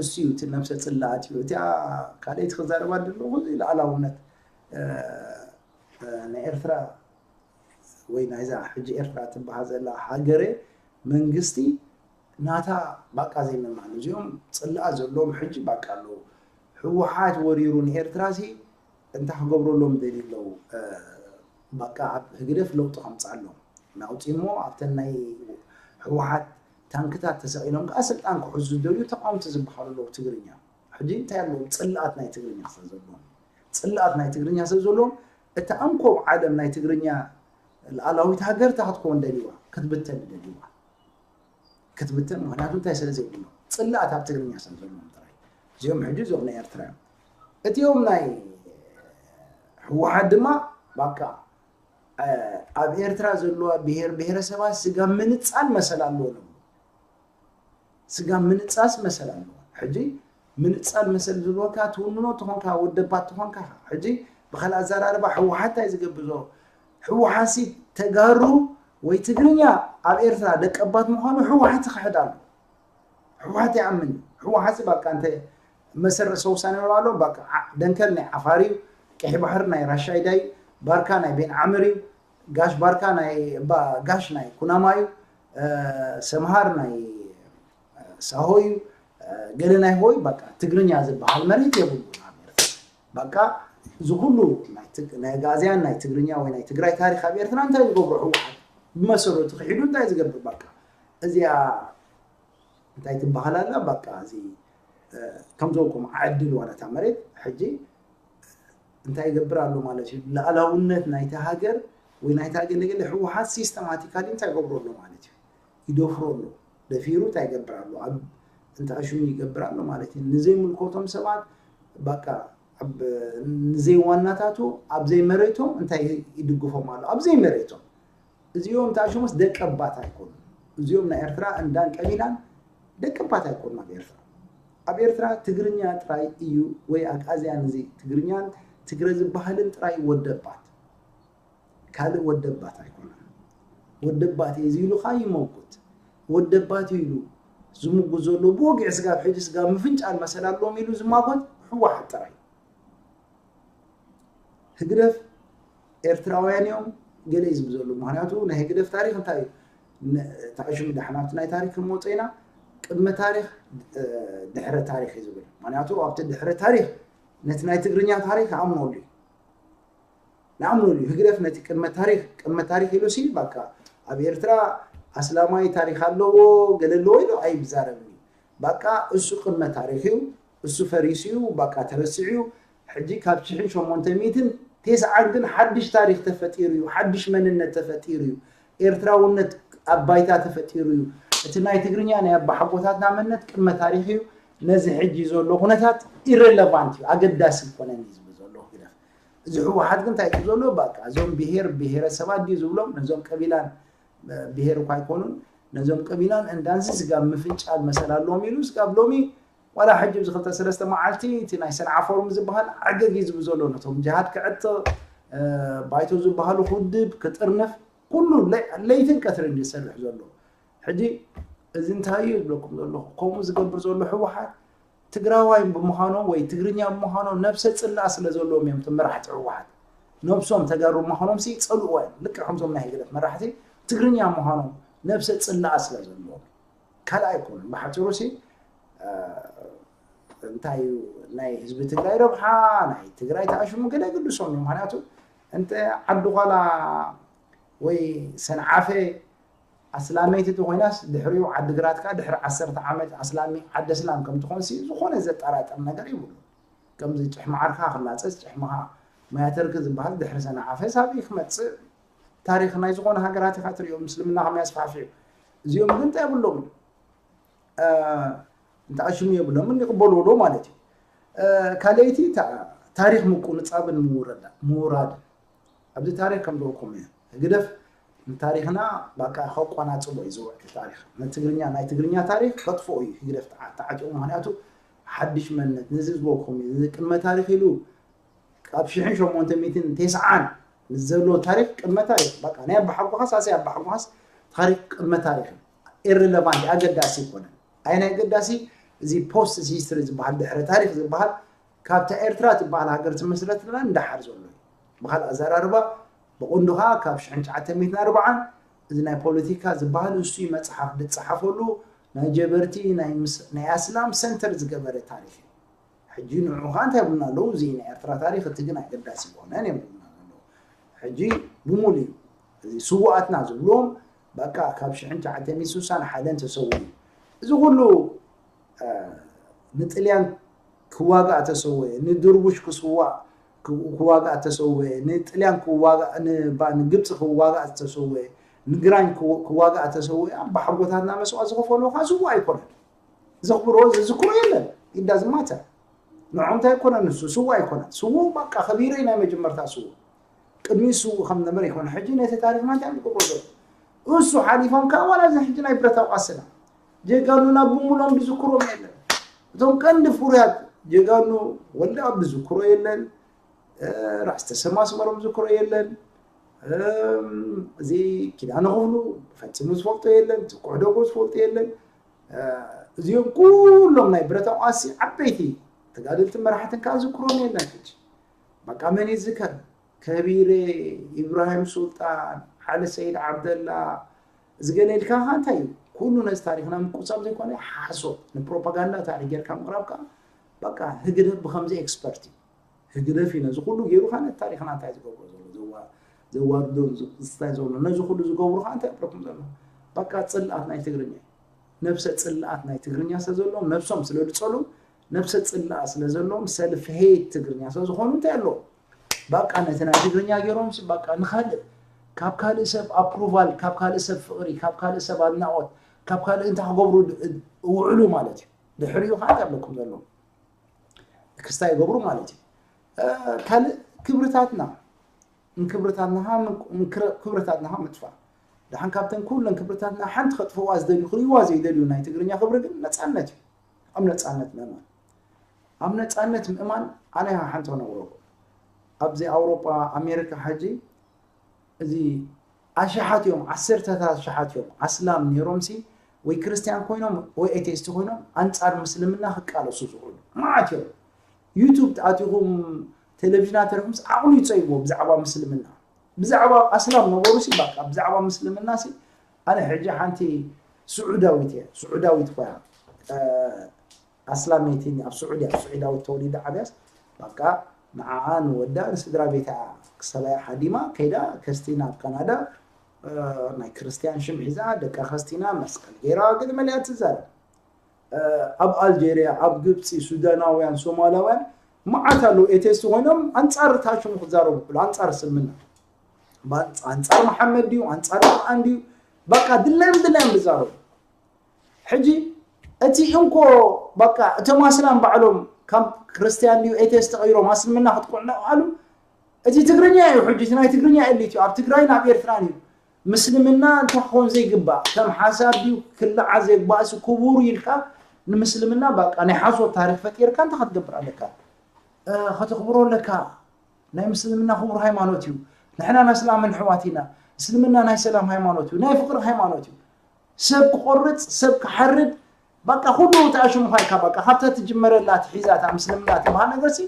እሱ እዩ እቲ ነብሰ ፅላኣት እዩ እቲኣ ካልኣይቲ ክዛረባ ዘለኹ ላዕላውነት ናይ ኤርትራ ወይ ናይዛ ሕጂ ኤርትራ ትበሃል ዘላ ሃገረ መንግስቲ ናታ ባቃ ዘይምማን። እዚኦም ጽልኣ ዘለዎም ሕጂ ባቃ ኣለዉ። ህወሓት ወሪሩ ንኤርትራ ሲ እንታይ ክገብረሎም ደልዩ ኣለዉ? ባቃ ኣብ ህግደፍ ለውጢ ከምጻሎም ናውጺሞ ኣብተን ናይ ህወሓት ታንክታት ተሰቂሎም ከዓ ስልጣን ክሕዙ ዝደልዩ ተቃወምቲ ዝበሃሉ ኣለዉ። ትግርኛ ሕጂ እንታይ ኣለዎም? ጽልኣት ናይ ትግርኛ ስለ ዘለዎም፣ ጽልኣት ናይ ትግርኛ ስለ ዘለዎም፣ እቲ ኣንኮብ ዓለም ናይ ትግርኛ ልኣላዊት ሃገር እታ ክትከውን ደልዋ፣ ክትብተን ደልዋ፣ ክትብተን። ምክንያቱ እንታይ ስለ ዘይብሎ? ጽልኣት ኣብ ትግርኛ ስለ ዘለዎም ጥራይ። እዚኦም ሕጂ እዚኦም ናይ ኤርትራ እዮም። እቲኦም ናይ ህወሓት ድማ ባቃ ኣብ ኤርትራ ዘለዋ ብሄር ብሄረሰባት ስጋ ምንጻል መሰል ኣለዎ ንብሉ። ስጋ ምንጻስ መሰል ኣለዎ። ሕጂ ምንጻል መሰል ዝብለካ ትውንኖ ትኾንካ፣ ወደባት ትኾንካ። ሕጂ ብኻልእ ኣዘራርባ ህወሓት እንታይ ዝገብር ዘሎ? ህወሓትሲ ተጋሩ ወይ ትግርኛ ኣብ ኤርትራ ደቀባት ምዃኑ ህወሓት ይኽሕድ ኣሎ። ህወሓት ይኣምን እዩ። ህወሓትሲ ባቃ እንተ መሰረት ሰውሳነ ኣሎ ባቃ ደንከል ናይ ዓፋር እዩ፣ ቀይሕ ባሕሪ ናይ ራሻይዳ እዩ፣ ባርካ ናይ ቤን ዓምር እዩ፣ ጋሽ ባርካ ናይ ባ- ጋሽ ናይ ኩናማ እዩ፣ ሰምሃር ናይ ሳሆ እዩ፣ ገለ ናይ ሆይ ባቃ ትግርኛ ዝበሃል መሬት የብሉ። በቃ እዚ ኩሉ ናይ ኣጋዝያን ናይ ትግርኛ ወይ ናይ ትግራይ ታሪክ ኣብ ኤርትራ እንታይ ዝገብሮ? ህወሓት ብመሰረቱ ክሒዱ እንታይ ዝገብር? በቃ እዚኣ እንታይ ትበሃል ኣላ? በቃ እዚ ከምዘውኩም ዓድል ዋላታ መሬት ሕጂ እንታይ ይገብር ኣሎ ማለት እዩ? ላእላውነት ናይቲ ሃገር ወይ ናይታ ገለገለ ህወሓት ሲስተማቲካሊ እንታይ ይገብሮ ኣሎ ማለት እዩ? ይደፍሮ ኣሎ። ደፊሩ እንታይ ይገብር ኣሎ? ኣብ እንተ ኣሽሙ ይገብር ኣሎ ማለት እዩ። ንዘይምልኮቶም ሰባት በቃ ንዘይዋናታቱ ኣብ ዘይመሬቶም እንታይ ይድግፎም ኣሎ? ኣብ ዘይመሬቶም። እዚኦም ተኣሽሙስ ደቀባት ኣይኮኑን። እዚኦም ናይ ኤርትራ እንዳን ቀቢላን ደቀባት ኣይኮኑን ኣብ ኤርትራ። ኣብ ኤርትራ ትግርኛ ጥራይ እዩ ወይ ኣግኣዝያን እዚ ትግርኛን ትግረ ዝበሃልን ጥራይ ወደባት። ካልእ ወደባት ኣይኮነን። ወደባት እየ እዚ ኢሉ ኸዓ ይመጉት። ወደባት እዩ ኢሉ ዝምጉት ዘሎ ብወግዒ ስጋብ ሕጂ ስጋብ ምፍንጫል መሰል ኣለዎም ኢሉ ዝማጎት ህወሓት ጥራይ። ህግደፍ ኤርትራውያን እዮም ገለ እዩ ዝብል ዘሎ። ምክንያቱ ናይ ህግደፍ ታሪክ እንታይ እዩ? ተኣሽሙ ዳሕና ኣብቲ ናይ ታሪክ ክንመፆ ኢና። ቅድመ ታሪክ ድሕረ ታሪክ እዩ ዝብል። ምክንያቱ ኣብቲ ድሕረ ታሪክ ነቲ ናይ ትግርኛ ታሪክ ኣምነሉ እዩ። ንኣምነሉ እዩ። ህግደፍ ነቲ ቅድመ ታሪክ ቅድመ ታሪክ ኢሉ ሲ በቃ ኣብ ኤርትራ ኣስላማይ ታሪክ ኣለዎ ገለ ኣለዎ ኢሉ ኣይዛረብን እዩ። በቃ እሱ ቅድመ ታሪክ እዩ። እሱ ፈሪሱ እዩ። በቃ ተረሲዑ እዩ። ሕጂ ካብ ሽሕን ሸሞንተ ሚእትን ተስዓን ግን ሓድሽ ታሪክ ተፈጢሩ እዩ። ሓድሽ መንነት ተፈጢሩ እዩ። ኤርትራውነት ኣብ ባይታ ተፈጢሩ እዩ። እቲ ናይ ትግርኛ ናይ ኣባሓጎታትና መንነት ቅድመ ታሪክ እዩ። ነዚ ሕጂ ዘሎ ኩነታት ኢረለቫንት እዩ፣ ኣገዳሲ ኣይኮነን እዩ ዝብል ዘሎ ህግደፍ። እዚ ህወሓት ግን እንታይ እዩ ዘሎ? በቃ እዞም ብሄር ብሄረሰባት ድዩ ዝብሎም? ነዞም ቀቢላን ብሄር እኳ ኣይኮኑን። ነዞም ቀቢላን እንዳንስ ስጋብ ምፍንጫል መሰል ኣለዎም ኢሉ ስጋብ ሎሚ ዋላ ሕጂ ኣብዚ ክልተ ሰለስተ መዓልቲ እቲ ናይ ሰንዓ ፎርም ዝበሃል ዓገግ እዩ ዝብል ዘሎ። ነቶም ጅሃድ ክዕጥቕ ባይቶ ዝበሃሉ ክውድብ ክጥርንፍ ኩሉ ለይትን ቀትርን ዝሰርሕ ዘሎ። ሕጂ እዚ እንታይ እዩ ዝብለኩም ዘለኹ? ከምኡ ዝገብር ዘሎ ህወሓት ትግራዋይ ብምዃኖም ወይ ትግርኛ ብምዃኖም ነብሰ ጽላእ ስለ ዘለዎም እዮም። እቲ መራሕቲ ህወሓት ነብሶም ተጋሩ ምዃኖም ሲ ይጸልእዋ እዮም። ልክዕ ከምዞም ናይ ህግደፍ መራሕቲ ትግርኛ ምዃኖም ነብሰ ጽላእ ስለ ዘለዎም ካልእ ኣይኮኑን። ብሓፂሩ ሲ እንታይ እዩ ናይ ህዝቢ ትግራይ ረብሓ ናይ ትግራይ ተኣሽሙ ገለ ግድሶም እዩ። ምክንያቱ እንተ ዓዲ ኳላ ወይ ሰንዓፈ ኣስላመይቲ ተኮይናስ ድሕሪኡ ዓዲ ግራት ከዓ ድሕሪ ዓሰርተ ዓመት ኣስላሚ ዓዲ ኣስላም ከምትኾንሲ ዝኾነ ዘጠራጥር ነገር ይብሉ። ከምዚ ጭሕሚ ዓርካ ክላፀስ ጭሕምኻ መያተርክ ዝበሃል ድሕሪ ሰንዓፈ ሳብ ክመፅእ ታሪክ ናይ ዝኾነ ሃገራት ኢኻ ትሪኦ ምስልምና ከመይ ኣስፋሕፊሑ። እዚኦም ግን እንታይ የብሎም እንተኣሽሙ የብሎምን ይቕበልዎ ዶ ማለት እዩ። ካልኣይቲ ታሪክ ምቁንፃብን ምውራድን ኣብዚ ታሪክ ከም ዝበልኩም እዩ። ህግደፍ ንታሪክና በቃ ከቋናፅቦ እዩ ዝውዕል ታሪክ ንትግርኛ ናይ ትግርኛ ታሪክ ከጥፍኦ እዩ ህግደፍ ተዓጢቑ። ምክንያቱ ሓድሽ መንነት ነዚ ዝበልኩም እዩ ቅድመ ታሪክ ኢሉ ካብ ሽሕን ሸሞንተ ሚእትን ተስዓን ንዘሎ ታሪክ ቅድመ ታሪክ በቃ ናይ ኣባሓጎኻስ ኣሰይ ኣባሓጎኻስ ታሪክ ቅድመ ታሪክ ኢረለቫንት ኣገዳሲ ይኮነን። ኣይ ናይ ኣገዳሲ እዚ ፖስት ሂስትሪ ዝበሃል ድሕረ ታሪክ ዝበሃል ካብታ ኤርትራ ትበሃል ሃገር ትመስረትልና እንዳሓር ዘሎ እዩ። ብካልእ ኣዘራርባ ብቐንዱ ኸዓ ካብ ሽሕን ትሽዓተ ሚእትን ኣርባዓን እዚ ናይ ፖለቲካ ዝበሃል እሱ መፅሓፍ ዝፀሓፈሉ ናይ ጀበርቲ ናይ ኣስላም ሰንተር ዝገበረ ታሪክ እዩ። ሕጂ ንዑኻ እንታይ ይብሉና ኣለዉ? እዚ ናይ ኤርትራ ታሪክ እቲ ግን ኣገዳሲ ይኮነን እዮም ይብሉና ኣለዉ። ሕጂ ብሙሉ እዩ እዚ ስዋኣትና ዝብልዎም በቃ ካብ ሽሕን ትሽዓተ ሚእትን ስሳን ሓደን ተሰዊኡ እዩ። እዚ ኩሉ ንጥልያን ክዋጋእ ተሰወየ፣ ንድርቡሽ ክስዋእ ክዋጋእ ተሰወየ፣ ንጥልያን ክዋጋእ ንግብፂ ክዋጋእ ዝተሰወየ፣ ንግራኝ ክዋጋእ ተሰወየ። ኣቦሓጎታትና መስዋእቲ ዝኸፈሉ ከዓ ስዋ ኣይኮነን። ዘኽብሮ ዝዝክሮ የለን። ኢዳዝማተ ንዖም እንታይ ኣይኮነን፣ ንሱ ስዋ ኣይኮነን። ስዉ በቃ ከቢረ ናይ መጀመርታ ስዉ ቅድሚ ስዉ ከም ነበረ ይኮነ። ሕጂ ነቲ ታሪክና እንታይ እዮም ዝገብሮ ዘሎ? እሱ ሓሊፎም ከዓ ዋላ እዚ ሕጂ ናይ ብረታዊ ቃስና ጀጋኑና ብምሎም ዝዝክሮም የለን። እቶም ቀንዲ ፍሩያት ጀጋኑ ወልደኣብ ዝዝክሮ የለን። ራስ ተሰማ ኣስመሮም ዝዝክሮ የለን። እዚ ኪዳነ ክፍሉ ፈጺሙ ዝፈልጦ የለን። ትኩዕ ደጎ ዝፈልጦ የለን። እዚኦም ኩሎም ናይ ብረታዊ ቃልሲ ዓበይቲ ተጋደልቲ መራሕትን ከዓ ዝዝክሮም የለን። ሕጂ በቃ መን ይዝከር? ከቢረ፣ ኢብራሂም ሱልጣን፣ ዓሊ ሰይድ ዓብደላ፣ እዚ ገለ ኢልካ ኸዓ እንታይ እዩ? ኩሉ ነዚ ታሪኽና ምቁጻብ ዘይኮነ ሓሶት፣ ንፕሮፓጋንዳ ታሪኽ ጌርካ ምቕራብ ከዓ በቃ ህግደፍ ብኸምዚ ኤክስፐርት እዩ። ህግደፍ እዩ ነዚ ኩሉ ገይሩ ኸዓ ነቲ ታሪኽና እንታይ ዝገብሮ ዘሎ? ዘዋ-፣ ዘዋርዶን ዝቕስታይ ዘሎ ነዚ ኩሉ ዝገብሩ ኸዓ እንታይ ይብለኩም ዘሎ? በቃ ጽልኣት ናይ ትግርኛ እዩ። ነብሰ ጽልኣት ናይ ትግርኛ ስለ ዘለዎም ነብሶም ስለ ዝጸልኡ ነብሰ ጽልኣት ስለ ዘለዎም ሰልፍ ሄት ትግርኛ ስለ ዝኾኑ እንታይ ኣለዎ? በቃ ነቲ ናይ ትግርኛ ገይሮም ሲ በቃ ንኻልእ ካብ ካልእ ሰብ ኣፕሩቫል ካብ ካልእ ሰብ ፍቕሪ ካብ ካልእ ሰብ ኣድናቖት ካብ ካልእ እንታይ ክገብሩ ድ- ውዕሉ ማለት እዩ። ድሕሪኡ ከዓ እንታይ ኣለኩም ዘለዎም? ክስታይ ይገብሩ ማለት እዩ። ካልእ ክብርታትና ንክብርታትና ክብርታትና ምጥፋእ ደሓን ካብተን ኩለን ክብርታትና ሓንቲ ከጥፍዋ ዝደልዩ ክርእይዋ ዘይደልዩ ናይ ትግርኛ ክብሪ ግን ነፃነት እዩ። ኣብ ነፃነት ምእማን ኣብ ነፃነት ምእማን ኣነ ሓንቲ ክነግረኩም ኣብዚ ኣውሮጳ ኣሜሪካ ሕጂ እዚ ኣሽሓት እዮም ዓሰርተታት ኣሽሓት እዮም ኣስላም ነይሮም ሲ ወይ ክርስትያን ኮይኖም ወይ ኤቴስቲ ኮይኖም ኣንፃር ምስልምና ክቃለሱ ዝኽእሉ ማዓት እዮም። ዩቱብ ተኣቲኹም ቴሌቪዥናት ተሪኹምስ ዓቕሉ ይፀይዎ ብዛዕባ ምስልምና ብዛዕባ ኣስላም ነበሩ ሲ በቃ ብዛዕባ ምስልምና ሲ ኣነ ሕጂ ሓንቲ ስዑዳዊት እየ ስዑዳዊት ኮይና ኣስላመይቲ ኣብ ስዑዲ ኣብ ስዑዳዊት ተወሊዳ ዓብያስ በቃ ንዓኣ ንወዳ ንስድራ ቤታ ክሰበያ ሓዲማ ከይዳ ከስቲና ኣብ ካናዳ ናይ ክርስትያን ሽም ሒዛ ደቃ ከስቲና መስቀል ገይራ ግን መሊኣ ትዛረብ ኣብ ኣልጀርያ ኣብ ግብፂ ሱዳናውያን ሶማላውያን መዓት ኣለዉ ኤቴስቲ ኮይኖም ኣንፃር ታሽሙ ክዛረቡ ክሉ ኣንፃር እስልምና ኣንፃር መሓመድ ድዩ ኣንፃር ቁርኣን ድዩ በቃ ድላዮም ድላዮም ዝዛረቡ ሕጂ እቲ እንኮ በቃ እቶም ኣስላም ባዕሎም ካብ ክርስትያን ድዩ ኤቴስ ተቐይሮም ኣስልምና ክትቆልዕ ኣሉ እቲ ትግርኛ እዩ ሕጂ እቲ ናይ ትግርኛ ኤሊት እዩ ኣብ ትግራይን ኣብ ኤርትራን እዩ ምስልምና እንታይ ክኾን ዘይግባእ ከም ሓሳብ ድዩ ክልዓ ዘይግባእሲ ክቡር ኢልካ ንምስልምና በቃ ናይ ሓሶት ታሪክ ፈጢርካ እንታይ ክትገብር ኣለካ ከተኽብሮ ኣለካ ናይ ምስልምና ክቡር ሃይማኖት እዩ ንሕና ናይ እስላምን ኣሕዋት ኢና እስልምና ናይ ሰላም ሃይማኖት እዩ ናይ ፍቅሪ ሃይማኖት እዩ ሰብ ክቆርፅ ሰብ ክሓርድ በቃ ኩሉ ተኣሽሙካ ኢካ በቃ ካብታ ትጅመረላ ትሒዛ እታ ምስልምና ትበሃል ነገርሲ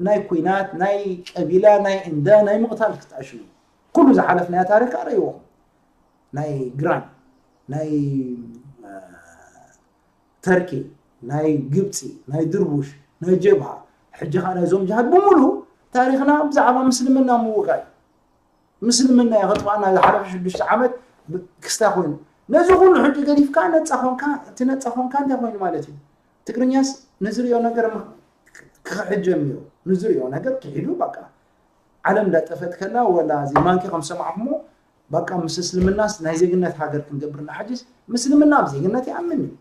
ናይ ኩናት ናይ ቀቢላ ናይ እንዳ ናይ ምቕታል ክትኣሽሙ ኩሉ ዝሓለፍናዮ ታሪክ ኣርእይዎም ናይ ግራኝ ናይ ተርኪ ናይ ግብፂ ናይ ድርቡሽ ናይ ጀብሃ ሕጂ ከዓ ናይዞም ጅሃድ ብምሉ ታሪክና ብዛዕባ ምስልምና ምውቃ እዩ ምስልምና እዩ ከጥፋእና ዝሓለፈ ሽዱሽተ ዓመት ክስታይ ኮይኑ ነዚ ኩሉ ሕጂ ገዲፍካ ነፃ ኮንካ እቲ ነፃ ኮንካ እንታይ ኮይኑ ማለት እዩ ትግርኛስ ንዝሪኦ ነገር ክኽሕድ ጀሚሩ ንዝሪኦ ነገር ክሒዱ በቃ ዓለም እንዳጠፈት ከላ ወላ እዚ ማንኪ ከም ሰማዕኩሞ በቃ ምስ እስልምናስ ናይ ዜግነት ሃገር ክንገብርና ሕጂስ ምስልምና ኣብ ዜግነት ይኣምን እዩ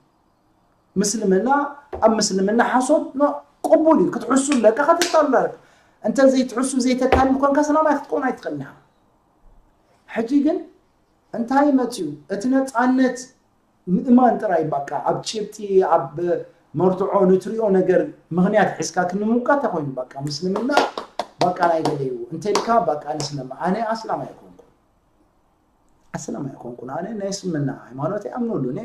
ምስልምና ኣብ ምስልምና ሓሶት ቅቡል እዩ ክትሕሱ ኣለካ ከተታሉ ኣለካ እንተ ዘይትሕሱ ዘይተታልል ኮንካ ሰላማይ ክትኮን ኣይትኽእልን ኢኻ ሕጂ ግን እንታይ መፅዩ እቲ ነፃነት ምእማን ጥራይ በቃ ኣብ ጭብጢ ኣብ መርትዖ ንትሪኦ ነገር ምኽንያት ሒዝካ ክንምውቃ እንታይ ኮይኑ በቃ ምስልምና በቃ ናይ ገለ እዩ እንተልካ በቃ ንስለማ ኣነ ኣስላም ኣይኮንኩ ኣስላም ኣይኮንኩን ኣነ ናይ እስልምና ሃይማኖት ይኣምነሉ እኔ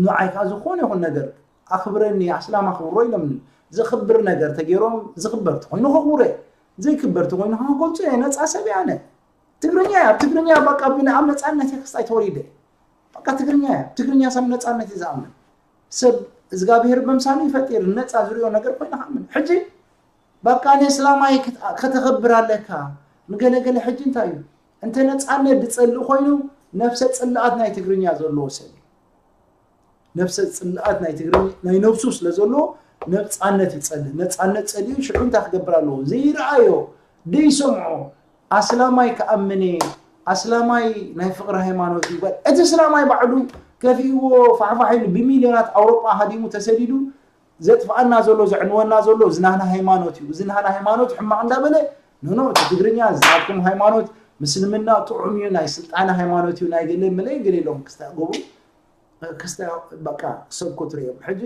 ንዓይ ከዓ ዝኾነ ይኹን ነገር ኣኽብረኒ ኣስላም ኣኽብሮ ኢሎም ዘኽብር ነገር ተገይሮም ዝኽበር ተኾይኑ ከኽብሮ እየ ዘይክበር ተኾይኑ ከዓ ክገልፆ እየ ነፃ ሰብ እየ ኣነ ትግርኛ እያ። ኣብ ትግርኛ በቃ ብንኣም ነፃነት እየ ክስታይ ተወሊደ። በቃ ትግርኛ እያ። ትግርኛ ሰብ ነፃነት እዩ ዝኣምን። ሰብ እግዚኣብሔር በምሳሉ ይፈጢር ነፃ ዝሪኦ ነገር ኮይና ከኣምን። ሕጂ በቃ ንእስላማይ ክት- ከተኸብር ኣለካ። ንገለገለ ሕጂ እንታይ እዩ? እንተ ነፃነት ዝፀልእ ኮይኑ ነፍሰ ፅልኣት ናይ ትግርኛ ዘለዎ ሰብ እዩ። ነፍሰ ፅልኣት ናይ ትግርኛ ናይ ነብሱ ስለ ዘለዎ ነፃነት ይፀልእ። ነፃነት ፀሊኡ ሽዑ እንታይ ክገብር ኣለዎ? ዘይረኣዮ ዘይሰምዖ ኣስላማይ ክኣምን እየ፣ ኣስላማይ ናይ ፍቕሪ ሃይማኖት እዩ በል። እቲ እስላማይ ባዕሉ ከፊእዎ ፋሕፋሕ ኢሉ ብሚልዮናት ኣውሮጳ ሃዲሙ ተሰዲዱ ዘጥፍኣና ዘሎ ዘዕንወና ዘሎ እዚ ናህና ሃይማኖት እዩ፣ እዚ ናህና ሃይማኖት ሕማቕ እንዳበለ ኖኖ እቲ ትግርኛ ዝዛትኩም ሃይማኖት ምስልምና ጥዑም እዩ፣ ናይ ስልጣነ ሃይማኖት እዩ፣ ናይ ገለ መለ ገለ ኢሎም ክስተኣገቡ ክስተ በቃ ክሰብኩ ትርእዮም። ሕጂ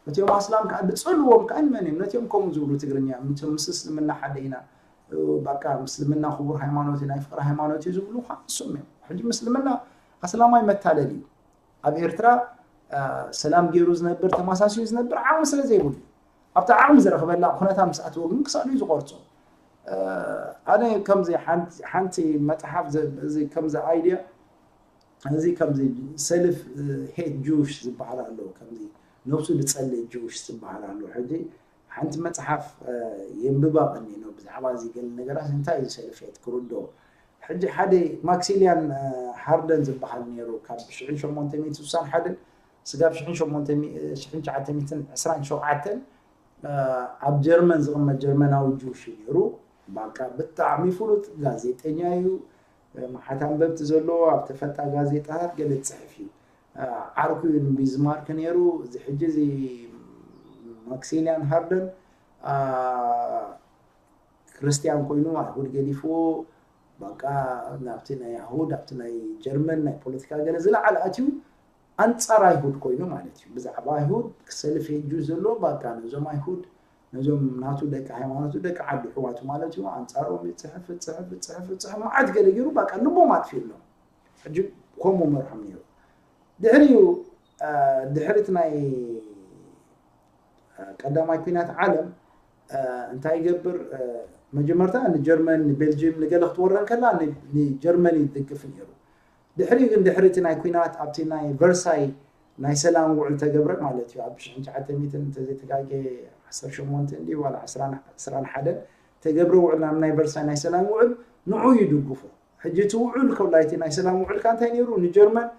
እቲኦም ኣስላም ከዓ ዝፀልዎም ከዓ ንመን እዮም? ነቲኦም ከምኡ ዝብሉ ትግርኛ፣ ነቲኦም ምስ እስልምና ሓደ ኢና፣ በቃ ምስልምና ክቡር ሃይማኖት እዩ፣ ናይ ፍቅሪ ሃይማኖት እዩ ዝብሉ ከዓ ንሶም እዮም። ሕጂ ምስልምና ኣስላማይ መታለል እዩ። ኣብ ኤርትራ ሰላም ገይሩ ዝነብር ተመሳሲሉ ዝነብር ዓቕሚ ስለ ዘይብሉ ኣብቲ ዓቕሚ ዝረኽበላ ኩነታ ምስ ኣትዎ ግን ክሳዱ እዩ ዝቆርጾ። ኣነ ከምዚ ሓንቲ መፅሓፍ እዚ ከምዚ ኣይድያ እዚ ከምዚ ሰልፍ ሄት ጁሽ ዝበሃል ኣሎ ከምዚ ነብሱ ዝፀልእ ጁሽ ዝበሃል ኣሎ ሕጂ ሓንቲ መፅሓፍ የንብባ ቀኒኖ ብዛዕባ እዚ ገለ ነገራት እንታይ እዩ ሰልፍ ሄት ክርዶ ሕጂ ሓደ ማክሲልያን ሃርደን ዝበሃል ነይሩ ካብ ሽሕን ሸሞንተ ሚእትን ስሳን ሓደን ስጋብ ሽሕን ሸሞንተ ሚእትን ትሽዓን ሸውዓተን ኣብ ጀርመን ዝቕመጥ ጀርመናዊ ጁሽ እዩ ነይሩ። ባቃ ብጣዕሚ ፍሉጥ ጋዜጠኛ እዩ። መሓት ኣንበብቲ ዘለዎ ኣብ ተፈጣ ጋዜጣታት ገለ ዝፅሕፍ እዩ። ዓርኩ እዩ ንቢዝማርክ ነይሩ። እዚ ሕጂ እዚ ማክሲልያን ሃርደን ክርስትያን ኮይኑ ኣይሁድ ገዲፍዎ በቃ ናብቲ ናይ ኣይሁድ ኣብቲ ናይ ጀርመን ናይ ፖለቲካ ገለ ዝለዓለ ኣትዩ ኣንፃር ኣይሁድ ኮይኑ ማለት እዩ። ብዛዕባ ኣይሁድ ክሰልፍ የጁ ዘሎ በቃ ነዞም ኣይሁድ ነዞም ናቱ ደቂ ሃይማኖቱ ደቂ ዓዲ ሕዋቱ ማለት እዩ ኣንፃሮም ይፅሕፍ ይፅሕፍ ይፅሕፍ ይፅሕፍ መዓት ገለ ገይሩ በቃ ልቦም ኣጥፊእሎም። ሕጂ ከምኡ መርሖም ነይሩ። ድሕሪኡ ድሕሪት ናይ ቀዳማይ ኩናት ዓለም እንታይ ይገብር መጀመርታ ንጀርመን ንቤልጅም ንገለ ክትወረን ከላ ንጀርመን ይድግፍ ነይሩ ድሕሪ ግን ድሕሪ እቲ ናይ ኩናት ኣብቲ ናይ ቨርሳይ ናይ ሰላም ውዕል ተገብረ ማለት እዩ ኣብ ሽሕን ትሽዓተ ሚእትን እንተዘይተጋጌ ዓሰርተ ሸሞንተ እንዲ ዋላ ዕስራን ሓደን ተገብረ ውዕል ናብ ናይ ቨርሳይ ናይ ሰላም ውዕል ንዑ ይድግፎ ሕጂ እቲ ውዕል ከብላ እቲ ናይ ሰላም ውዕል ካ እንታይ ነይሩ ንጀርመን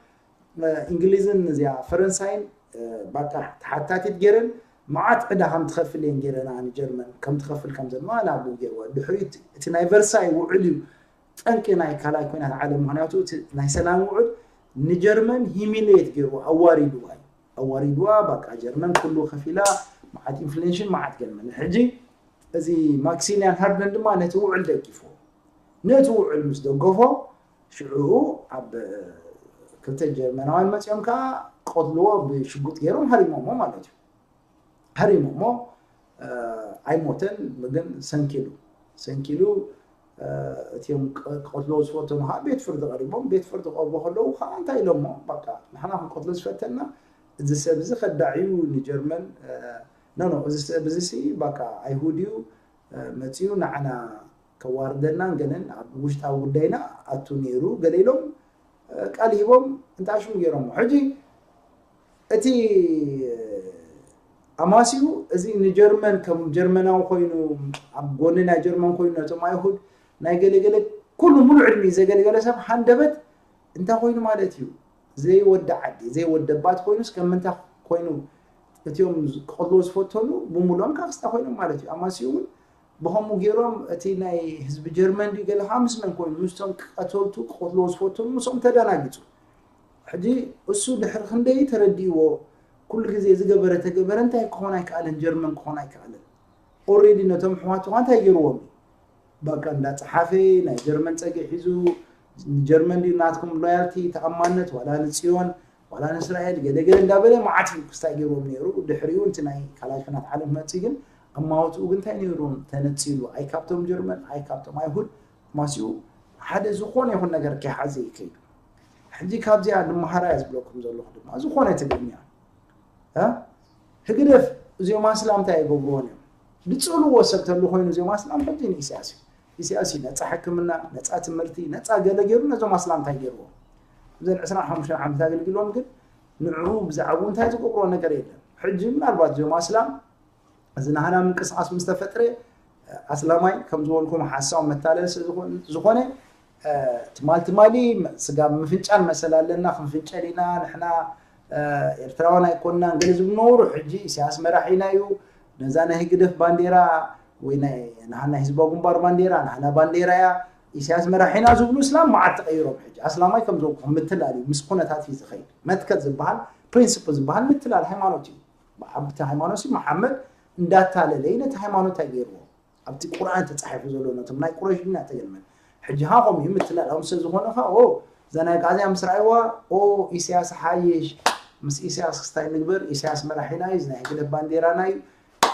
እንግሊዝን እዚኣ ፈረንሳይን ባቃ ተሓታቲት ገይረን መዓት ዕዳ ከም ትኸፍል እየን ገይረና ንጀርመን ከም ትኸፍል ከም ዘለዋ ናብኡ ገይርዋ ድሕሪ እቲ ናይ ቨርሳይ ውዕል እዩ ጠንቂ ናይ ካልኣይ ኩናት ዓለም ምክንያቱ እቲ ናይ ሰላም ውዕል ንጀርመን ሂሚሌት ገይርዋ ኣዋሪድዋ እዩ ኣዋሪድዋ ባቃ ጀርመን ኩሉ ከፊላ መዓት ኢንፍሌሽን መዓት ገልመን ሕጂ እዚ ማክሲልያን ሃርደን ድማ ነቲ ውዕል ደጊፎ ነቲ ውዕል ምስ ደገፎ ሽዑ ኣብ ክልተ ጀርመናውያን መፂኦም ከዓ ቀትልዎ ብሽጉጥ ገይሮም ሃሪሞሞ ማለት እዩ ሃሪሞሞ ኣይሞተን ግን ሰንኪሉ ሰንኪሉ እቲኦም ክቀትልዎ ዝፈተኑ ከዓ ቤት ፍርዲ ቀሪቦም ቤት ፍርዲ ቀርቦ ከለዉ ከዓ እንታይ ኢሎሞ በቃ ንሕና ክንቀትሎ ዝፈተና እዚ ሰብ እዚ ከዳዕዩ ንጀርመን ኖ ኖ እዚ ሰብ እዚ ሲ በቃ ኣይሁድ እዩ መፂኡ ንዓና ከዋርደናን ገለን ኣብ ውሽጣዊ ጉዳይና ኣቱ ነይሩ ገለ ኢሎም ቃል ሂቦም እንታይ ሽሙ ገይሮሞ ሕጂ እቲ ኣማሲኡ እዚ ንጀርመን ከም ጀርመናዊ ኮይኑ ኣብ ጎኒ ናይ ጀርመን ኮይኑ ነቶም ኣይሁድ ናይ ገለገለ ኩሉ ሙሉእ ዕድሚ ዘገለገለ ሰብ ሃንደበት እንታይ ኮይኑ ማለት እዩ ዘይወዲ ዓዲ ዘይወደባት ኮይኑስ ከም ምንታይ ኮይኑ እቲኦም ክቐልዎ ዝፈተኑ ብምሉኦም ካክስታ ኮይኖም ማለት እዩ ኣማሲኡ እውን ብኸምኡ ገይሮም እቲ ናይ ህዝቢ ጀርመን ድዩ ገለ ከዓ ምስ መን ኮይኑ ምስቶም ቀተልቱ ክቐትልዎ ዝፈተኑ ምስኦም ተደናጊፁ ሕጂ እሱ ድሕሪ ክንደይ ተረዲእዎ ኩሉ ግዜ ዝገበረ ተገበረ እንታይ ክኾን ኣይከኣለን ጀርመን ክኾን ኣይከኣለን ኦሬዲ ነቶም ኣሕዋቱ ከዓ እንታይ ገይርዎም እዩ በቃ እንዳፀሓፈ ናይ ጀርመን ፀግዒ ሒዙ ንጀርመን ድዩ ናትኩም ሎያልቲ ተኣማነት ዋላ ንፅዮን ዋላ ንእስራኤል ገለገለ እንዳበለ መዓት እዩ ክስታይ ገይርዎም ነይሩ ድሕሪኡ እቲ ናይ ካልኣይ ኩናት ዓለም ክመፅእ ግን ኣማወትኡ ግን እንታይ ነይሩ ተነፂሉ ኣይ ካብቶም ጀርመን ኣይ ካብቶም ኣይሁድ ማሲኡ ሓደ ዝኾነ ይኹን ነገር ከይሓዘ ይከይዱ ሕጂ ካብዚኣ ንመሃራ እያ ዝብለኩም ዘለኹ ድማ ዝኾነ ትግርኛ ህግደፍ እዚኦም ኣስላም እንታይ ይገብርዎን እዮም ዝፅእልዎ ሰብ ተሉ ኮይኑ እዚኦም ኣስላም ሕጂ ንኢሳያስ እዩ ኢሳያስ እዩ ነፃ ሕክምና፣ ነፃ ትምህርቲ፣ ነፃ ገለ ገይሩ ነዞም ኣስላም እንታይ ገይርዎም? እዘን ዕስራን ሓሙሽተን ዓመት ኣገልግሎም ግን ንዕኡ ብዛዕባኡ እንታይ ዝገብሮ ነገር የለን። ሕጂ ምናልባት እዞም ኣስላም እዚ ናህና ምንቅስቃስ ምስ ተፈጥረ ኣስላማይ ከም ዝበልኩም ሓሳብ መታለል ስለ ዝኾነ ትማል ትማሊ ስጋብ ምፍንጫል መሰል ኣለና ክንፍንጨል ኢና ንሕና ኤርትራውያን ኣይኮንናን ገለ ዝብሉ ነበሩ። ሕጂ ኢሳያስ መራሒና እዩ፣ ነዛ ናይ ህግደፍ ባንዴራ ወይ ናይ ናህና ህዝባዊ ግንባር ባንዴራ ናህና ባንዴራ እያ፣ ኢሳያስ መራሒና ዝብሉ እስላም መዓት ተቐይሮም። ሕጂ ኣስላማይ ከም ዘውቅኹም ምትላል እዩ፣ ምስ ኩነታት እዩ ዝኸይድ። መትከል ዝበሃል ፕሪንስፕል ዝበሃል ምትላል ሃይማኖት እዩ። ኣብቲ ሃይማኖት ሲ መሓመድ እንዳታለለ እዩ ነቲ ሃይማኖት ኣይገይርዎ። ኣብቲ ቁርኣን ተጻሒፉ ዘሎ ነቶም ናይ ቁረሽ ዲና ተገልመን ሕጂ ሃ ከምኡ እዩ ምትላል ምስ ዝኾነ ኸ ኦ እዛ ናይ ጋዝያ ምስ ረኣይዋ ኦ ኢሳያስ ሓይሽ ምስ ኢሳያስ ክስታይ ንግበር ኢሳያስ መራሒና እዩ ናይ ህግደፍ ባንዴራና እዩ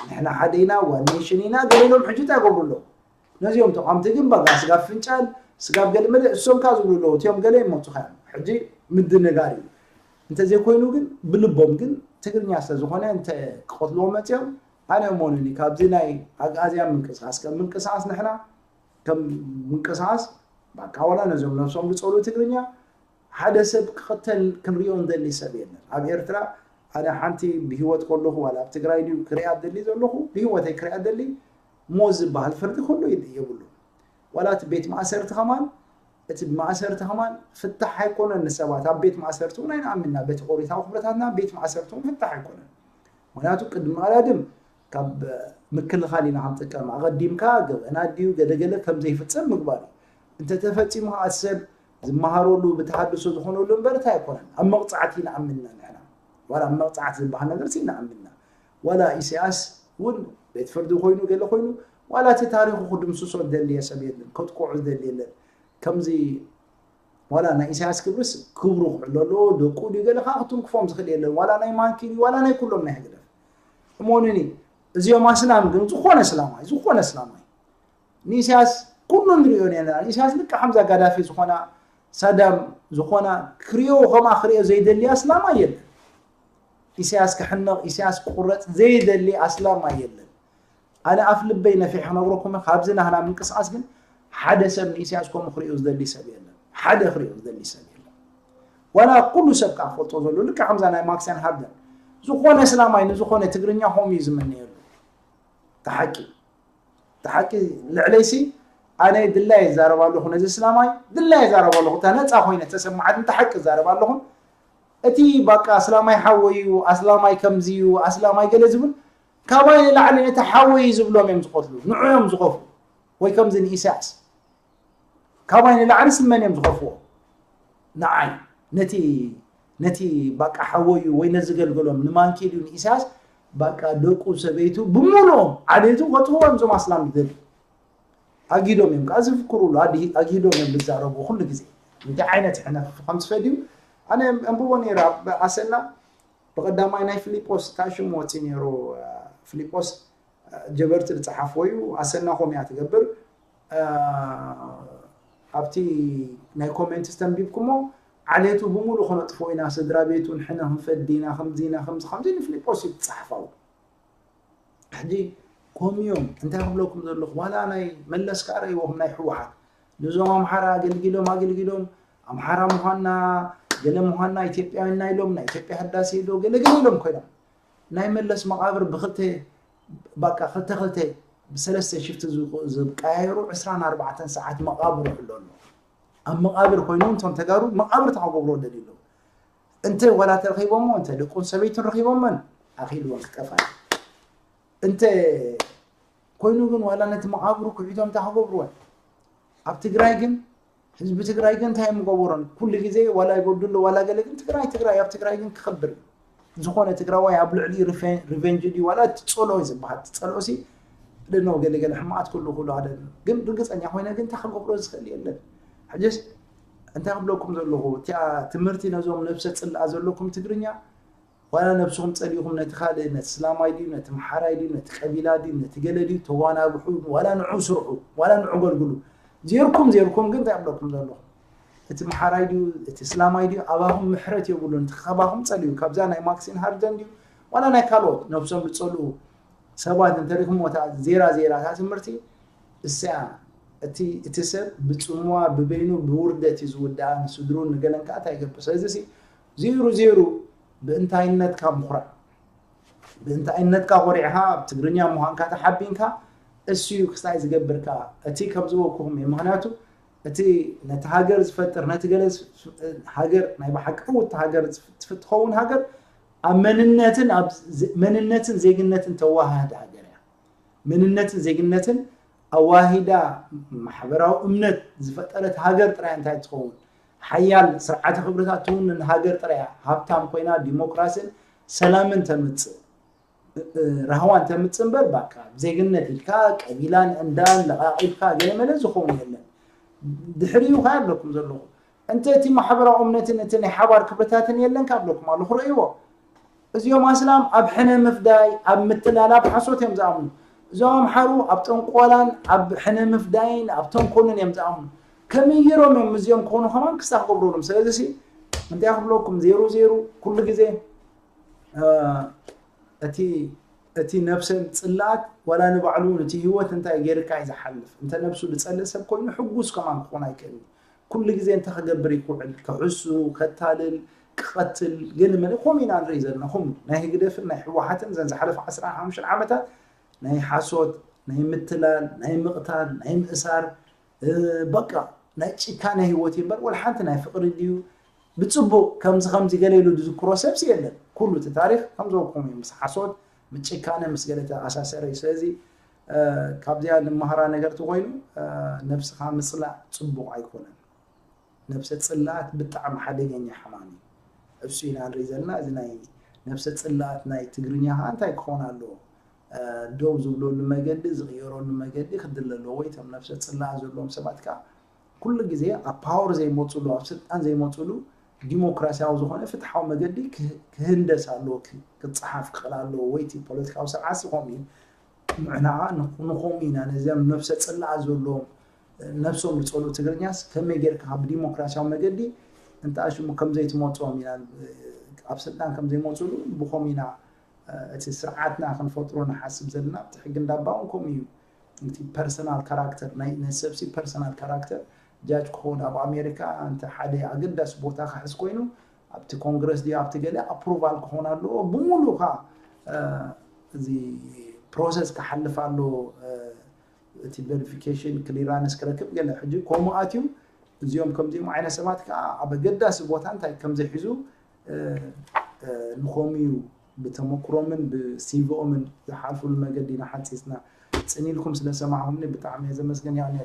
ንሕና ሓደ ኢና ዋን ኔሽን ኢና ገለ ኢሎም ሕጂ እንታይ ይገብሩ ኣለዉ ነዚኦም ተቋምቲ ግን ባጋ ስጋብ ፍንጫል ስጋብ ገለ መለ እሶም ካ ዝብሉ ኣለዉ እቲኦም ገለ ይመፁ ኸ ሕጂ ምድንጋር እዩ እንተዘይኮይኑ ግን ብልቦም ግን ትግርኛ ስለ ዝኾነ እንተ ክቐትልዎ መፅኦም ኣነ እመኑኒ ካብዚ ናይ ኣግኣዝያን ምንቅስቃስ ከም ምንቅስቃስ ንሕና ከም ምንቅስቃስ በቃ ዋላ ነዞም ነብሶም ዝፀልኡ ትግርኛ ሓደ ሰብ ክቕተል ክንሪኦ ንደሊ ሰብ የለን ኣብ ኤርትራ ኣነ ሓንቲ ብሂወት ከለኹ ዋላ ኣብ ትግራይ ድዩ ክሪኣ ደሊ ዘለኹ ብሂወተይ ክሪኣ ደሊ ሞት ዝበሃል ፍርዲ ከሎ የብሉ ዋላ እቲ ቤት ማእሰርቲ ከማን እቲ ማእሰርቲ ከማን ፍታሕ ኣይኮነን ንሰባት ኣብ ቤት ማእሰርቲ እውን ኣይንኣምንና በቲ ኦሪታዊ ክብረታትና ቤት ማእሰርቲ እውን ፍታሕ ኣይኮነን ምክንያቱ ቅድሚ ቀዳድም ካብ ምክልኻል ኢና ክንጥቀም ኣቐዲምካ ገበና ድዩ ገለገለ ከም ዘይፍፀም ምግባር እዩ እንተተፈፂሙ ከዓ ሰብ ዝመሃረሉ ብተሃድሶ ዝኾነሉ እምበር እንታይ ኣይኮነን ኣብ መቕፃዕቲ ንኣምንና ንሕና ዋላ ኣብ መቕፃዕቲ ዝበሃል ነገር ሲ ንኣምንና ዋላ ኢሳያስ እውን ቤት ፍርዲ ኮይኑ ገለ ኮይኑ ዋላ እቲ ታሪኹ ክድምስሶ ዝደልየ ሰብ የለን ከጥቅዑ ዝደሊ የለን ከምዚ ዋላ ናይ ኢሳያስ ክብርስ ክብሩ ክሕሎ ኣለዎ ደቁ ድዩ ገለ ከዓ ክትንክፎም ዝኽእል የለን ዋላ ናይ ማንኪ ድዩ ዋላ ናይ ኩሎም ናይ ህግደፍ እሞኑኒ እዚኦም ኣስላም ግን ዝኾነ እስላማይ ዝኾነ እስላማይ ንኢሳያስ ኩሉ ንሪኦ ኔና ንኢሳያስ ልክዕ ከምዛ ጋዳፊ ዝኾና ሳዳም ዝኾና ክሪኦ ከምኣ ክሪኦ ዘይደሊ ኣስላማይ የለን ኢሳያስ ክሕነቕ ኢሳያስ ክቁረፅ ዘይደሊ ኣስላማይ የለን ኣነ ኣፍ ልበይ ነፊሕ ክነግረኩም ካብዚ ናህና ምንቅስቃስ ግን ሓደ ሰብ ንኢሳያስ ከምኡ ክሪኦ ዝደሊ ሰብ የለን ሓደ ክሪኦ ዝደሊ ሰብ የለን ዋላ ኩሉ ሰብ ከዓ ክፈልጦ ዘሎ ልክዕ ከምዛ ናይ ማክሰን ሃርደን ዝኾነ እስላማይ ንዝኾነ ትግርኛ ከምኡ እዩ ዝምነየሉ ተሓቂ ተሓቂ ልዕለይሲ ኣነ ድላይ ይዛረብ ኣለኹ ነዚ እስላማይ ድላይ ይዛረብ ኣለኹ እታ ነፃ ኮይነ ተሰማዓት እንተ ሓቂ ይዛረብ ኣለኹ እቲ ባቃ ኣስላማይ ሓወይ እዩ ኣስላማይ ከምዚ እዩ ኣስላማይ ገለ ዝብል ካባይ ንላዕሊ ነቲ ሓወይ ዝብሎም እዮም ዝቐትሉ ንዑ እዮም ዝኸፉ ወይ ከምዚ ንኢሳያስ ካባይ ንላዕሊ ስመን እዮም ዝኸፍዎ ንዓይ ነቲ ነቲ ባቃ ሓወዩ ወይ ነዚ ገልገሎም ንማንኪ ድዩ ንኢሳያስ ባቃ ደቁ ሰበይቱ ብምሉኦም ዓሌቱ ከጥፍዎም እዞም ኣስላም ይደልዩ ኣጊዶም እዮም ከዓ ዝፍክሩሉ ኣጊዶም እዮም ዝዛረቡ ኩሉ ግዜ እንታይ ዓይነት ሕነ ከም ዝፈድዩ ኣነ ኣንብቦ ነይረ ኣብ ኣሰና ብቐዳማይ ናይ ፊሊጶስ እንታይ ሽሙ ወፂ ነይሩ ፊሊጶስ ጀበርቲ ዝፀሓፍዎ እዩ ኣሰና ኮም እያ ትገብር ኣብቲ ናይ ኮሜንት ዝተንቢብኩሞ ዓሌቱ ብምሉእ ክነጥፎ ኢና ስድራ ቤቱ ንሕነ ክንፈዲ ኢና ከምዚ ኢና ከምዚ ከምዚ ንፊሊጶስ እዩ ትፀሓፋው ሕጂ ኮም እዮም እንታይ ክብለኩም ዘለኹ ዋላ ናይ መለስ ከዓ ረእይዎም ናይ ህወሓት ንዞም ኣምሓራ ኣገልጊሎም ኣገልጊሎም ኣምሓራ ምዃንና ገለ ምዃንና ኢትዮጵያውያን ኢና ኢሎም ናይ ኢትዮጵያ ህዳሴ ዶ ገለ ገለ ኢሎም ኮይኖም ናይ መለስ መቓብር ብክልተ ባቃ ክልተ ክልተ ብሰለስተ ሽፍቲ ዝቀያየሩ ዕስራን ኣርባዕተን ሰዓት መቓብር ይሕሎ ኣሎ ኣብ መቓብር ኮይኖም እቶም ተጋሩ መቓብር ተኸገብሮ ደልዩ ኣለዉ እንተ ዋላ ተረኺቦሞ እንተ ደቁን ሰበይቱን ረኺቦመን ኣኺልወን ክጠፋ እንተ ኮይኑ ግን ዋላ ነቲ መቓብሩ ክሒቶም እንታይ ክገብርወን ኣብ ትግራይ ግን ህዝቢ ትግራይ ግን እንታይ እዮም ገበሮን ኩሉ ግዜ ዋላ ይጎድሎ ዋላ ገለ ግን ትግራይ ትግራይ ኣብ ትግራይ ግን ክኸብር ዝኾነ ትግራዋይ ኣብ ልዕሊ ሪቨንጅ ድዩ ዋላ ትፀሎ ዝበሃል ትፀልኦ ሲ ደኖ ገለ ገለ ሕማቃት ክህሉ ክህሉ ኣደ ግን ርግፀኛ ኮይነ ግን እንታይ ክገብሮ ዝኽእል የለን ሕጅስ እንታይ ክብለኩም ዘለኹ እቲኣ ትምህርቲ ነዞም ነብሰ ፅላኣ ዘለኩም ትግርኛ ዋላ ነብስኹም ጸሊእኹም ነቲ ካልእ ነቲ ስላማይ ድዩ ነቲ ምሓራይ ድዩ ነቲ ቀቢላ ድዩ ነቲ ገለ ድዩ ተዋናብሑ ዋላ ንዑ ስርሑ ዋላ ንዑ ገልግሉ ዜርኩም ዜርኩም ግን እንታይ ኣብለኩም ዘለኹ እቲ ምሓራይ ድዩ እቲ ስላማይ ድዩ ኣባኹም ምሕረት የብሉን እቲ ካባኹም ጸሊኡ ካብዛ ናይ ማክሲን ሃርደን ድዩ ዋላ ናይ ካልኦት ነብሶም ዝጸልኡ ሰባት እንተሪኹም ወታ ዜራ ዜራ እታ ትምህርቲ እሰያ እቲ ሰብ ብፅምዋ ብበይኑ ብውርደት እዩ ዝውዳኣ፣ ንስድሩን ንገለን ከዓ እንታይ ይገብር። ስለዚ ዜሩ ዜሩ ብእንታይነትካ ምኹራዕ፣ ብእንታይነትካ ኮሪዕካ ኣብ ትግርኛ ምዃንካ ተሓቢንካ እሱ እዩ ክስታይ ዝገብርካ። እቲ ከም ዝበልኩኹም እዩ። ምክንያቱ እቲ ነቲ ሃገር ዝፈጥር፣ ነቲ ገለ ሃገር ናይ ብሓቂ ዕውቲ ሃገር ትኸውን ሃገር ኣብ መንነትን ኣብ መንነትን ዜግነትን ተዋሃህድ ሃገር እያ። መንነትን ዜግነትን ኣዋሂዳ ማሕበራዊ እምነት ዝፈጠረት ሃገር ጥራይ እንታይ ትኸውን? ሓያል ስርዓተ ክብርታት ትውንን ሃገር ጥራይ እያ ሃብታም ኮይና ዲሞክራሲን ሰላምን ተምፅእ። ራህዋን ተምፅእ እምበር ባካ ዜግነት ኢልካ ቀቢላን እንዳን ለቓቒብካ ገለ መለ ዝኸውን የለን። ድሕሪኡ ከ ኣለኩም ዘለኹም እንተ እቲ ማሕበራዊ እምነትን እቲ ናይ ሓባር ክብርታትን የለን ካብለኩም ኣለኹ ረእይዎ። እዚኦም ኣስላም ኣብ ሕነ ምፍዳይ ኣብ ምትላል ኣብ ሓሶት እዮም ዝኣምኑ። እዞም ኣምሓሩ ኣብ ጠንቆላን ኣብ ሕነ ምፍዳይን ኣብ ተንኮልን እዮም ዝኣምኑ። ከመይሮም እዮም እዚኦም ክኾኑ ከማን ክስታ ክገብሩሎም። ስለዚ ሲ እንታይ ክብለኩም ዜሩ ዜሩ ኩሉ ግዜ እቲ እቲ ነብሰ ፅላት ዋላ ንባዕሉ እውን እቲ ህይወት እንታይ ገይርካ እዩ ዝሓልፍ። እንተ ነብሱ ዝፀልእ ሰብ ኮይኑ ሕጉስ ከማን ክኾን ኣይክእልን። ኩሉ ግዜ እንታይ ክገብር ይክውዕል? ክሕሱ፣ ከታልል፣ ክቐትል ገለ መለ ከምኡ ኢና ንርኢ ዘለና። ከምኡ ናይ ህግደፍን ናይ ህወሓትን ዘን ዝሓለፈ ዓሰርተ ሓሙሽተ ዓመታት ናይ ሓሶት፣ ናይ ምትላል፣ ናይ ምቕታል፣ ናይ ምእሳር በቃ ናይ ጭካነ ህይወት እዩ እምበር ወላ ሓንቲ ናይ ፍቕሪ ድዩ ብፅቡቕ ከምዚ ከምዚ ገለ ኢሉ ዝዝክሮ ሰብሲ የለን። ኩሉ እቲ ታሪክ ከምዘበልኩም እዩ ምስ ሓሶት ምስ ጭካነ ምስ ገለ ተኣሳሰረ እዩ። ስለዚ ካብዚኣ ንመሃራ ነገር ተኮይኑ ነብስኻ ምፅላእ ፅቡቕ ኣይኮነን። ነብሰ ፅላኣት ብጣዕሚ ሓደገኛ ሕማም እዩ። እሱ ኢና ንርኢ ዘለና። እዚ ናይ ነብሰ ፅላኣት ናይ ትግርኛ ከዓ እንታይ ክኾን ኣለዎ? ደው ዝብለሉ መገዲ ዝቕየረሉ መገዲ ክድለ ኣለዎ። ወይ እቶም ነብሰ ፅላኣት ዘለዎም ሰባት ከዓ ኩሉ ግዜ ኣብ ፓወር ዘይመፅሉ ኣብ ስልጣን ዘይመፅሉ ዲሞክራሲያዊ ዝኾነ ፍትሓዊ መገዲ ክህንደስ ኣለዎ፣ ክፀሓፍ ክኽእል ኣለዎ። ወይ እቲ ፖለቲካዊ ስርዓት ዝኾኑ እዩ ምዕናዓ ንኸምኡ ኢና ነዚም ነብሰ ፅላኣ ዘለዎም ነብሶም ዝፀልኡ ትግርኛስ ከመይ ጌርካ ብዲሞክራሲያዊ መገዲ እንተ ሽሙ ከምዘይትመፅኦም ኢና ኣብ ስልጣን ከምዘይመፅሉ ብኸምኡ ኢና እቲ ስርዓትና ክንፈጥሮ ንሓስብ ዘለና። እቲ ሕጊ እንዳባ እውን ከምኡ እዩ። እቲ ፐርሰናል ካራክተር ናይ ሰብሲ ፐርሰናል ካራክተር ጃጅ ክኸውን ኣብ ኣሜሪካ እንተ ሓደ ኣገዳሲ ቦታ ክሕዝ ኮይኑ ኣብቲ ኮንግረስ ድዩ ኣብቲ ገለ ኣፕሩቫል ክኾን ኣለዎ። ብሙሉ ካ እዚ ፕሮሰስ ክሓልፍ ኣለዎ። እቲ ቨሪፊኬሽን ክሊራንስ ክረክብ ገለ ሕጂ ከምኡ ኣትዩ እዚኦም ከምዚኦም ዓይነት ሰባት ከዓ ኣብ ኣገዳሲ ቦታ እንታይ ከምዘይ ሒዙ ንኸምኡ ብተመክሮምን ብሲቪኦምን ዝሓልፉሉ መገዲ ኢና ሓፂፅና። ፅን ኢልኩም ስለሰማዕኹምኒ ብጣዕሚ እየ ዘመስግን። ያኔ